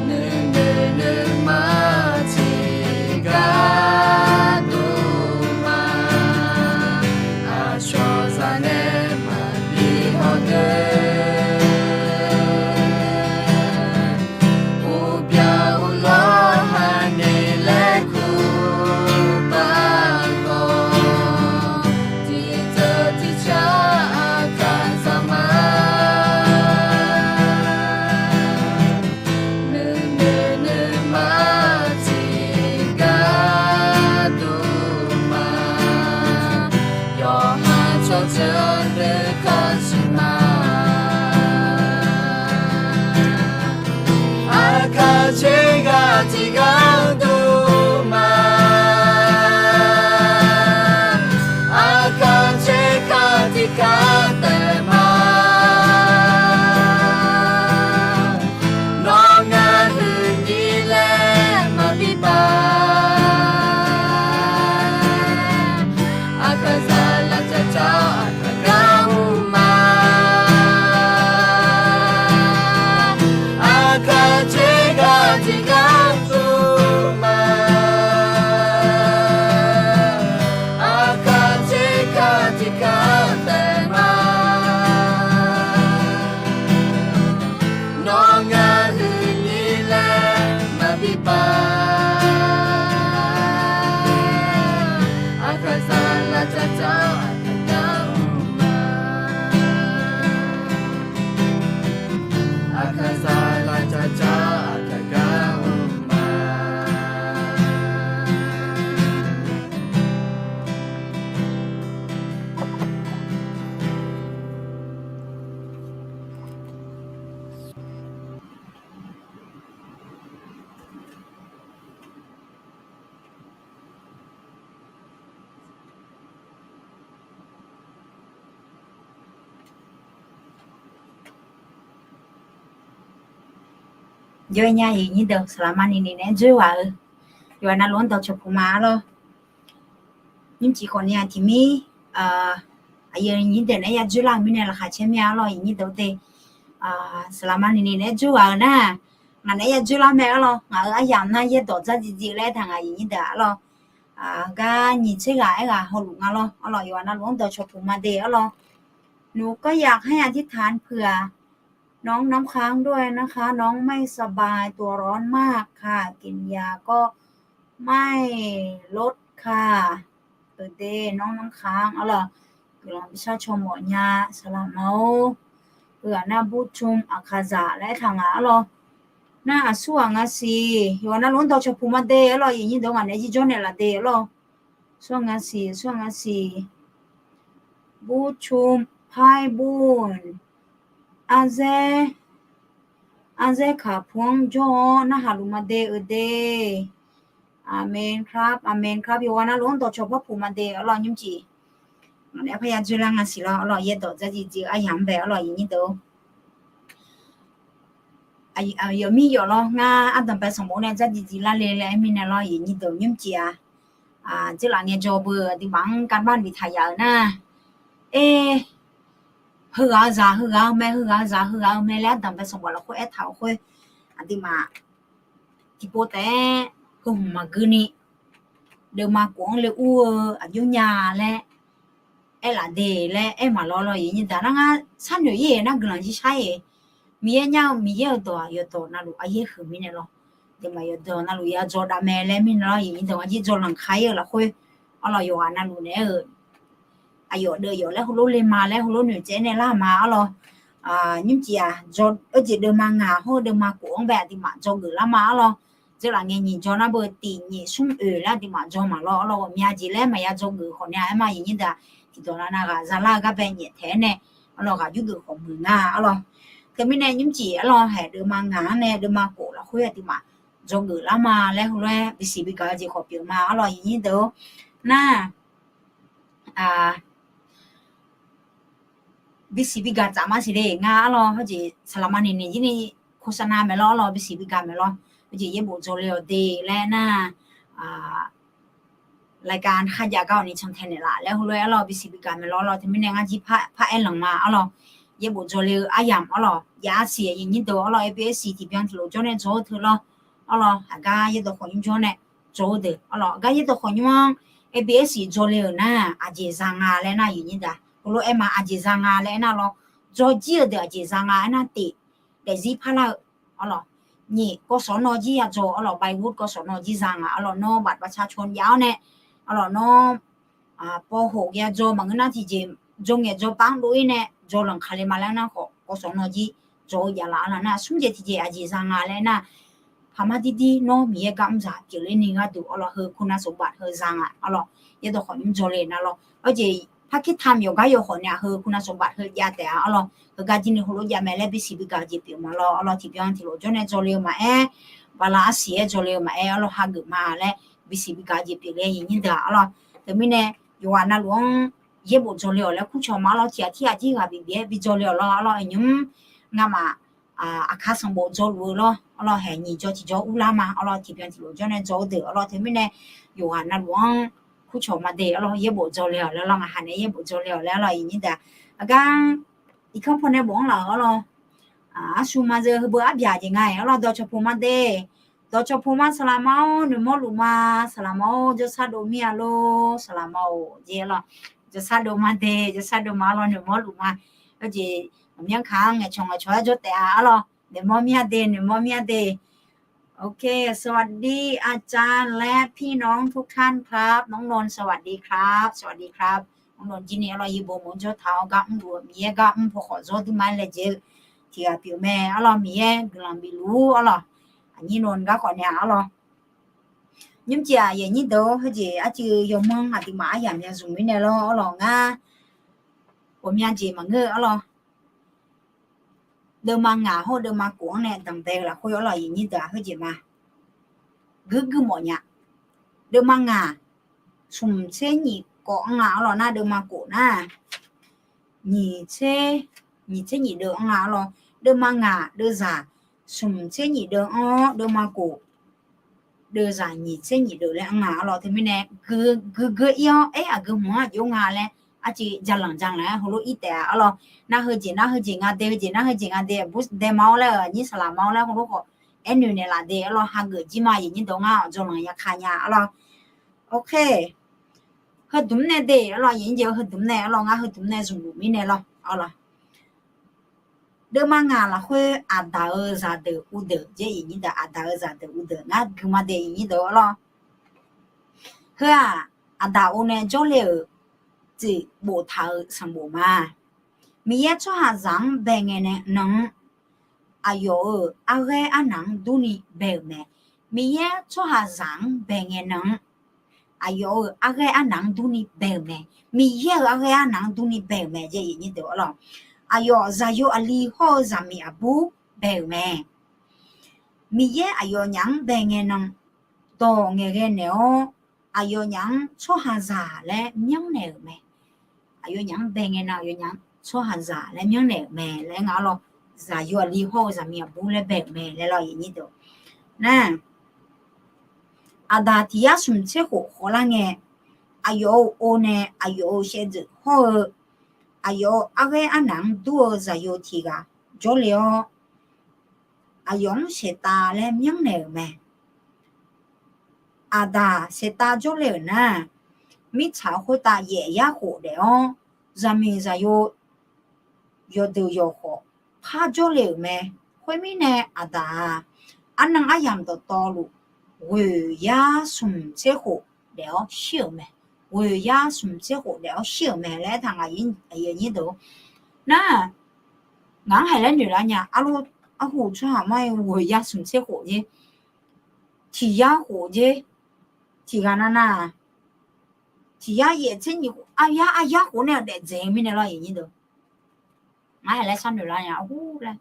nuinoeq nuima tiqgar dov ma. Aqcawq zaq nae maqbi hawdoer, uqbyaq uqlawr haqnaeq laer kur baqgawq, tiqteuq tiqcar aqkaqzaq ma. Nuinoeq nuima tiqgar dov ma. Yawqha tsawrjeuq nuikhanr siq ma. Aqkaq tserghaq tiqgar dov ma. Aqkaq tserkaq tiqkaq taef ma. Nawr ngar huiqnyir laer maqbi baq. Aqkaqzaq lavcavcawv aqkaq gar mr ma. Aqkaq tserghaq tiqgar dov ma. Aqkaq tserkaq tiqkaq taef ma. Nawr ngar huiqnyir laer maqbi baq. Aqkaqzaq lavcavcawv aqkaq gar mr ma. Aqkaqzaq lavcavcawv aqkaq gar mr ma. Jawr-ir nya, aqyuif nyir deuq, saqlaq maqni ni naeq-aer dzoer ghaq-eu yawqha navluf-anr dawqcawq puq ma arlawr. Nymrcif khawf ni-aq tiqmir, aqyuif nyir deuq naeq-aer ya dzoer lar-euq mirnae laqkhaq caer mir-a arlawr, aqyuif nyir deuq-eu te. Saqlaq maqni ni naeq-aer dzoer ghaq-eu nar, ngaq naeq-aer ya dzoer lar mae arlawr. Ngaq-euq aryamq nar yaerdawq dzardziv dziv laer taq ngaq aqyuif nyir deuq-aq arlawr. Gar nyiq tser ghaq aerghaq hawluf nga lawr arlawr, yawqha navluf-anr dawqcawq puq ma de arlawr. หนูก็อยากให้อธิษฐานเผื่อ น้องน้ำค้างด้วยนะคะ น้องไม่สบาย ตัวร้อนมากค่ะ กินยาก็ไม่ลดค่ะ เออเด้ น้องน้ำค้าง arlawr, guiqlanq bi shar caw mawf nya, saqlaq ma-or. Heu-aq nar burcm aqkaqzaq laer aertaq nga arlawr. Nar aqsurghaq nga siq, yawqha navluf-anr dawqcawq puq ma de arlawr, aqyuif nyir deuq, ngaq naeq-aer jir jawr naeqlaf de arlawr. Aqsurghaq nga siq, aqsurghaq nga siq. Burcm paer bur, arzaer, arzaer kaq pu-anr jawr-awr narhaq luf ma de, eu de. Aqmeq kar, aqmeq kar. Yawqha navluf-anr dawqcawq par puq ma de arlawr, nymrcif. Ngaq naeq-aer parya dzoer lar nga siq lawr arlawr, yaerdawq dzardziv dziv-eu aryamq-anr bae arlawr, aqyuif nyir deuq. Yawf mir yawf lawr, ngar ardanqbae sanqbof nae dzardziv dziv lar le laer aer mirnae lawr, aqyuif nyir deuq, nymrcif-aq. Dzeurlaf ngaejawr beu aqduimaf-anr garbar biftaq yaf-euq nar, aer, heughaq-eu zaq heughaq-eu mae, heughaq-eu zaq heughaq-eu mae laer ardanqbae sanqbof lafkhoer aertaq-euq khoer, aqduimaf tiqpov taef-aer heu hmq maqgui ni, deuvma kof-anr le ur-eu aqjox nya laer aerlaf de laer aer maqlawr lawr, aqyuif nyir deuq. Nar ngar sharnoeq-ir-eq, nar guiqlanq jir shar-ir-eq. Miqyaer nyar-eu, Miqyaer-euq dawq-aq yawqdawq navluf aqyaer huiq mirnae lawr. Deuvma yawqdawq navluf ya dzaw dav mae laer mirnae lawr, aqyuif nyir deuq, ngar jir dzaw lanq ka-ir-eu lafkhoer arlawr, yawqghaq navluf naeq-aer-eu aqyawf deuv yawf laer heulof le ma laer heulof noeqtsaev nae lar ma arlawr. Nymrcif-aq, eur jeq deuvma ngaq hawr-eu deuvma kof-anr bae aqduimaf dzawgeuf lar ma arlawr. Dzeurlaf ngae nyiq dzaw nar beu tiq nyiq smr oeq laer aqduimaf dzaw maqlawr arlawr, ghawqmya jeq laer maqya dzawgeuf khawf nae aer ma, aqyuif nyir deuq-aq. dawq navnav ghaq zalar-eu gar bae nyaef taef-aer nae, arlawq, ghaq yurgeuf khawf muiq nga arlawq. Teumirnae nymrcif arlawq, haeq deuvma ngaq-anr nae deuvma kof lafkhoer aqduimaf dzawgeuf lar ma laer heulof-aer bisiq bigaq-eu jeq khawf pyeuf ma arlawq, aqyuif nyir deuq-or. Nar, bisiq bigaq tsaf ma siq le nga arlawq, heujeq saqlaqma niqniq jir ni โฆษณา maeq lawr arlawq, bisiq bigaq maeq lawr. Heujeq yaerbof dzawle-awq de laer nar, รายการ kharjav gar-awq ni cantae naeqlaf laer heulof-aer arlawq, bisiq bigaq maeq lawr arlawq. Teumirnae ngar jir par aer lanq ma arlawq. Yaerbof dzawle-eu aryamq arlawq, jav-a siq aqyuif nyir deuq arlawq, absi tiqbyan tiqlof jawr nae dzaw-eu teu lawr arlawq. Aqgar yaerdawq khawf nymr jawr nae dzaw-eu deuq arlawq, aqgar yaerdawq khawf nymr-anr absi dzawle-euq nar aqjeq za nga laer nar aqyuif nyir deuq, heulof-aer ma aqjeq za nga laer aernar lawr, dzawjir-eu deuq aqjeq za nga aernar tif daefzir parlar-eu arlawq. Nyiq, กสน. jir yadzaw arlawq, ใบวุฒิ กสน. jir za nga arlawq, nawr บัตรประชาชน jav-awr nae arlawq, nawr ป.หก yadzaw maqngeur nar tiqjeq, dzawngaeq dzaw pav-anr dov-ir nae dzaw lanq kale ma laer nar khawf กสน. jir dzaw-eu jav laf arlawq nar, smr jeq tiqjeq aqjeq za nga laer nar, paqmar dirdir nawr Miqyaer gar mrzaq pyeufler ni gharduq arlawq, heu คุณสมบัติ heu za nga arlawq, yaerdawq khawf nymr dzawle nar lawr. Arjeq พาสปอร์ต yawqgar yawkhawf nae-aq heu คุณสมบัติ heu jav taef-a arlawq, heugar jir ni heulof jav mae laer bisiq bigaq-eu jeq pyeuf ma lawr arlawq, tiqbyan tiqlof jawr nae dzawle-eu maqaer, bala arsiq-aer dzawle-eu maqaer arlawq, hageuf ma laer bisiq bigaq-eu jeq pyeufle aqyuif nyir deuq arlawq. Teumirnae yawqghaq navluf-anr yaerbof dzawle-awq laer kurcawq ma arlawq, tiq ghaq tirghaq jir ghaq bif bif-aer bi dzawle-awq lawr arlawq, aqnymr ngamaf aqkar sanqbof dzawluf-eu lawr arlawq, haeq nyiq jawr tiq jawr urlar ma arlawq, tiqbyan tiqlof jawr nae dzaw-eu deuq arlawq. Teumirnae yawqghaq navluf-anr kurcawq ma de arlawq, yaerbof dzawle-awq laer arlawq, ngaqha nae yaerbof dzawle-awq laer arlawq, aqyuif nyir deuq. Aqgar irkanr paw nae bofanr laf-euq arlawq, arsu ma zeu heubeu arbyaq jeq nga-iq arlawq, dawqcawq puq ma de. Dawqcawq puq ma saqlaqma-or, noeqmawr luf ma saqlaqma-or, jawrsar dov mir-a lor saqlaqma-or jeq arlawq, jawrsar dov ma de, jawrsar dov ma arlawq, noeqmawr luf ma. Arjeq aqmyanr kaq-anr ngaeqcawq ngaeqcawq-aer jawr taef-a arlawq, noeqmawr mir-a de, noeqmawr mir-a de. สวัสดีอาจารย์ และพี่น้องทุกท่านครับ น้องนนท์ สวัสดีครับ สวัสดีครับ น้องนนท์ jir ni arlawq, yaerbof mawf-anr jawr taq-awr gar mrluf-eu Miqyaer gar mr paw khawf zawr duima-aer laejae-eu tiqghaq pyeuf mae arlawq, Miqyaer guiqlanq bifluf-ur arlawq, aqnyir nmr gar khawf nae-a arlawq. Nymrcif-aq aqyuif nyir deuq-or, heujeq arcuiv yawmanr aqduimaf aryamq ya zmq mirnae lawr arlawq, ngar ghawqmya jeq maqngeur-eu arlawq. Deuvma ngaq hawr-eu deuvma kof-anr nae danqbae-eu lafkhoer arlawq, aqyuif nyir deuq-aq heujeq ma. Guirguir mawf nya. Deuvma ngaq smq tser nyiq kawv-anr nga arlawq nar, deuvma kof nar nyiq tser, nyiq tser nyiq deuv-anr nga arlawq. Deuvma ngaq deuvzaq smq tser nyiq deuv-anr, deuvma kof deuvzaq nyiq tser nyiq deuv laer anr nga arlawq. Teumirnae guigui ir-awr, aer, aqgeu hmq-anr aqjox nga laer arcuiv jalanq jalanq-aer heulof ir taef-a arlawq. Nar heujeq nar heujeq nga de, heujeq nar heujeq nga de, aqbur daema-awr laer-euq aqnyir saqlaqma-awr laer heulof khawf aernoeq naeqlaf de arlawq, hageuf jir ma, aqyuif nyir deuq, ngar aqdzawq lanq yaka nya arlawq. Ok. Heudmq nae de arlawq, aqyuif nyir deuq, heudmq nae arlawq, ngar heudmq nae zmqluf mirnae lawr arlawq. Deuvma ngaq lafkhoer aqdaq-euq zaqdeuq uvdeuq, aqdaq-euq zaqdeuq uvdeuq ngar guima de, aqyuif nyir deuq arlawq. Heu-aq, aqdaq-or nae jawrle-euq tsuif boftaq-euq sanqbof ma. Miqyaer tsawrhaqzaq-anr bae ngae nan-anr, aqyawf-euq arghaer arnaq-anr durni bae-euq mae. Miqyaer tsawrhaqzaq-anr bae ngae nan-anr, aqyawf-euq arghaer arnaq-anr durni bae-euq mae. Miqyaer-euq arghaer arnaq-anr durni bae-euq mae, aqyawf zaqyo aqli hawr-eu zaqmiq aqbur bae-euq mae. Miqyaer aqyawfnyaf-anr bae ngae nan, dawq ngaeqghae naeq-awr, aqyawfnyaf-anr tsawrhaqzaq laer myanrnaeq-euq mae. Aqyawfnyaf-anr bae ngae nan, aqyawfnyaf-anr tsawrhaqzaq laer myanrnaeq-euq mae laer nga arlawq. Zaqyo aqli hawr-eu zaqmiq aqbur laer bae-euq mae laer lawr, aqyuif nyir deuq. Nar, aqdaq tiq yar smq tser khof khawvlar ngae, aqyawf-euq or nae aqyawf-euq shaevdzeuf hawr-eu, aqyawf-euq arghaer arnaq-anr dur-eu zaqyo tiq ghaq jawrle-awr, aqyawf-anr saeqtav laer myanrnaeq-euq mae. Aqdaq saeqtav jawrle-euq nar, mirtsaq khoertav yaef yar khof daef-awr, zaqmiq zaqyo yawqdeuq yawq khawf par jawrle-euq mae. Khoermirnae, aqdaq-aq, arnan aryamq dawqtawvluf ghoeq yar smq tser khof daef-awr shir-euq mae. Ghoeq yar smq tser khof daef-awr shir-euq mae laer aertaq nga, aqyuif nyir deuq. Nar, ngaq-anr haiq laer noeqlar nya, arhu tsawrhaq mar-aer ghoeq yar smq tser khof jer, tiq yar khof jer, tiq ghaq navnav Tiq yar yaef tser nyiq khof, aryar aryar khof nae-euq daef dzaeq-eu mirnae lawr, aqnyir deuq. Ngar hae laer sharnoeq lar nya-a laer.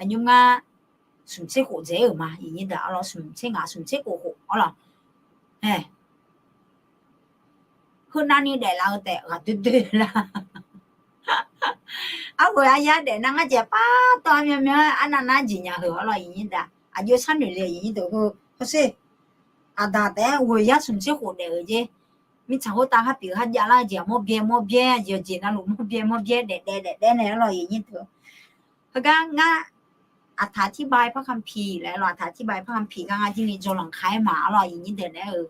Aqnymr ngar smq tser khof dzaeq-euq ma, aqnyir deuq, arlawr, smq tser ngaq smq tser khof khof arlawr. Ae, heunavni daeflaf-eu taef ghaqdoer doer lar. Arghoeq aryar daef nar ngar jeq par tawv-a myanmyan arnav nar jeq nya heu arlawr, aqnyir deuq. Aqjox sharnoeq le, aqnyir deuq, hawsher. Aqdaq taef-aer ghoeq yar smq tser khof daef-euq jer. Mirtsaq khoertav kharpyeuf kharjav lar-eu jeq-aq mawr byae mawr byae, aqjeq aqjeq navluf mawr byae mawr byae daef daef daef daef nae arlawr, aqnyir deuq. Heugar ngar อธิบายพระคัมภีร์ laer lawr, อธิบายพระคัมภีร์ gar ngar jir ni dzawlanq kaq-aer ma arlawr, aqnyir deuq naeq-eu,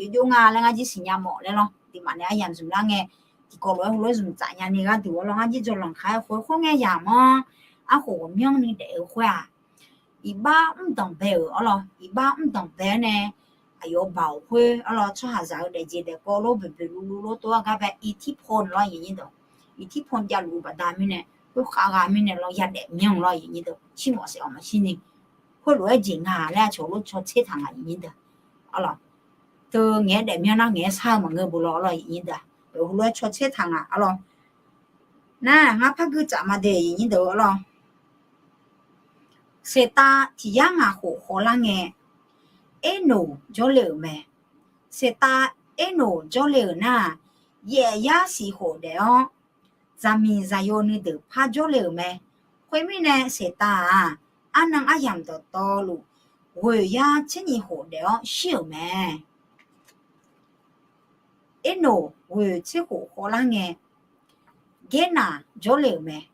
yawjov nga laer ngar jir siqnya mawf laer lawr. Aqduimaf nae aryamq zmq lar ngae, tiqkawv lof-aer heulof-aer zmq tsaf nyani gharduq arlawr, ngar jir dzawlanq kaq-aer khoer khoerngae yamq-anr, arkhof ghawqmyanrni daef-eu khoer-aq, iqbax mrdanq bae-euq arlawr, iqbax mrdanq bae-awr nae, aqyawf-eu baoq khoer arlawr, tsawrhaqzaq-eu daefjeq daefkawv lof boeqboeq luvluv lof tov-aer gar bae อิทธิพล lawr, aqnyir deuq. อิทธิพล javluf-eu baqda mirnae, khoerkhav gha mirnae lawr yadaef myanr lawr, aqnyir deuq. Shirmawf saef-awq maqshir ni, khoerlof-aer jeq nga laer aqcawq lof caw tser taq ngaq, aqnyir deuq. Arlawr, teu ngaeq-aer daef myanr nar ngaeq-aer shar-eu maqngeur bu lawr arlawr, aqnyir deuq. Heulof-aer caw tser taq ngaq arlawr. Nar ngar par gui tsaf ma de, aqnyir deuq arlawr. Seqtav tiq yar ngaq khof khawvlar ngae, Ernoq jawrle-euq mae. Seqtav Ernoq jawrle-euq nar-aq, yaef yar siq khof daef-awr, zaqmiq zaqyo nuideuq par jawrle-euq mae. Khoermirnae, seqtav-aq, arnan aryamq dawqtawvluf, ghoeq yar tser nyiq khof daef-awr shir-euq mae. Ernoq ghoeq tser khof khawvlar ngae, Gernaq jawrle-euq mae.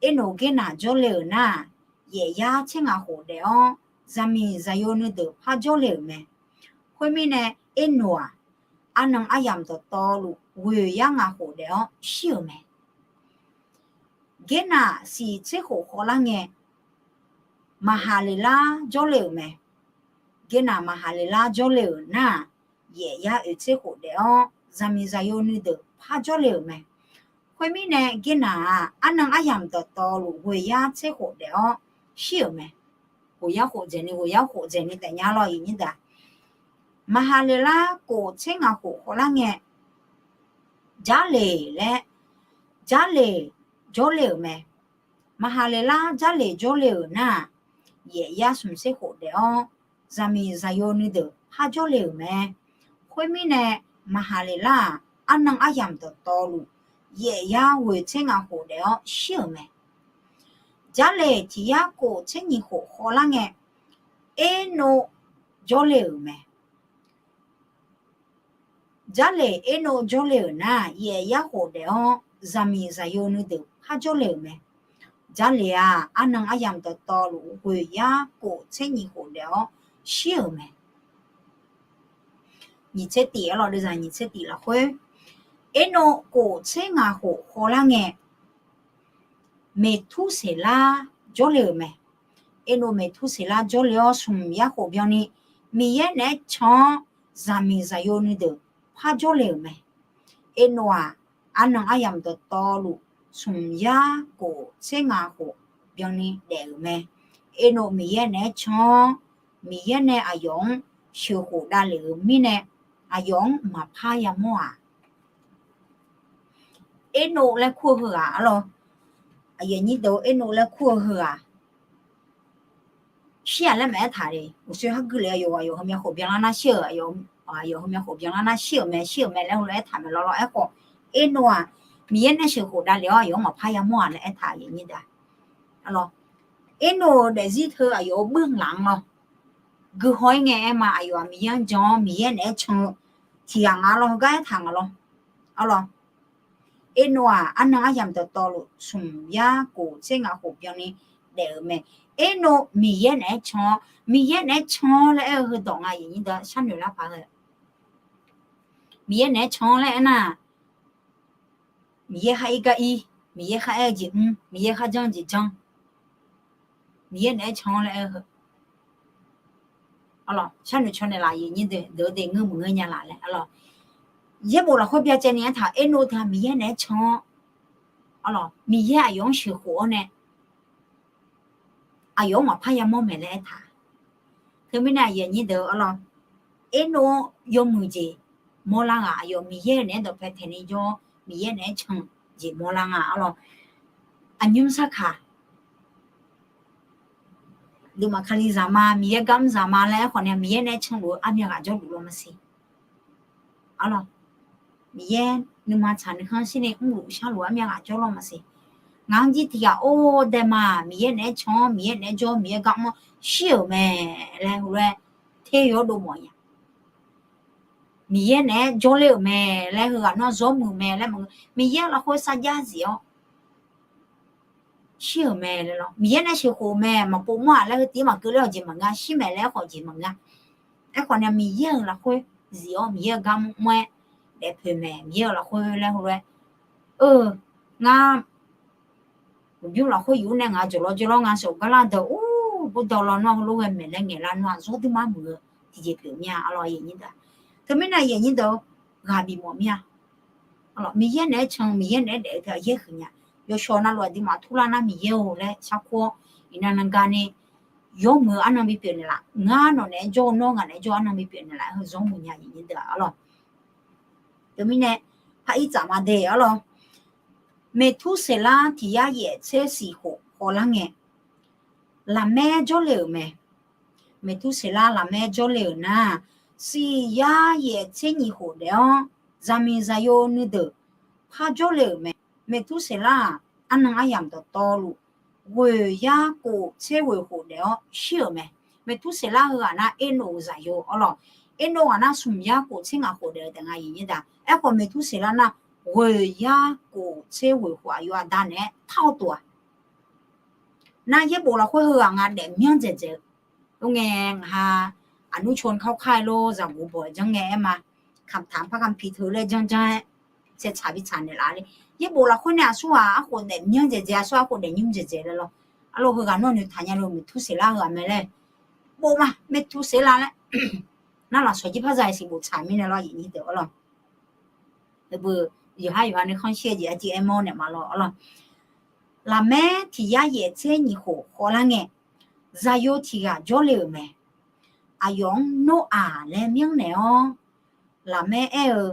Ernoq Gernaq jawrle-euq nar-aq, yaef yar tser ngaq khof daef-awr, zaqmiq zaqyo nuideuq par jawrle-euq mae. Khoermirnae, Ernoq-aq, arnan aryamq dawqtawvluf ghoeq yar ngaq khof daef-awr shir-euq mae. Gernaq siq tser khof khawvlar ngae, Maqhaqleqlar jawrle-euq mae. Gernaq Maqhaqleqlar jawrle-euq nar-aq, yaef yar oeq tser khof daef-awr, zaqmiq zaqyo nuideuq par jawrle-euq mae. Khoermirnae, Gernaq-aq, arnan aryamq dawqtawvluf ghoeq yar tser khof daef-awr shir-euq mae. Ghoeq yar khof dzaeqni, ghoeq yar khof dzaeqni taef nya lawr, aqnyir deuq. Maqhaqleqlar kof tser ngaq khof khawvlar ngae, Jarleq laer, Jarleq jawrle-euq mae. Maqhaqleqlar Jarleq jawrle-euq nar-aq, yaef yar smq tser khof daef-awr, zaqmiq zaqyo nuideuq par jawrle-euq mae. Khoermirnae, Maqhaqleqlar-aq, arnan aryamq dawqtawvluf, yaef yar ghoeq tser ngaq khof daef-awr shir-euq mae. Jarleq tiq yar kof tser nyiq khof khawvlar ngae, Ernov jawrle-euq mae. Jarleq Ernov jawrle-euq nar-aq, yaef yar khof daef-awr, zaqmiq zaqyo nuideuq par jawrle-euq mae. Jarleq-aq, arnan aryamq dawqtawvluf ghoeq yar kof tser nyiq khof daef-awr shir-euq mae. Nyiq tser tif arlawr, deuv zaq nyiq tser tif lafkhoer, Ernov kof tser ngaq khof khawvlar ngae, Meqturseqlar jawrle-euq mae. Ernov Meqturseqlar jawrle-awr smq yar khof byanni, Miqyaer naeq-aer can-awr, zaqmiq zaqyo nuideuq par jawrle-euq mae. Ernov-aq, arnan aryamq dawqtawvluf, smq yar kof tser ngaq khof byanni daef-euq mae. Ernov Miqyaer naeq-aer can-awr, Miqyaer nae aqyawf-anr sheuqkhof davlef-euq mirnae, aqyawf-anr maqpar yamawr-aq. Ernov laer kur-eu heughaq arlawr, aqyuif aqnyir deuq, Ernov laer kur-eu heughaq shir-aq laer maqaer taq le. Uqshoe hageuf le, aqyawf, aqyawf heumya khof byanlar nar shir-euq, aqyawf heumya khof byanlar nar shir-euq mae, shir-euq mae laer heulof-aer taq mae lawr lawr. Aerkhawf, Ernov-aq, Miqyaer nae sheuqkhof davlef-awr aqyawf-anr maqpar yamawr-aq laer aertaq-euq aqyuif aqnyir deuq. Arlawr, Ernov-euq daefzir teu aqyawf-euq buir ghaq-anr lawr, guihaw-ir ngae aer ma, aqyawf-aq Miqyaer-anr jan-awr Miqyaer naeq-aer can-eu tiqghaq nga lawr, heugar aertaq nga lawr. Arlawr, Ernov-aq, arnan aryamq dawqtawvluf smq yar kof tser ngaq khof byanni daef-euq mae. Ernov Miqyaer naeq-aer can-awr, Miqyaer naeq-aer can-awr laer aer-eu heudawq nga, aqyuif aqnyir deuq, sharnoeq lar paq-aer. Miqyaer naeq-aer can-awr laer aernar, Miqyaer khar ir gar ir, Miqyaer khar aer-eu jeq mr, Miqyaer khar janr-eu jeq janr. Miqyaer naeq-aer can-awr laer aer-eu heu. Arlawr, sharnoeq caw naeqlaf, aqyuif aqnyir deuq, deuq-eu deuq ngeur maqngeur nya laf laer. Arlawr, yaerbof lafkhoer byacaevni aertaq, Ernov teu-aq Miqyaer naeq-aer can-awr, arlawr, Miqyaer aqyawf-anr sheuqkhof-awr nae aqyawf-anr maqpar yamawr mae laer aertaq. Teumirnae aqyuif aqnyir deuq, arlawr, Ernov-anr yawmuiq jeq mawrlar nga. Aqyawf Miqyaer naeq-aer dawqpae taeq ni jawr, Miqyaer naeq-aer can jeq mawrlar nga arlawr. Aqnymr sarkaq, duimaf Kalizaq ma, Miqyaer gar mr zaq ma laer aerkhawf ni-a, Miqyaer naeq-aer canluf-eu armyav ghaq jawrluf law maqsiq. Arlawr, Miqyaer nuima tsaq nuikhanr shir ni mrluf sharluf-eu armyav ghaq jawr law maqsiq. Ngaq-anr jir tiq ghaq or dae ma, Miqyaer naeq-aer can-awr, Miqyaer naeq-aer jawr, Miqyaer gar mr-awr shir-euq mae laer heulof-aer ter yawr dov mawf nya. Miqyaer naeq-aer jawrler-euq mae laer heughaq nar zawr muiq mae laer maqngeur. Miqyaer lafkhoer sarjax zif-awr shir-euq mae laer lawr. Miqyaer nae sheuqkhof-eu mae, maqpov mawr-aq laer heu tiv maqkeuv laer-awq jeq maqngeur, shir mae laer aerkhawf jeq maqngeur. Aerkhawf ni-a, Miqyaer-euq lafkhoer zif-awr Miqyaer-euq gar mr-aer daefpoeq mae, Miqyaer-euq lafkhoer laer heulof-aer, eu, ngar uqbymr lafkhoer yuf-ur nae ngaq jawqlawr jawrlawr nga shawq gar lar deuq ur, bawrdaw lawnmr-aq heulof ghae maeq laer ngaeq lar nmr-aq zawr duirma muiq-eu tiqjeq pyeuf mir-a arlawr. Teumirnae aqyuif aqnyir deuq-eu ghaq bif mawf mir-a. Miqyaer naeq-aer can, Miqyaer naeq-aer daef-eu teu yaer huiq nya. Yawshawq navluf aqduimaf turlar nar Miqyaer-or laer sharkur-awr, iqnan nan gani yawmuiq-eu arnan bipyeuf naeqlaf, ngar nawq naeq-aer jawr-eu nawr ngaq naeq-aer jawr-eu arnan bipyeuf naeqlaf-aer heu zawr muiq nya aqyuif aqnyir deuq arlawr. Teumirnae par ir tsaf ma de arlawr. Meqturseqlar tiq yar yaef tser siq khof khawvlar ngae, Laqmaer jawrle-euq mae. Meqturseqlar Laqmaer jawrle-euq nar, siq yar yaef tser nyiq khof daef-awr, zaqmiq zaqyo nuideuq par jawrle-euq mae. Meqturseqlar-aq, arnan aryamq dawqtawvluf ghoeq yar kof tser ghoeq khof daef-awr shir-euq mae. Meqturseqlar heughaq nar Ernof-euq zaqyo arlawr. Ernof ghaq nar smq yar kof tser ngaq khof daef-eu taef nga aqyuif aqnyir deuq. Aerkhawf Meqturseqlar nar ghoeq yar kof tser ghoeq khof aqyawf aqda naeq-aer tar-awr tov-aq. Nar yaerbof lafkhoer heughaq nga daef myanr dzaeqdzaeq-eu. Lof ngae ngaq ha, aqnur cawq kawrkar-aer lor zaqguq bawq-aer janr ngae aer ma. Kamqtaq par kamqpiq teu laer janrjanr-aer saeqtsaq bi tsaq naeqlaf le. Yaerbof lafkhoer nae aqsurghaq arkhof daef myanr dzaeqdzaeq, aqsurghaq arkhof daef nymr dzaeqdzaeq laer lawr. Arlawr heughaq nawr noeqtaq nya lo, Meqturseqlar heughaq mae laer bof ma, Meqturseqlar laer. Nar lafsawq jir par za-iq siq bof tsaq mirnae lawr aqyuif aqnyir deuq arlawr. Yawqha yawqha nuikhanr shir-eu jeq arjir aermawr naeq ma lawr arlawr. Laqmaer tiq yar yaef tser nyiq khof khawvlar ngae, zaqyo tiq ghaq jawrle-euq mae. Aqyawf-anr Noraq laer myanrnaeq-awr, Laqmaer aer-eu,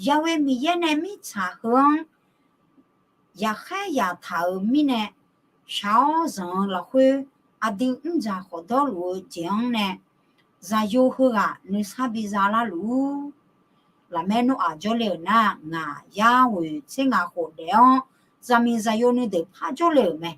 Yaghoe Miqyaer nae mirtsaq heu-anr yaqkhaer yaqtaq-euq mirnae, shaq-awr zanq-eu lafkhoer aqdui mrdzaq khawfdawr luf-eu jeq-anr nae, zaqyo heughaq nuisar biza larluf-ur. Laqmaer Noraq jawrle-euq nar, ngaq yar ghoeq tser ngaq khof daef-awr, zaqmiq zaqyo nuideuq par jawrle-euq mae.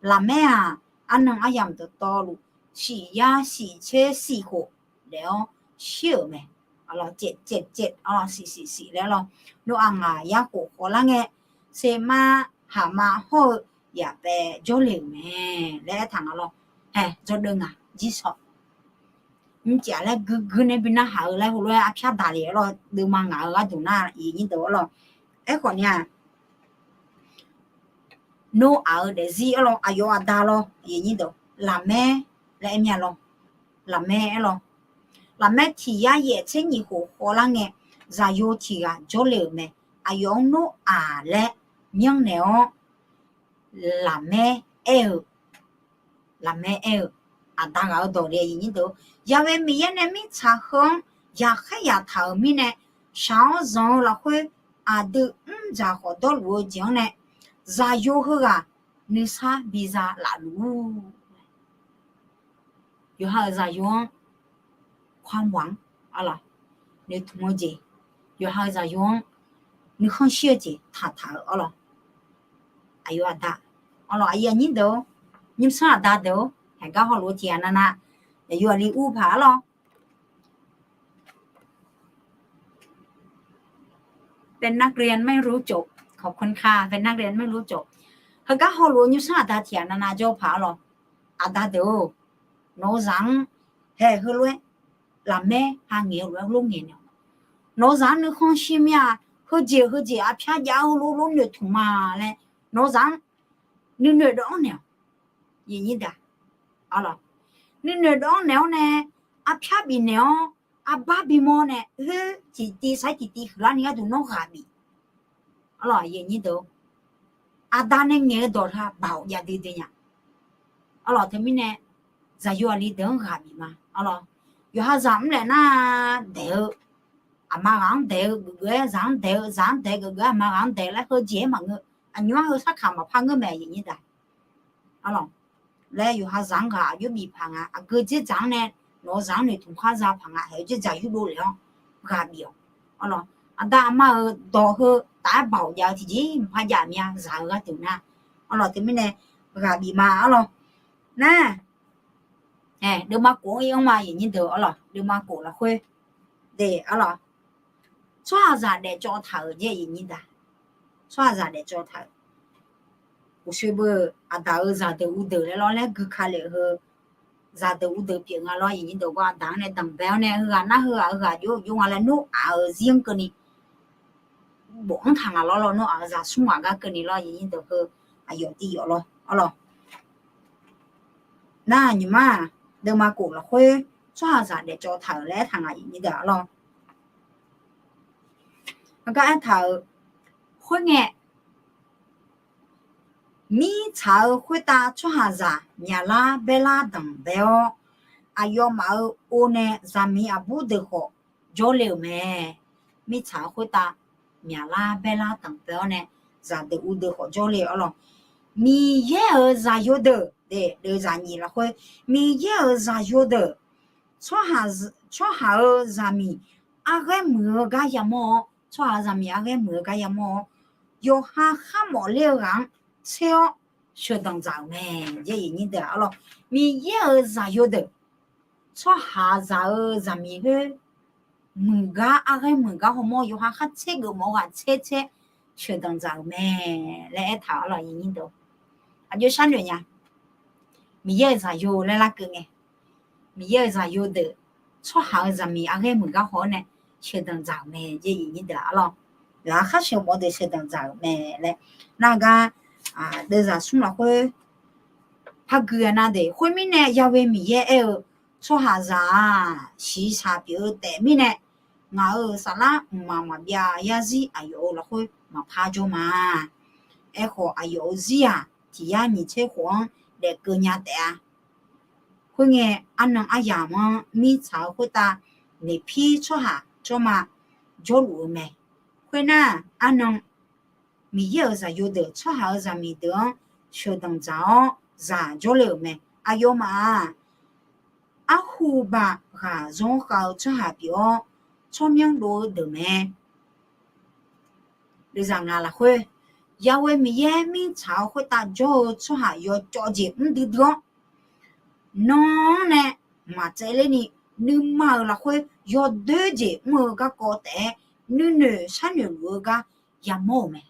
Laqmaer-aq, arnan aryamq dawqtawvluf siq yar siq tser siq khof daef-awr shir-euq mae. Arlawr, caev caev caev, arlawr, siq siq siq laer lawr. Noraq ngaq yar khof khawvlar ngae, saeqma haqma hawr-eu yaqpaev jawrle-euq mae laer aertaq nga lawr. Hae, jawrdeuv ngaq jir shawq mrcaef laer guiqguiq nae bi narhaq-eu laer heulof-aer arpyar daqle arlawr, deuvma ngaq-eu gharduq nar aqyuif aqnyir deuq arlawr. Aerkhawf ni-aq, Noraq-eu daefzir arlawr, aqyawf aqda lawr, aqyuif aqnyir deuq, Laqmaer laer aer mir-a lawr. Laqmaer aer lawr. Laqmaer tiq yar yaef tser nyiq khof khawvlar ngae, zaqyo tiq ghaq jawrle-euq mae. Aqyawf-anr Noraq laer myanrnaeq-awr, Laqmaer aer-eu, Laqmaer aer-eu, aqda ghaq-eu dawq le aqyuif aqnyir deuq, Yaghoe Miqyaer nae mirtsaq heu-anr yaqkhaer yaqtaq-euq mirnae, shaq-awr zanq-eu lafkhoer aqdui mrdzaq khawfdawr luf-eu jeq-anr nae, zaqyo heughaq nuisar biza laf luf-ur. Yawqha-euq zaqyo-anr ความหวัง arlawr, noeqtmq-eu jeq, yawqha-euq zaqyo-anr nuikhanr shir-eu jeq taqtaq-eu arlawr. Aqyawf aqda, arlawr, aqyuif aqnyir deuq-or, nymrsanr aqda deuq-or, haeqgar hawluf-eu tiq ghaq navnav, aqyuif aqli ur paq arlawr. เป็นนักเรียนไม่รู้จบ ขอบคุณค่ะ เป็นนักเรียนไม่รู้จบ heugar hawluf-eu nymrsanr aqda tiq ghaq navnav jawr paq arlawr. Aqda deuq-or, nawq-eu zaq-anr hae heulof-aer lafmaer ha ngaeq-eu lof-aer lof ngaeq naeq-awq. Nawq-eu zaq-anr nuikhanr shir mir-a, heujeq heujeq arpyar jav-eu lof lof noeqtmq ma laer nawq-eu zaq-anr nuinoeq dawv-anr naeq-awq. Aqnyir deuq, nuinoeq dawv-anr naeq-awr nae, arpyar bifnaeq-awr, arbar bimawr nae, khoer tiqtiv sar-ir tiqtiv huiqlar ni gharduq nawr ghaq bif. Arlawr, aqnyir deuq, aqda nae ngaeq-eu dawq teu-aq baoq jav duidui nya. Arlawr, teumirnae zaqyo aqli deuq-anr ghaq bif ma. Arlawr, yawqha zaq mr laef nar daeq-eu aqma ghaq-anr daeq-eu geufgeuf-aer, zaq-anr daeq-eu, zaq-anr daeq geufgeuf-aer, aqma ghaq-anr daeq laer heujeq-aer maqngeur. Aqnymr-anr heu sarkaq maqpar ngeur mae, aqyuif nyir daq. Arlawq, laer yawqha zaq-anr ghaq aqjox bif paq nga. Aqgeu dzerdzaq-anr nae nawq-eu zaq-anr noeqtmq khar za paq nga. Haeq-eu dzerdzaq yurdov lef-anr ghaq bif-awq. Arlawq, aqda aqma-euq dawq heu taf-aer baoq jav-eu tiqjeq maqpar jav mya zaq-eu gharduq nar. Arlawq, teumirnae ghaq bif ma. Arlawq, nar, deuvma khof-anr ir-anr ma, aqyuif nyir deuq. Arlawq, deuvma khof lafkhoer de, arlawq, tsawrhaqzaq daefcawv taq-euq jeq, aqyuif nyir daq. Tsawrhaqzaq daefcawv taq-euq. Uqshoe beu, aqdaq-euq zaqdeuq uvdeuq laer lawr laer gui ka lef-eu heu, zaqdeuq uvdeuq pyeuf nga lawr, aqyuif nyir deuq. Gawr aqdaq-anr nae danqbae-awr nae heughaq nar heughaq heughaq jov-aer jov nga laer nawr aq-euq zir-anr keuvni bof-anr taq nga lawr lawr, nawr aq-euq zaqsmr ghaq gar keuvni lawr, aqyuif nyir deuq. Heu aqyawf tiq yawf lawr. Arlawq, nar nyiq mar-aq, deuvma khof lafkhoer tsawrhaqzaq daefcawv taq-euq laer aertaq nga, aqyuif nyir deuq. Arlawq, heugar aertaq-euq khoerngae, mirtsaq-eu khoertav tsawrhaqzaq myaqlar baerlar danqbae-awr, aqyawfmaf-euq or nae zaqmiq aqbur deuq khawf jawrle-euq mae. Mirtsaq-eu khoertav myaqlar baerlar danqbae-awr nae zaqdeuq uvdeuq khawf jawrle-awr lawq. Miqyaer-euq zaqyo deuq, de, deuvzaq nyiq lafkhoer, Miqyaer-euq zaqyo deuq, tsawrhaq-euq zaqmiq arghaer muiq-eu gar yamawr-awr, tsawrhaq-euq zaqmiq arghaer muiq-eu gar yamawr-awr, yawqha kharmawf ler-eu ghaq-anr tser-awr sheuqdanq dzaq-euq mae. Aqyuif nyir deuq, arlawq, Miqyaer-euq zaqyo deuq, tsawrhaqzaq-euq zaqmiq khoer muiq gar, arghaer muiq gar hawmawr, yawqha khar tser geufmawf-eu ghaq tser tser sheuqdanq dzaq-euq mae laer aertaq-awr lawq, aqyuif nyir deuq. Aqjox sharnoeq nya. Miqyaer-euq zaqyo laer larkeuv ngae, Miqyaer-euq zaqyo deuq tsawrhaq-euq zaqmiq arghaer muiq gar haw-awr nae sheuqdanq dzaq-euq mae, aqyuif nyir deuq. Arlawq, yawqha khar sheuqmawf-eu deuq sheuqdanq dzaq-euq mae laer nar gar, deuvzaq smr lafkhoer par gui-a nar de. Khoermirnae, Yahweh Miqyaer aer-eu, tsawrhaqzaq-aq, shiqshaq pyeuf-eu taef mirnae, ngaq-euq saflar mqmaq maqbyav yarzir aqyawf-euq lafkhoer maqpar jawr ma. Aerkhawf, aqyawf-euq zir-aq, tiq yar nyiq tser khof-anr daef keuv nya taef-a. Khoerngae, arnan aryamq-anr mirtsaq-eu khoertav noeqpir tsawrhaq jawrma jawrluf-eu mae. Khoernar, arnan Miqyaer-euq zaqyo deuq tsawrhaq-euq zaqmiq deuq-anr sheuqdanq dzaq-awr zaq jawrle-euq mae. Aqyawfmaf-aq, arhu baq ghaq zanr khav-eu tsawrhaq pyeuf-awr, tsawrmyanr dov-eu deuq mae. Deuvzaq ngaq lafkhoer, Yahweh Miqyaer mirtsaq-eu khoertav jawr-eu tsawrhaq yawcawv jeq mr duidui-awr, nan-anr nae maqtsaevler ni, nuima-euq lafkhoer yawdoer jeq mr-eu garkawv taef-aer nuinoeq sharnoeq luf-eu gar yamawr-euq mae.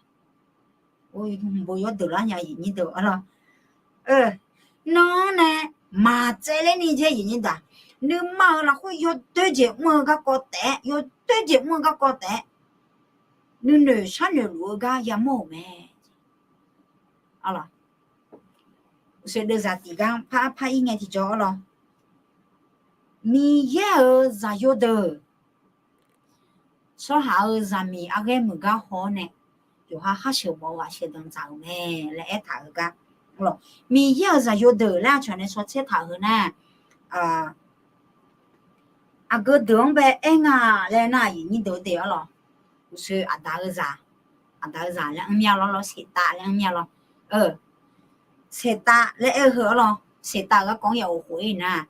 Bo yawdeuq lar nya, aqyuif nyir deuq. Arlawq, nan-anr nae maqtsaevler ni jeq, aqyuif nyir daq, nuima-euq lafkhoer yawdoer jeq mr-eu garkawv taef-aer, yawdoer jeq mr-eu garkawv taef-aer nuinoeq sharnoeq luf-eu gar yamawr-euq mae. Arlawq, uqshoe deuvzaq tiq gar par par ir ngae tiqjawr, arlawq, Miqyaer-euq zaqyo deuq tsawrhaq-euq zaqmiq arghaer muiq gar haw-awr nae, yawqha khar sheuqmawf-eu ghaq sheuqdanq dzaq-euq mae laer aertaq-eu gar, Miqyaer-euq zaqyo deuq laer aqcawq nae shawtser taq-euq heu nar, aqgeu deuq-anr bae aer nga laer nar, aqyuif nyir deuq-eu de, arlawq, uqshoe aqda-eu zaq, aqda-eu zaq laer anr mya lawr lawr, seqtav laer anr mya lawr. Seqtav laer aer-eu heu, arlawq, seqtav-euq garkawv-anr ya of khof-ir nar,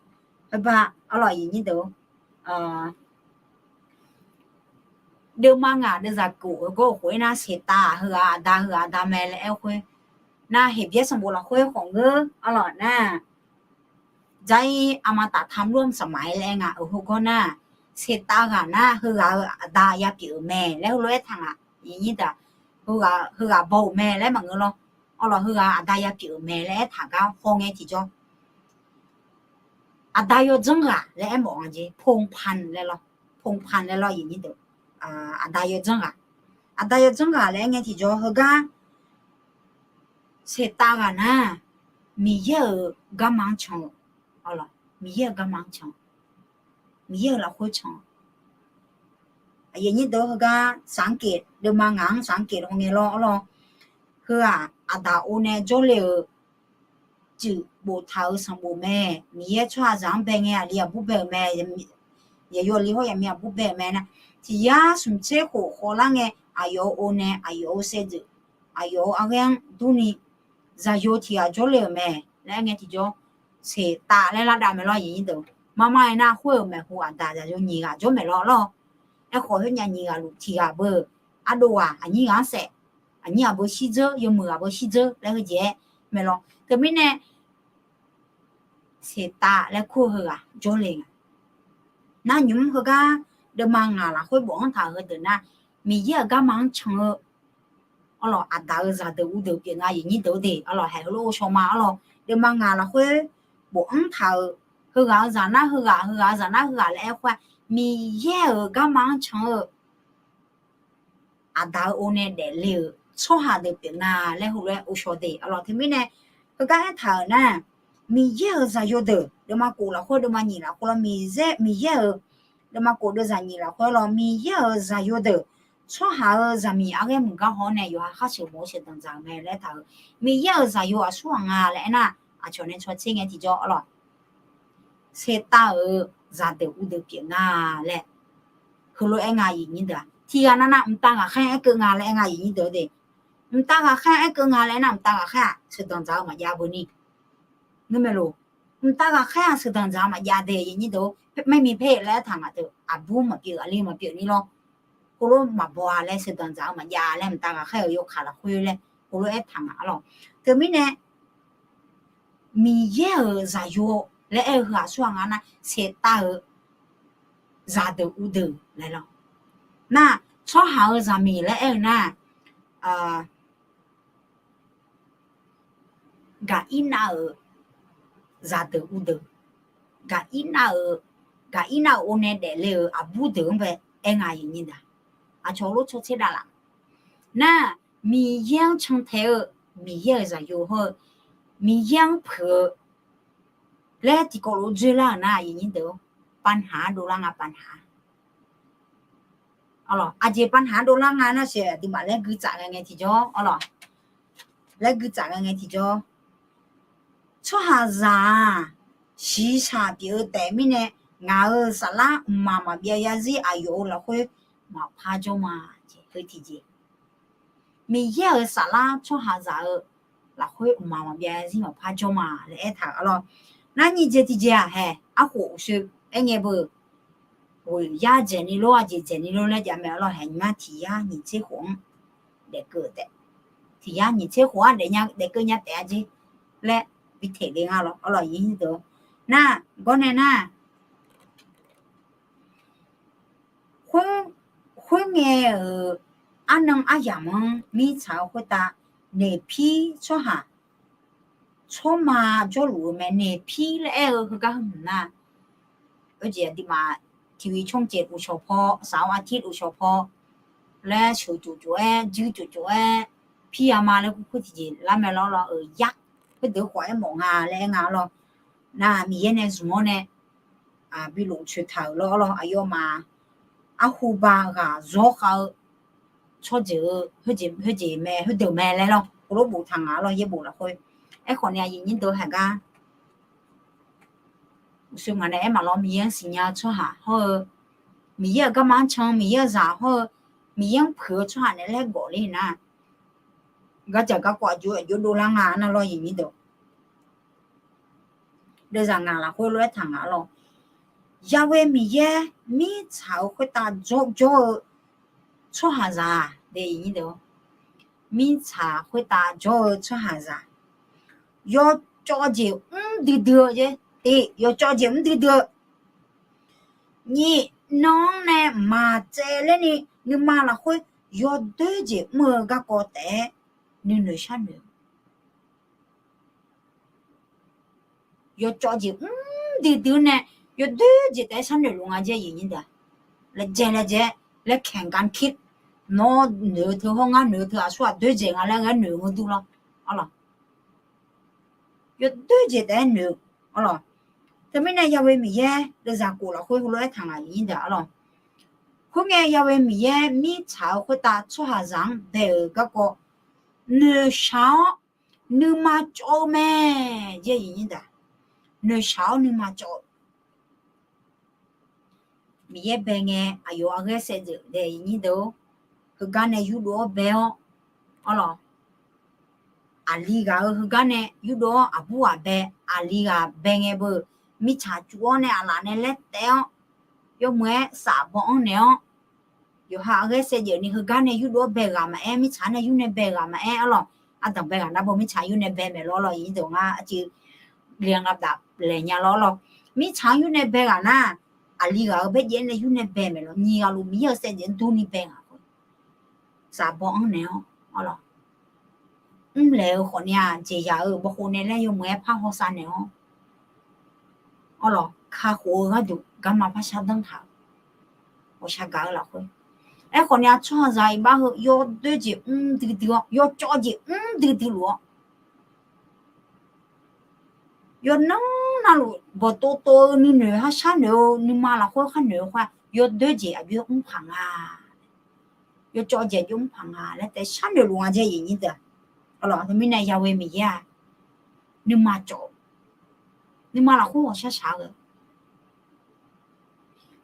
heubar, arlawq, aqyuif nyir deuq, deuvma ngaq deuvzaq kof-eu gawr of khof-ir nar, seqtav-aq heughaq aqda, heughaq aqda mae laer aer-eu khoer nar, Heqbyaer sanqbof lafkhoer khawf ngeur, arlawq, nar, Jaqir aqma taf ทำร่วมสมัย laer aer nga. Euq hogawr nar, seqtav ghaq nar heughaq-euq aqda yapyeuf-euq mae laer heulof-aer taq ngaq, aqyuif nyir daq. Heughaq baw-euq mae laer maqngeur lawr. Arlawq, heughaq aqda yapyeuf-euq mae laer aertaq gar haw ngae tiqjawr, aqda yawdzanr ghaq laer aermawf nga jeq, พงศ์พันธ์ laer lawr, พงศ์พันธ์ laer lawr, aqyuif nyir deuq. Aqda yawdzanr ghaq, aqda yawdzanr ghaq laer aer ngae tiqjawr heugar seqtav ghaq nar, Miqyaer-euq garma-anr can-eu, Miqyaer-euq garma-anr can, Miqyaer-euq lafkhoer can. Aqyuif nyir deuq, heugar สังเกต, deuvma ngaq-anr สังเกต haw ngae lawr, arlawq, heu-aq aqdaq or nae jawrle-euq cuif boftaq-euq sanqbof mae. Miqyaer tsawrhaqzaq-anr bae ngae aqli aqbur bae-euq mae. Yaqyo aqli hawr yaqmiq aqbur bae-euq mae nar, tiq yar smq tser khof khawvlar ngae, aqyawf-euq o nae aqyawf-euq saevdzeuf, aqyawf-euq arghaer-anr durni, zaqyo tiq ghaq jawrle-euq mae laer aer ngae tiqjawr, seqtav laer lar dav mae lawr, aqyuif aqnyir deuq. Marmar aernar, khoer-euq maeqhu aqdaq zaqyo nyiq ghaq jawr maeq lawr lawr. Aerkhawf, khoer nyav nyiq ghaq luf tiq ghaq beu, ardov ghaq aqnyir ghaq-anr saef, aqnyir ghaq beu shirdzeur, yawmuiq ghaq beu shirdzeur laer heujeq-aer maeq lawr. Teumirnae, seqtav laer kur-eu heughaq jawrle nga. Nar nymq-mr heugar, deuvma ngaq lafkhoer bofanr taq-euq heudeuq nar, Miqyaer-euq garma-anr can-eu arlawq, aqdaq-euq zaqdeuq uvdeuq pyeuf nga, aqyuif aqnyir deuq-eu de arlawq, haeq heulof-aer ghovshaw ma arlawq. Deuvma ngaq lafkhoer bofanr taq-euq, heughaq-euq zaq nar heughaq, heughaq-euq zaq nar heughaq laer aer khoer-aq, Miqyaer-euq garma-anr can-eu aqdaq-euq o nae daefle-euq tsawrhaq deuq pyeuf nga laer heulof-aer ghovshaw de arlawq. Teumirnae, heugar aertaq-euq nar, Miqyaer-euq zaqyo deuq, deuvma khof lafkhoer deuvma nyiq lafkhoer lawr, Miqyaer, Miqyaer-euq, deuvma khof deuvzaq nyiq lafkhoer lawr, Miqyaer-euq zaqyo deuq, tsawrhaq-euq zaqmiq arghaer meuq gar haw-awr nae yawqha khar sheuqmawf-eu sheuqdanq dzaq-eu mae laer aertaq-euq, Miqyaer-euq zaqyo aqsur ghaq nga laer aernar, aqcawq nae tsawrtser ngae tiqjawr arlawq, seqtav-euq zaqdeuq uvdeuq pyeuf nga laer heulof-aer nga, aqyuif aqnyir deuq-aq. Tiq ghaq navnav mqtav ghaqkhaer aerkeuv nga laer aer nga, aqyuif aqnyir deuq-eu de. Mqtav ghaqkhaer aerkeuv nga laer aernar, mqtav ghaqkhaer-aq sheuqdanq dzaq-eu maqjav beu ni. Ngeurmae loq. Mqtav ghaqkhaer-aq sheuqdanq dzaq-eu maqjav de, aqyuif aqnyir deuq-eu. Maermi paer laer aertaq ngaq deuq, aqbur maqpyeuf, aqli maqpyeuf ni lawr. Heulof maqbaw-a laer, sheuqdanq dzaq-eu maqjav laer, mqtav ghaqkhaer-euq yawkaq lafkhoer laer heulof-aer aertaq ngaq arlawq. Teumirnae, Miqyaer-euq zaqyo laer aer-eu heu aqsur ghaq nga nar, seqtav-euq zaqdeuq uvdeuq laer lawr. Nar, tsawrhaq-euq zaqmiq laer aer-eu nar, Gaqirnav-euq zaqdeuq uvdeuq, Gaqirnav-euq, Gaqirnav-euq o nae daefle-euq aqbur deuq-anr bae aer nga, aqyuif aqnyir deuq-aq. Aqcawq lof tsawrtser dav laf. Nar, Miqyaer-anr cantae-eu, Miqyaer-euq zaqyo hawr-eu, Miqyaer-anr puiq-eu laer tiqkawv lof dzoerlar-euq nar, aqyuif aqnyir deuq-or, pavhaq-anr dovlar nga, pavhaq. Arlawq, aqjeq pavhaq-anr dovlar nga nar, sheuq aqduimaf laer guitsaf ghae ngae tiqjawr arlawq. Laer guitsaf ghae ngae tiqjawr, tsawrhaqzaq-aq, shiqshaq pyeuf-eu taef mirnae, ngaq-euq saflar mqmaq maqbyav yarzir aqyawf-euq lafkhoer maqpar jawr ma. Heu tiqjeq, Miqyaer-euq saflar tsawrhaqzaq-euq lafkhoer mqmaq maqbyav yarzir maqpar jawr ma laer aertaq-euq arlawq. Nar nyiq jeq tiqjeq-aq haeq arkhof uqshoe aer ngae beu, ghoeq yar dzaeqni lor, aqjeq dzaeqni lor laer jav mae arlawq. Haeq nymr-mr tiq yar nyiq tser khof-anr daefkeuv taef, tiq yar nyiq tser khof-anr daefnya, daefkeuv nya taef-a jer laer bi teq le nga lawr arlawq, aqyuif aqnyir deuq. Nar, gawr nae nar, khoerngae-euq arnan aryamq-anr mirtsaq-eu khoertav, noeqpir tsawrhaq, tsawrma jawrluf-eu mae. Noeqpir laer aer-eu heugar hmq nar, oejeq aqduimaf tiqviq tsawrjeq uqshawq paw, saq-awr artir uqshawq paw laer sheuq tsof tsof-aer, juir tsof tsof-aer, pir ya ma laer kurkur tiqjeq lar mae lawr lawr-euq yar, khoerdeuq khawf aermawf nga laer aer nga lawr. Nar, Miqyaer nae zmq-awr nae bi lof coeqtaq-euq lawr lawr, aqyawfmaf arhu ba ghaq zawr khav-eu tsawrjeuq-eu khoerjeq mae, khoerdeuq mae laer lawr, heulof boftaq nga lawr, yaerbof lafkhoer. Aerkhawf ni aqyuif aqnyir deuq haeq gar uqshoe ngaq nae aer maqlawr, Miqyaer-anr siqnya-eu tsawrhaq hawr-eu, Miqyaer-euq garma-anr can, Miqyaer-euq zaq hawr-eu, Miqyaer-anr puiq-eu tsawrhaq naeq laer gawf ler nar, gardzaq garkawv aqjox aqjox dovlar nga nar lawr, aqyuif aqnyir deuq. Deuvzaq ngaq lafkhoer lof-aer taq nga lawr. Yahweh Miqyaer mirtsaq-eu khoertav jawr jawr-eu tsawrhaqzaq-aq, mirtsaq khoertav jawr-eu tsawrhaqzaq, yawcawv jeq mr duidui-eu jeq, tiq, yawcawv jeq mr duidui-eu, nyiq, nan-anr nae maqtsaevler ni nuima lafkhoer yawdoer jeq mr-eu garkawv taef-aer nuinoeq sharnoeq yawcawv jeq mr duidui nae yawdoer jeq taef-aer sharnoeq luf nga jer, aqyuif aqnyir deuq-aq. Laejae laejae laer kaeq gar kir, nawr noeq-eu teu hawr ngar noeq-eu teu aqsur ghaq doer jeq nga laer ghae noeq-eu dur lawr. Arlawq, yawdoer jeq taef-aer noeq. Arlawq, teumirnae Yahweh Miqyaer deuvzaq khof lafkhoer heulof-aer taq ngaq, aqyuif aqnyir deuq-aq. Arlawq, khoerngae Yahweh Miqyaer mirtsaq-eu khoertav tsawrhaqzaq-anr bae-euq garkawv noeqshaq-awr nuima cawv-eu mae, aqyuif aqnyir deuq-aq. Noeqshaq-awr nuima cawv-eu Miqyaer bae ngae, aqyawf-anr ghaer saevdzeuf dae iqnyir deuq-or, heugar nae yurdov-awr bae-awr, arlawq, aqli ghaq-euq heugar nae yurdov-awr aqbur ghaq bae, aqli ghaq bae ngae beu, mirtsaq cuf-awr nae aqlaf nae laer taef-awr, yawmuiq-aer safbaw anr naeq-awr, yawqha-anr ghaer saevdzeuf ni heugar nae yurdov-awr bae ghaq maqaer, mirtsaq-anr nae yur nae bae ghaq maqaer, arlawq, ardanq bae ghaq nar beu mirtsaq-anr yur nae bae maeq lawr lawr iqnyir deuq ngar aqjeq lianqlaf daf laeq nya lawr lawr. Mirtsaq-anr yur nae bae ghaq nar, aqli ghaq-euq baerjaev nae yur nae bae maeq lawr, nyiq ghaq luf Miqyaer-euq saevdzeuf-anr durni bae ghaq khoer, safbaw anr naeq-awr, arlawq, mrlaeq-eu khawfni-aq jeqzaq-eu bawkhov nae laer yawmuiq-aer par hawsav naeq-awr, arlawq, kakhof-eu gharduq garma par shar danr taq-euq ghawqshaq gaq-eu lafkhoer. Aerkhawfni-aq tsawrhaqzaq iqbax heu yawdoer jeq mr duidui-awr, yawcawv jeq mr duidui luf-awr, yawqnan navluf bawqtov tov-eu nuinoeq har sharnoeq-eu nuima lafkhoer khar noeq-eu khoer-aq, yawdoer jeq aqjox mr paq nga, yawcawv jeq aqjox mr paq nga laer taef sharnoeq luf nga jeq iqnyir deuq-aq, arlawq, teumirnae Yahweh Miqyaer-aq, nuima cawv-eu, nuima lafkhoer ghawqshaq shaq-aer ghae-eu,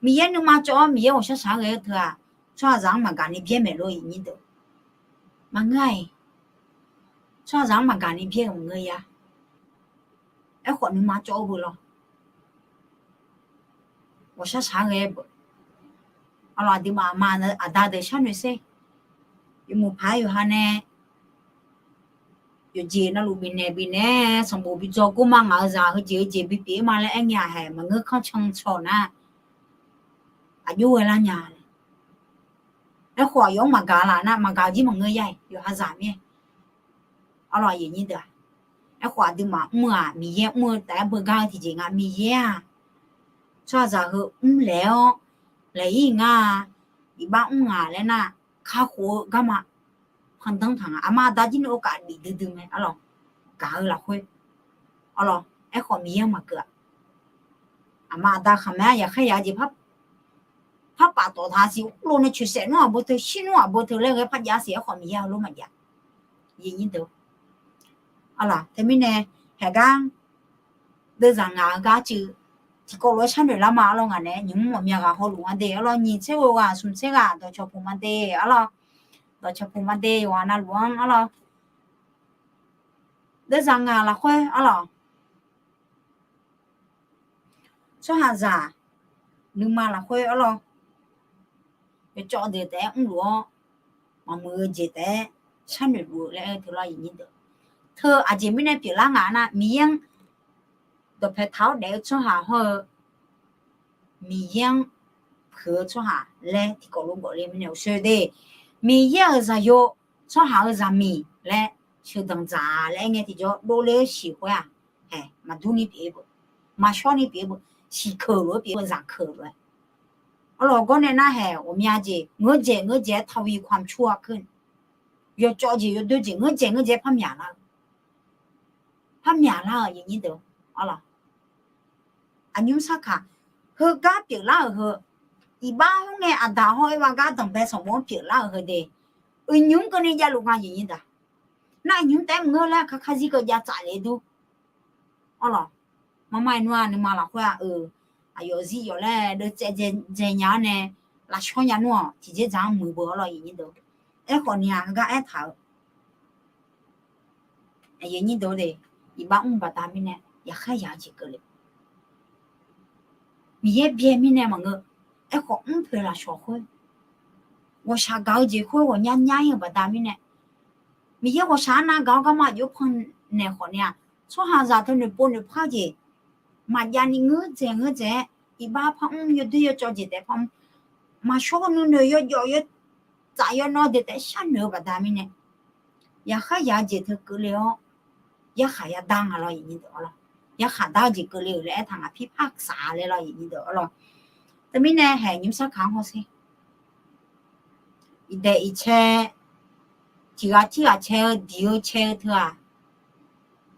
Miqyaer nuima cawv-awr Miqyaer ghawqshaq shaq-aer ghae-eu teu-aq, tsawrhaqzaq-anr maqgaq ni byaer maeq lor iqnyir deuq, maqngeur-a-iq, tsawrhaqzaq-anr maqgaq ni byaer-euq maqngeur-a. Aerkhawf nuima cawv-eu beu lawr, ghawqshaq shaq-aer ghae-eu beu, arlawq, aqduimaf aqma aqda deuq sharnoeq sher, yawmuiq paq-aer yawqha nae yawqjeq navluf bifnaeq bifnaeq-aer sanqbof bidzaw gor ma, ngaq-euq zaq heujeq heujeq bipyeuf-ir ma laer aer ngae-aq haeq maqngeur kanr can caw nar, aqjox ghae lar nya. Aerkhawf aqyawf-anr maqgaq laf nar maqgaq-eu jir maqngeur ya-iq, yawqha zaq mir-aer, arlawq, aqyuif aqnyir deuq-aq, aerkhawf aqduimaf mr-eu-aq Miqyaer mr-eu taef-aer beugar-eu tiqjeq nga. Miqyaer-aq tsawrhaqzaq heu mrlaeq-awr laeq-ir nga, iqbax mr ngaq laer nar, kakhof-eu garma pandanr taq nga. Aqma aqda jir ni ov kaf bif duidui mae, arlawq, gaq-eu lafkhoer, arlawq, aerkhawf Miqyaer-anr maqkeuv-aq, aqma aqda khaqmae-aer yaqkhaer yaq-eu jeq par paf tawf taq siq, urlov nae coeqsaef nmr aqbeu teu, shir nmr aqbeu teu laer ghae par jav siq, aerkhawf Miqyaer heulof maqjav. Arlawq, teumirnae haeqgar deuvzaq ngaq-eu gar cuiv tiqkawv lof-aer sharnoeq lar ma, arlawq, ngaq naeq-aer nymq mr mawqmya ghaq hawluf nga de, arlawq, nyiq tser ghoe ghaq smq tser ghaq dawqcawq puq ma de, arlawq, dawqcawq puq ma de, yawqghaq navluf-anr, arlawq, deuvzaq ngaq lafkhoer, arlawq, tsawrhaqzaq nuima lafkhoer, arlawq, yawcawv deuq taef-aer mrluf-awr, maqmuiq-eu jeq taef-aer sharnoeq luf-eu laer aer-eu teu lawr iqnyir deuq, teu aqjeq mirnae pyeuflar ngaq nar, Miqyaer-anr dawqpae taq-awr daef-eu tsawrhaq hawr-eu, Miqyaer-anr puiq-eu tsawrhaq laer tiqkawv lof gawf le mirnae uqshoe de, Miqyaer-euq zaqyo, tsawrhaq-euq zaqmiq laer sheuqdanq dzaq laer aer ngae tiqjawr dovle-eu siq khoer-aq, haeq maqdur ni pyeuf-eu beu, maqshawr ni pyeuf-eu beu, siqkeuq lof-aer pyeuf-eu beu, zaqkeuq lof-aer, arlawq, gawr nae nar haeq ghawqmya jeq ngeur dzaeq ngeur dzaeq-aer tawi kamq cur-a keuv, yawcawv jeq yawdoer jeq ngeur dzaeq ngeur dzaeq-aer par myaq lar-eu, par myaq lar-euq iqnyir deuq, arlawq, aqnymr sarkaq, heugar pyeuflar-euq heu, iqbax hmr ngae aqdaq hawr-eu aqgar danqbae sanqbof-anr pyeuflar-euq heu de, uiqnymr keuvni javluf nga iqnyir deuq, nar uiqnymr taef-aer maqngeur laer kakar zir keuv jav tsaf le dur, arlawq, marma iqnmr-aq nuima lafkhoer-aq, eu, aqyawf zir yawf laer deuvtsaev dzae nya-awr nae lafshawr nya nmr-awq, tiqjeq dzaq-anr muiq beu, arlawq, iqnyir deuq, aerkhawf ni-aq heugar aertaq-eu, aqyuif aqnyir deuq-or de, iqbax mr baqda mirnae yaqkhaer yaq-eu jeq keuvle, Miqyaer byae mirnae maqngeur, aerkhawf mr poeq lafshawq khoer, ghawqshaq gaq-eu jeq khoer ghawqnya nya-ir-eu baqda mirnae, Miqyaer ghawqshaq arnav gaq-awr garma aqjox-aer pannaeq khawf ni-aq, tsawrhaqzaq teu noeqpov noeqpar jeq maqjav ni ngeur dzaeq ngeur dzaeq-aer, iqbax par mr, yawdoer yawcawv jeq taef par mr, maqshawr nuinoeq yawjawf yawtsaf yawnawr deuq taef sharnoeq-eu baqda mirnae, yaqkhaer yaq-eu jeq teu keuvle-awr, yarkhaq yadar nga lawr iqnyir deuq, arlawq, yarkhaq dar-eu jeq keuvle-euq laer aertaq ngaq pirpar saq laer lawr iqnyir deuq, arlawq, teumirnae haeq nymr sarkaq-anr hawsher. Iqdaeq iqcae, tiq ghaq tirghaq cae-eu diq-eu cae-eu teu-aq,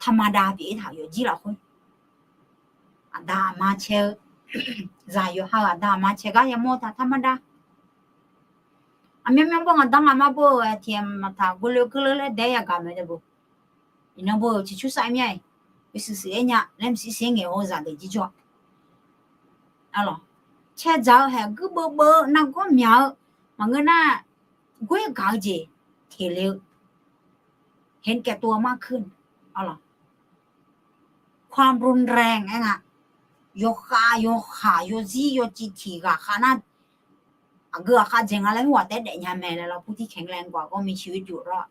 taqmaqdav pyeuf-ir taq yawqjir lafkhoer, aqda aqma cae-eu, zaq yawqha-euq aqda aqma cae gar yamawr-eu taq taqmaqdav. Aqmyanmyan bawr ngaqda ngaqma bawr-eu tiq maqtaq guvle keuvle laer daef-aer yagaq mae de beu. Iqnan beu-eu ciqcur sav mir-a, yawshuif shuif-aer nya laer maqsiq siq-aer ngaeq-eu zaqdeuq jirjawr, arlawq, cae dzaq-eu haeq guir beuvbeuv-eu nargawr myaq-eu maqngeur nar, goer gaq-eu jeq teq le-eu เห็นแก่ตัวมากขึ้น arlawq. ความรุนแรง aer nga, yawkhav yawkhaq yawzir yawciv tiq ghaq khav nar, aqgeu aqkhav dzaeq nga laer mr ghaq taef-aer daefnya mae laer lawr, ผู้ที่แข็งแรงกว่าก็มีชีวิตอยู่รอด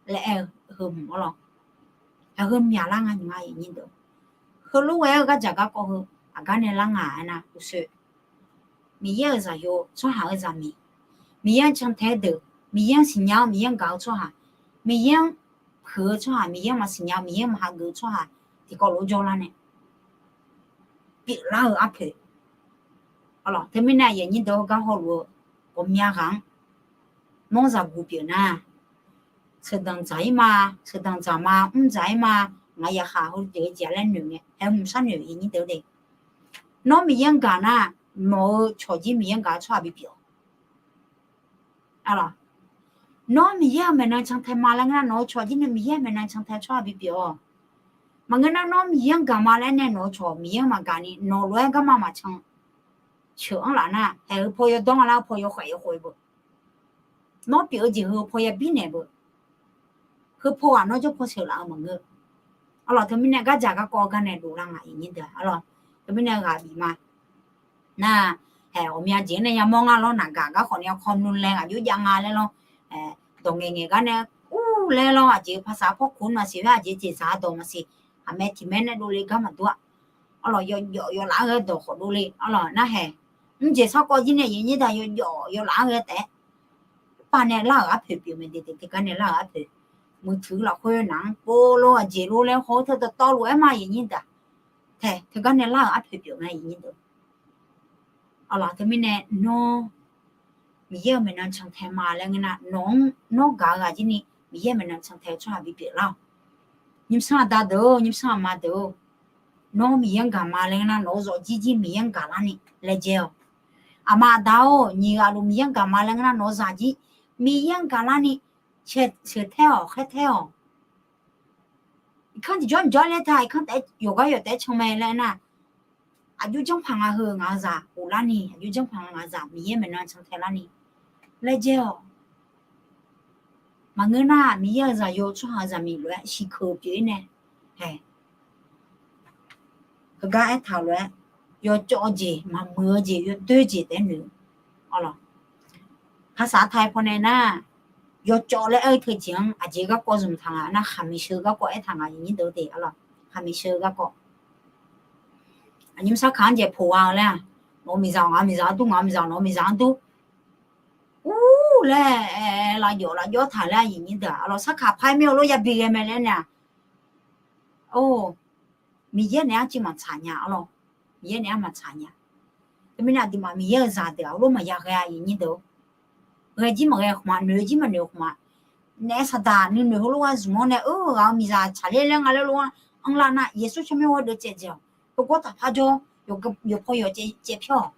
laer aer-eu heu hmq arlawq. Aqheu myaqlar nga nymq-a aqnyir deuq. Heulof ghae-eu gardzaq garkawv heu aqgar nae lar nga aernar uqshoe Miqyaer-euq zaqyo tsawrhaq-eu zaqmiq, Miqyaer-anr cantae deuq, Miqyaer-anr siqnya-awr Miqyaer-anr gaq-eu tsawrhaq, Miqyaer-anr puiq-eu tsawrhaq, Miqyaer-anr maqsiqnya-eu Miqyaer-anr maqhageuf-eu tsawrhaq tiqkawv lof-aer jawrlar nae pyeuflar-eu arpoeq. Arlawq, teumirnae aqyuif aqnyir deuq-eu gar hawluf-eu ghawqmya ghaq-anr nawr zaqguq pyeuf nar, sheuqdanq dzaq-ir ma, sheuqdanq dzaq ma, mr dzaq-ir ma, ngaq yaqkhaq heu jeq-eu jeq laer noeq ngae, aer hmq sharnoeq aqyuif aqnyir deuq de. Nawr Miqyaer-anr gaq nar, nawq-eu cawq jir Miqyaer-anr gaq-eu tsawrhaq bipyeuf-awq. Arlawq, nawr Miqyaer-euq maeqnan cantae ma laer ngeur nar, nawq-eu cawq jir nae Miqyaer-euq maeqnan cantae tsawrhaq bipyeuf-awq. Maqngeur nar, nawr Miqyaer-anr gaq ma laer nae nawq-eu cawq Miqyaer-anr maqgaq ni nawq lof-aer garma maqcan sheuq-anr laf nar, haeq heu paw yawdawr nga lar, heu paw yawkhaeq yawkhaeq beu. Nawr pyeuf-eu jeq heu paw yabir naeq beu. Heu paw ghaq nawr jawr paw sheuq laf-eu maqngeur. Arlawq, teumirnae gardzaq garkawv gar nae dovlar nga aqyuif aqnyir deuq-a. Arlawq, teumirnae ghaq bif ma. Nar, haeq ghawqmya jeq-anr nae yamawr nga lawr, naqgaq garkhawf ni yawkawr nmr laer aqjox jav nga laer lawr, dawq ngaeq ngaeq gar nae ur laer lawr, aqjeq paqsaq pawrkhof maqsiq, aqjeq jeqzaq dawq maqsiq, aqmae tiq maer nae dovle gar maqdur-a. Arlawq, yawjawf yawlaf-anr ghae dawq khawf dovle. Arlawq, narhaeq mrjeq sarkawv jir nae aqyuif aqnyir deuq yawjawf yawlaf-anr ghae taef-aer pav nae lar-euq arpoeq pyeuf mae de, teugar nae lar-euq arpoeq. Muiq tuiq lafkhoer naq-anr pov lo aqjeq lo laer haw-eu teu dawqtawvluf-aer ma aqyuif aqnyir deuq-a. Tae teugar nae lar-euq arpoeq pyeuf mae aqyuif aqnyir deuq. Arlawq, teumirnae nawr Miqyaer-euq maeqnan cantae ma laer ngeur nar, nawq-anr nawr gaq-eu ghaq jir ni Miqyaer-euq maeqnan cantae-eu tsawrhaq bipyeuf lar-awq. Nymrsanr aqda deuq-or, nymrsanr aqma deuq-or, nawr Miqyaer-anr gaq ma laer ngeur nar, nawq-eu zawqjir jir Miqyaer-anr gaqlar ni laejae-awq. Aqma aqda-or, nyiq ghaq luf Miqyaer-anr gaq ma laer ngeur nar, nawq-eu zaqjir Miqyaer-anr gaqlar ni sheuqtae-awq, khaertae-awq. Irkanr tiqjawr mqjawr laer ta, irkanr taef-aer yawqgar yawq taef-aer can mae laer nar, aqjox janrpaq nga heu ngaq-eu zaq ghoflar ni, aqjox janrpaq nga ngaq-eu zaq Miqyaer maeqnan cantae lar ni laejae-awq. Maqngeur nar, Miqyaer-euq zaqyo tsawrhaq zaqmiq lof-aer siqkeuq pyeuf-ir nae, heugar aertaq-eu lof-aer, yawcawv-eu jeq, maqmuiq-eu jeq, yawdoer jeq taef-aer noeq-eu. Arlawq, paqsaq taq-aer pawnae nar, yawcawv laer aer-eu teujeq-anr aqjeq garkawv zmq taq nga nar, khaqmiq sheu garkawv aertaq nga aqyuif aqnyir deuq-eu de. Arlawq, khaqmiq sheu garkawv. Aqnyir sarkaq-anr jaeq poq gha-eu laer-aq, nawq-eu miqzaq ngaq-eu miqzaq-anr dur, ngaq-eu miqzaq nawq-eu miqzaq-anr dur. Ur laer, lavjawf lavjawr taq laer aqyuif aqnyir deuq-aq, arlawq, sarkaq par-aer mir-eu lof yabi ghae mae laer nar, or, Miqyaer naeq-aer arcuiv maqtsaq nya. Arlawq, Miqyaer naeq-aer maqtsaq nya. Teumirnae aqduimaf Miqyaer-euq zaqdeuq-aq, heulof maqya ghae aqyuif aqnyir deuq-or, ghae jir maqghae khmq-a, noeq jir maqnoeq khmq-a. Naef saqdaq nuinoeq heulof-aer zmq-anr nae, ur, ghaq-eu miqzaq tsaqler laer nga laer lof-aer anrlar nar, Yeqsur tsawrmyanr ghoer deuq caevdzae-awq. Heugawr taqpar jawr, yawqpaw yawq caev pyaer-awq.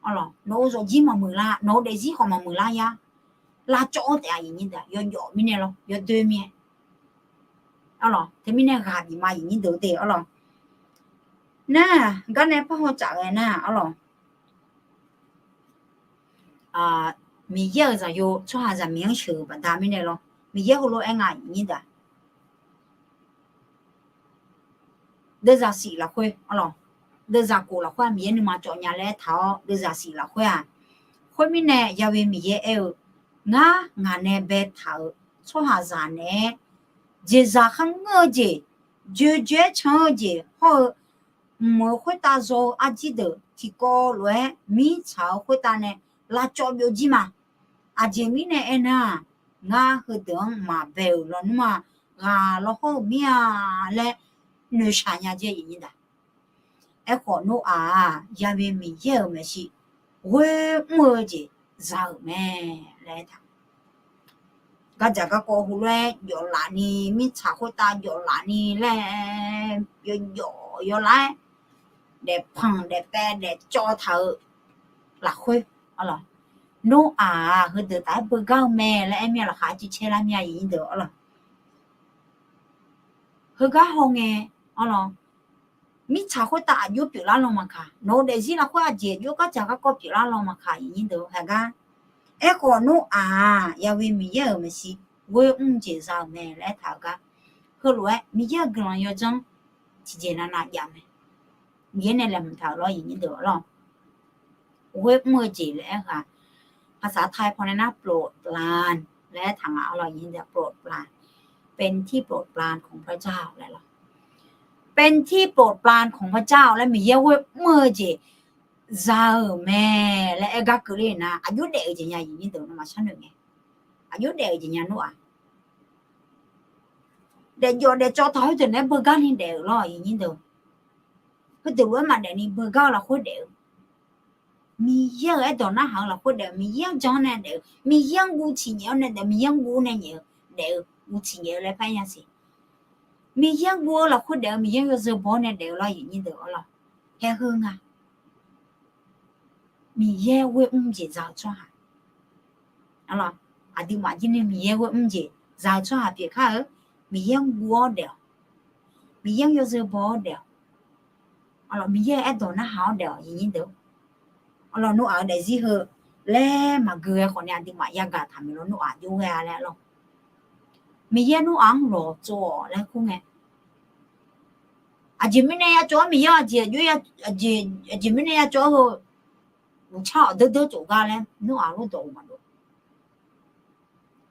Arlawq, nawq-eu zawqjir maqmuiq lar, nawq-eu daefzir khawf maqmuiq lar yar. Lavcawv-anr taef aqyuif aqnyir deuq-aq, yawjawf mirnae lawr, yawdoer mir-aer. Arlawq, teumirnae ghaq bif ma aqyuif aqnyir deuq-eu de. Arlawq, nar, garnae par haw tsaf ghae nar, arlawq, Miqyaer-euq zaqyo tsawrhaq zaqmiq-anr sheuq-euq baqda mirnae lawr, Miqyaer heulof-aer nga aqyuif aqnyir deuq-aq, deuvzaq shif lafkhoer, arlawq, deuvzaq khof lafkhoer-aq, Miqyaer nuima cawv nya laer aertaq-awr, deuvzaq shif lafkhoer-aq, khoermirnae Ya'we Miqyaer aer-eu, Ngar ngaq nae baetaq-euq tsawrhaqzaq naeq-aer jeqzaq kharngeur-eu jeq, joejoe-aer can-eu jeq hawr-eu, mq-euq khoertav zaw-eu arjir deuq tiqkawv lof-aer mirtsaq-eu khoertav nae lavcawv byovjir ma. Aqjeq mirnae aernar-aq, ngar heudeuq-anr maqbae-euq lawnmr-aq, ghaq lawhawr-eu mir-a laer noeqshaq nya jeq aqyuif aqnyir deuq-aq. Aerkhawf, Noraq-aq, Ya'we Miqyaer-euq maeqshi ghoer mr-eu jeq za-euq mae laer aertaq. Gardzaq garkawv heulof-aer jawflaf ni, mirtsaq khoertav jawflaf ni laer, yawjawf yawlar-aer daefpanq daefpaev daefcawv taq-euq lafkhoer, arlawq, Noraq-aq heudeuq taf-aer beugar-eu mae laer aer mir-a. Laqkhaq-aer civ caer lar mir-a aqyuif aqnyir deuq, arlawq. Heugar hawngae, arlawq, Mirtsaq khoertav aqjox pyeuflar lan maqkaq, nawq-eu daefzir lafkhoer aqjeq aqjox gardzaq garkawv pyeuflar lan maqkaq, aqyuif nyir deuq-or, haeqgar. Aerkhawf, Noraq-aq, Yahweh Miqyaer-euq maeqshi ghoer mr jeq za-euq mae laer aertaq-euq gar, heulof-aer Miqyaer-euq guiqlanq yawdzanr tiqjeq navnav jav mae. Miqyaer nae laeqhmq taq-euq lawr, aqyuif nyir deuq-or lawr. Ghoer mr-eu jeq laer aer-eu-aq, ภาษาไทย pawnae nar โปรดปราน laer aertaq nga-awr lawr, aqyuif nyir deuq, โปรดปราน เป็นที่โปรดปรานของพระเจ้า laer lawr. เป็นที่โปรดปรานของพระเจ้า laer Miqyaer ghoer mr-eu jeq za-euq mae laer aer gar keuvle nar, aqjox daef-eu jeq nya, aqyuif nyir deuq, nawmaf sharnoeq ngae. Aqjox daef-eu jeq nya, Noraq. Daefjawf daefcawv taq khoerdeuq naeq-aer beugar ni daef-euq lawr, aqyuif nyir deuq. Khoerdeuq lof-aer maqdaef ni beugar-eu lafkhoer daef-eu. Miqyaer-euq aerdawq narhaq-eu lafkhoer daef-eu, Miqyaer-anr jan-awr nae daef-eu, Miqyaer-anr guv tiqnyaef-awr nae daef, Miqyaer-anr guv-awr nae nyaef-eu daef-eu, guv tiqnyaef-eu laer paer nya siq. Miqyaer-anr guv-eu lafkhoer daef-eu, Miqyaer-anr yawzeu baw-awr nae daef-eu lawr, aqyuif nyir deuq-or lawr. Haeq heu nga. Miqyaer ghoer mr jeq za-eu tsawrhaq. Aqduimaf jir ni Miqyaer ghoer mr jeq za-eu tsawrhaq pyeuf kar-eu, Miqyaer-anr guv-awr daef-awq. Miqyaer-anr yawzeu baw-awr daef-awq. Aqlawq, Miqyaer-euq aerdawq narhaq-awr daef-awq, aqyuif nyir deuq. Aqlawq, Noraq-euq daefzir heu laer maqgeu ghae khawf ni aqduimaf yagaq taq maeq lawr, Noraq jov ghae-a laer lawr. Miqyaer Noraq-anr lawqtsov-awq laer kur ngae, aqjeq mirnae yacawv-awr Miqyaer, aqjeq aqjeq mirnae yacawv-awr heu uqtsar-awq deur deur tsof gar laer Noraq lof dawq-eu maqdov.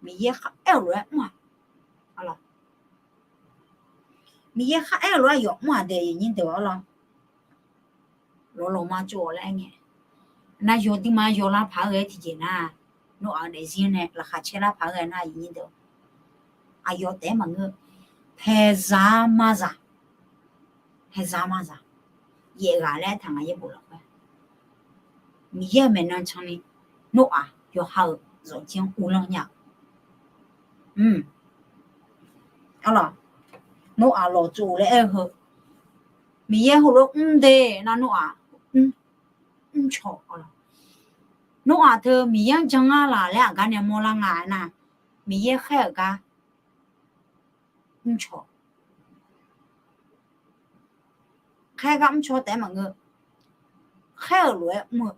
Miqyaer kharaer-euq lof-aer mr-aq, Miqyaer kharaer-euq lof-aer yawf mr-aq daef, aqyuif nyir deuq-or lawr. Lawqlawq ma tsov-awq laer aer ngae, nar yawduima yawlar paq-aer ghae tiqjeq nar, Noraq-euq daefzir nae laqkhaq caerlar paq-aer ghae nar, aqyuif nyir deuq, aqyawf taef-aer maqngeur. Paeqzaq mazaq, paeqzaq mazaq, yaefghaq laer aertaq nga, yaerbof lafkhoer. Miqyaer-euq maeqnan canni Noraq yawqha-euq zawqjir-anr uvlanr nya-eu. Aqlawq, Noraq lawqtsov laer aer-eu heu, Miqyaer heulof-aer mr de nar, Noraq mr, mrcaw-awq. Noraq teu Miqyaer-anr jan ngar laq laer aqgar nae mawrlar nga aernar, Miqyaer khaer-euq gar mrcaw. Khaer gar mrcaw taef-aer maqngeur. Khaer-euq lof-aer mr-eu,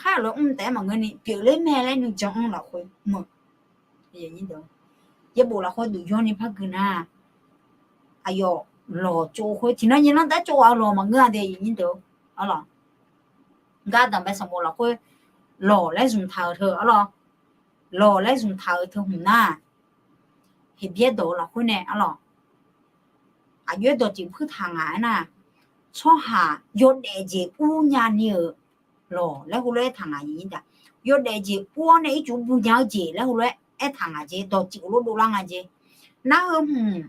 khaer-euq lof-aer mr taef-aer maqngeur ni pyeufler mae laer nuijan-anr lafkhoer mr-eu. Yaerbof lafkhoer duq yawr ni par gui nar, aqyawf lawqtsov khoer tiqnan nyiqnan taef-aer tsov ghaq-eu lawq maqngeur-a de, aqyuif nyir deuq-or lawr. Ngar danqbae sanqbof lafkhoer lawq laer zmqtaq-euq teu-or lawr, lawq laer zmqtaq-euq teu hmq nar, Heqbyaer dawq-eu lafkhoer nae-ar lawq, aqjox-aer dawqtsuif puirtaq ngaq aernar, tsawrhaq yawdaef jeq ur nyani-euq lawq laer heulof-aer aertaq ngaq, aqyuif nyir deuq. Yawdaef jeq ur-awr nae ircuf bunya-eu jeq laer heulof-aer aertaq ngaq jeq, dawqtsuif lof dovlar nga jeq. Nar heu hmq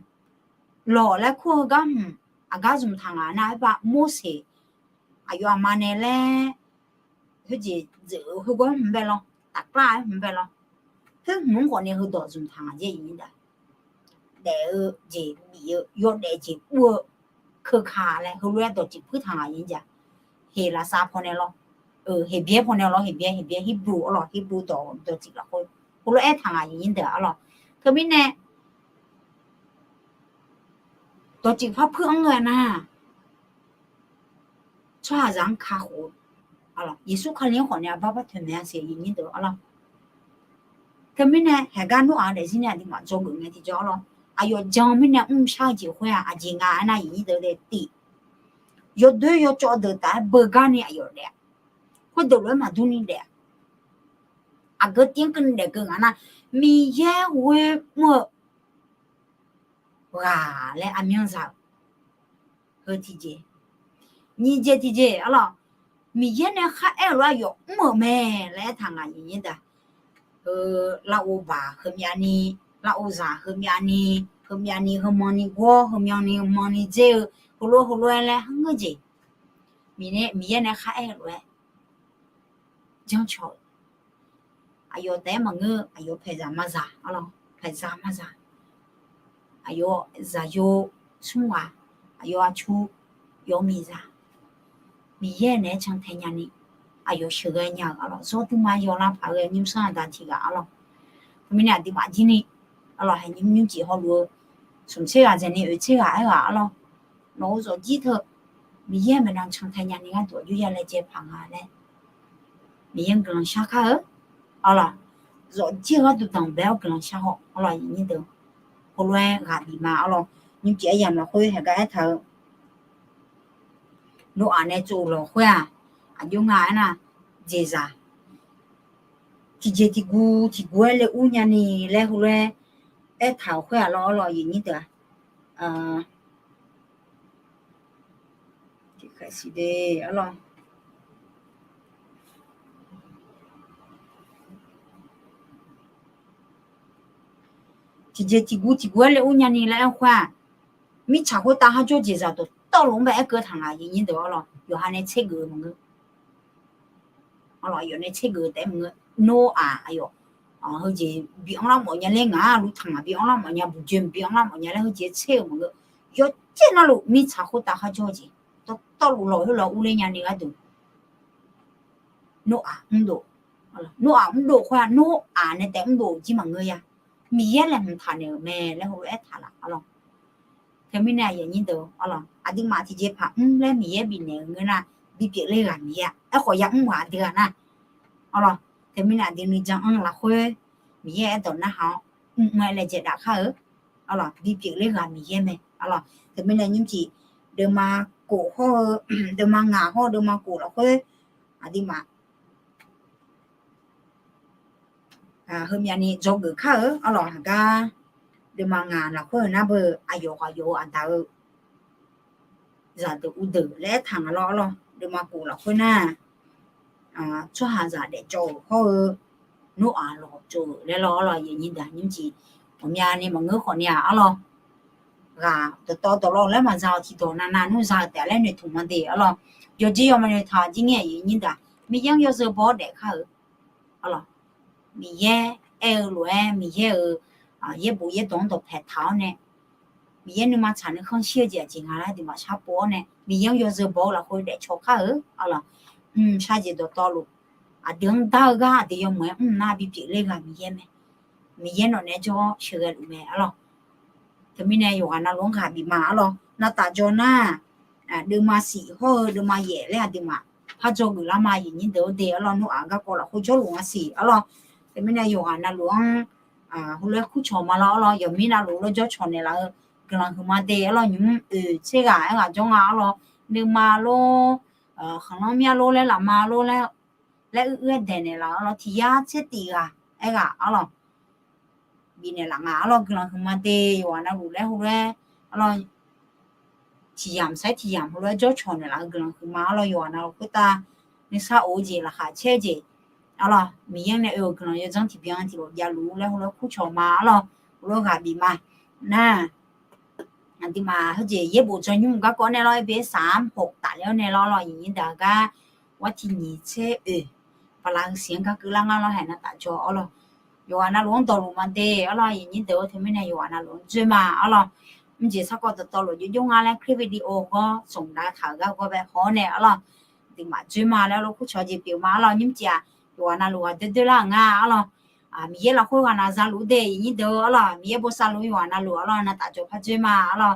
lawq laer kur-eu heugar hmq aqgar zmqtaq ngaq nar, aerba Morseq aqyawf aqma nae laer khoerjeq dzeuf-eu khoergar hmq bae lawr, tafkar-aer hmq bae lawr. Khoer hmq-anr khawf ni heudawq zmqtaq ngaq jeq, aqyuif nyir deuq. Daef-eu jeq bif-eu yawdaef jeq ur-eu keuka laer heulof-aer dawqtsuif puirtaq ngaq, aqyuif nyir deuq. Heqlaqsar pawnae lawr, Heqbyaer pawnae lawr, Heqbyaer, Heqbyaer, Hebrew-ar lawq, Hebrew dawq dawqtsuif lafkhoer heulof-aer aertaq ngaq, aqyuif nyir deuq-ar lawq. Teumirnae dawqtsuif par puir-anr ghae nar, tsawrhaqzaq-anr kakhof-eu, Yeqsur Kali-anr khawf nae aqbar par toeqmaeq-a siq, aqyuif nyir deuq-ar lawq. Teumirnae haeqgar Noraq-eu daefzir nae aqduimaf dzawgeuf ngae tiqjawr-ar lawq, aqyawf jan mirnae mrshar-eu jeq khoer-aq aqjeq nga aernar, aqyuif nyir deuq daef tif, yawdoer yawcawv deuq taf-aer beugar ni aqyawf daef-a. Khoerdeuq lof-aer maqdur ni daef-a. Aqgeu tiv-anr keuvni daefkeuv ngaq nar, Miqyaer ghoer mr-eu ghaq laer aqmyanzaq-euq heu tiqjeq. Nyiq jeq tiqjeq-ar lawq, Miqyaer nae kharaer-euq lof-aer yawf mr-euq mae laer aertaq ngaq, aqyuif nyir deuq. Heu lavov baq heumyav ni, lavov zaq heumyav ni, heumyav ni heumanni gawr, heumyav ni manni dzer-eu, heulof heulof-aer laer harngeur jeq. Miqyaer nae kharaer-eu lof-aer janrcaw-eu, aqyawf taef-aer maqngeur, aqyawf paeqzaq mazaq-ar lawq, paeqzaq mazaq, aqyawf zaqyo smr ghaq, aqyawf aqtsu yawmiqzaq, Miqyaer naeq-aer cantae nyani, aqyawf sheuqghae nya-euq-ar lawq, zawrduima yawlar paq-aer ghae nymrsanr aqda tiq ghaq-ar lawq. Teumirnae aqduimaf jir ni-ar lawq, haeq nymr nymrcif hawluf-eu smq tser ghaq dzaeqni oeq tser ghaq aerghaq arlawr, nawq-eu zawqjir teu Miqyaer maeqnan cantae nyani gharduq aqjox ya laejae paq nga laer Miqyaer guiqlanq shar kar-eu arlawr. Zawqjir-eu gharduq danqbae-awr guiqlanq shar haw arlawr, aqyuif aqnyir deuq. Heulof-aer ghaq bif ma arlawr. Nymrcif aryamq lafkhoer haeqgar aertaq-eu, Noraq nae tsov-euq lafkhoer-aq, aqjox nga aernar, jeqzaq tiqjeq tiqguv tiqguv-aer le ur nyani laer heulof-aer aertaq-euq khoer-aq lawr arlawr, aqyuif aqnyir deuq-aq. Tiqkhaeq siq de arlawr. Tiqjeq tiqguv tiqguv-aer le ur nyani laer aer-eu khoer-aq, mirtsaq khoertav kharjawr jeqzaq dawqtawvluf-anr bae aerkeuv taq nga, aqyuif aqnyir deuq arlawr. Yawqha nae tsergeuf-eu maqngeur. Arlawr, yawf nae tsergeuf-eu taef-aer maqngeur. Noraq aqyawf heujeq bi anrlar mawf nya laer ngaq-a, luf taq ngaq bi anrlar mawf nya, buqjoe bi anrlar mawf nya laer heujeq tser-euq maqngeur. Yawcaev navluf mirtsaq khoertav kharjawr-eu jeq dawqtawvluf lawq khoer lawq urler nyani gharduq Noraq mrdov. Noraq mrdov khoer-aq, Noraq nae taef mrdov jir maqngeur ya. Miqyaer laeqhmq taqnaeq-euq mae laer heulof-aer taqlaf arlawr. Teumirnae aqyuif aqnyir deuq arlawr, aqduimaf tiqjeqpaq mr laer Miqyaer bifnaeq-eu ngeur nar, bipyeuf ler ghaq Miqyaer-a. Aerkhawf yamr ghaq aqdui ghaq nar arlawr. Teumirnae aqdui nuijan anr lafkhoer Miqyaer aerdawq narhaq-awr mrmr-aer laejae dav kar-eu arlawr, bipyeuf ler ghaq Miqyaer mae arlawr. Teumirnae nymrcif deuvma kof hawr-eu, deuvma ngaq hawr-eu deuvma kof lafkhoer aqduimaf heumyavni dzawgeuf kar-eu arlawr. Haqgar deuvma ngaq lafkhoer-eu nar beu aqyawf ghaq yawf-eu aqdaq-eu zaqdeuq uvdeuq laer aertaq nga lawr arlawr. Deuvma kof lafkhoer nar tsawrhaqzaq daefcawv-euq hawr-eu Noraq lawqcawv-euq laer lawr arlawr, aqyuif aqnyir deuq nymrcif ghawqmyani maqngeur khawf ni-aq arlawr. Ghaq dawqtawv dawqlawv laer maqza-awq, tiqdawq navnav nmr za-eu taef laer noeqtmq ma de arlawr. Yawqjeq yawqma noeqtaq jir ngae, aqyuif aqnyir deuq, Miqyaer-anr yawzeu baw-awr daef kar-eu arlawr. Miqyaer aer-eu lof-aer Miqyaer-euq yaerbof yaerdawq-anr dawqpae taq-awr nae, Miqyaer nuima tsaq nuikhanr shir-eu jeq aqjeq nga laer aqduimaf sharpov-awr nae, Miqyaer-anr yawzeu baw-eu lafkhoer daefcaw kar-eu arlawr. Mq shar jeq dawqtawvluf aqdui-anr dar-eu gar aqdui yawmuiq-aer mr nar bipyeuf ler ghaq Miqyaer mae. Miqyaer nawq naeq-aer jawr-awr sheuqghae luf mae arlawr. Teumirnae yawqghaq navluf-anr ghaq bif ma arlawr. Navtaf jaw nar, deuvma siq hawr-eu deuvma yaef laer aqduimaf par dzawgeuf lar ma, aqyuif aqnyir deuq-or de arlawr. Noraq garkawv lafkhoer jawrluf nga siq arlawr. Teumirnae yawqghaq navluf-anr heulof-aer kurcawq ma lawr arlawr. Yawqmir navluf lof jawrcawq naeqlaf-eu guiqlanq huiqma de arlawr. Nymq-mr oeq tser ghaq aerghaq jawr nga arlawr. Nuima lor, khanqlanr myav lor laer lafma lor laer, laer uir uir-aer daeqnaeq laf arlawr. Tiq yar tser tif ghaq aerghaq arlawr bifnaeq laf nga arlawr. Guiqlanq huiqma de yawqghaq navluf laer heulof-aer arlawr, tiq yamq sair tiq yamq heulof-aer jawrcawq naeqlaf-eu guiqlanq huiqma arlawr. Yawqghaq navluf khoertav nuisar of-eu jeq laqkhaq caer-eu jeq arlawr, Miqyaer-anr nae oe-euq guiqlanq yawdzanr tiqbyan tiqlof javluf laer heulof-aer kurcawq ma arlawr. Heulof-aer ghaq bif ma nar, aqduimaf heujeq yaerbof dzaw nymr garkawv nae lawr, sar mq hof tafler-awr nae lawr arlawr, aqyuif aqnyir deuq-aq gar war tiq nyiq tser oeq bala heu siq-anr gar keuvlar ngar lawr, haeq navtaf jaw arlawr. Yawqghaq navluf-anr dawqluf ma de arlawr, aqyuif aqnyir deuq-or. Teumirnae yawqghaq navluf-anr dzoer ma arlawr. Mr jeq sarkawv dawqtawvluf jov jov nga laer clip video gawr smq dav taq-euq gar gawr bae haw-awr nae arlawr, aqduimaf dzoer ma laer lof kurcawq jeq pyeuf ma arlawr. Nymr jeq-aq yawqghaq navluf ghaq doer doer lar-euq nga arlawr. Miqyaer lafkhoer ghaq nav zaluf de, aqyuif aqnyir deuq arlawr. Miqyaer bosav luf yawqghaq navluf arlawr, navtaf jaw par dzoer ma arlawr.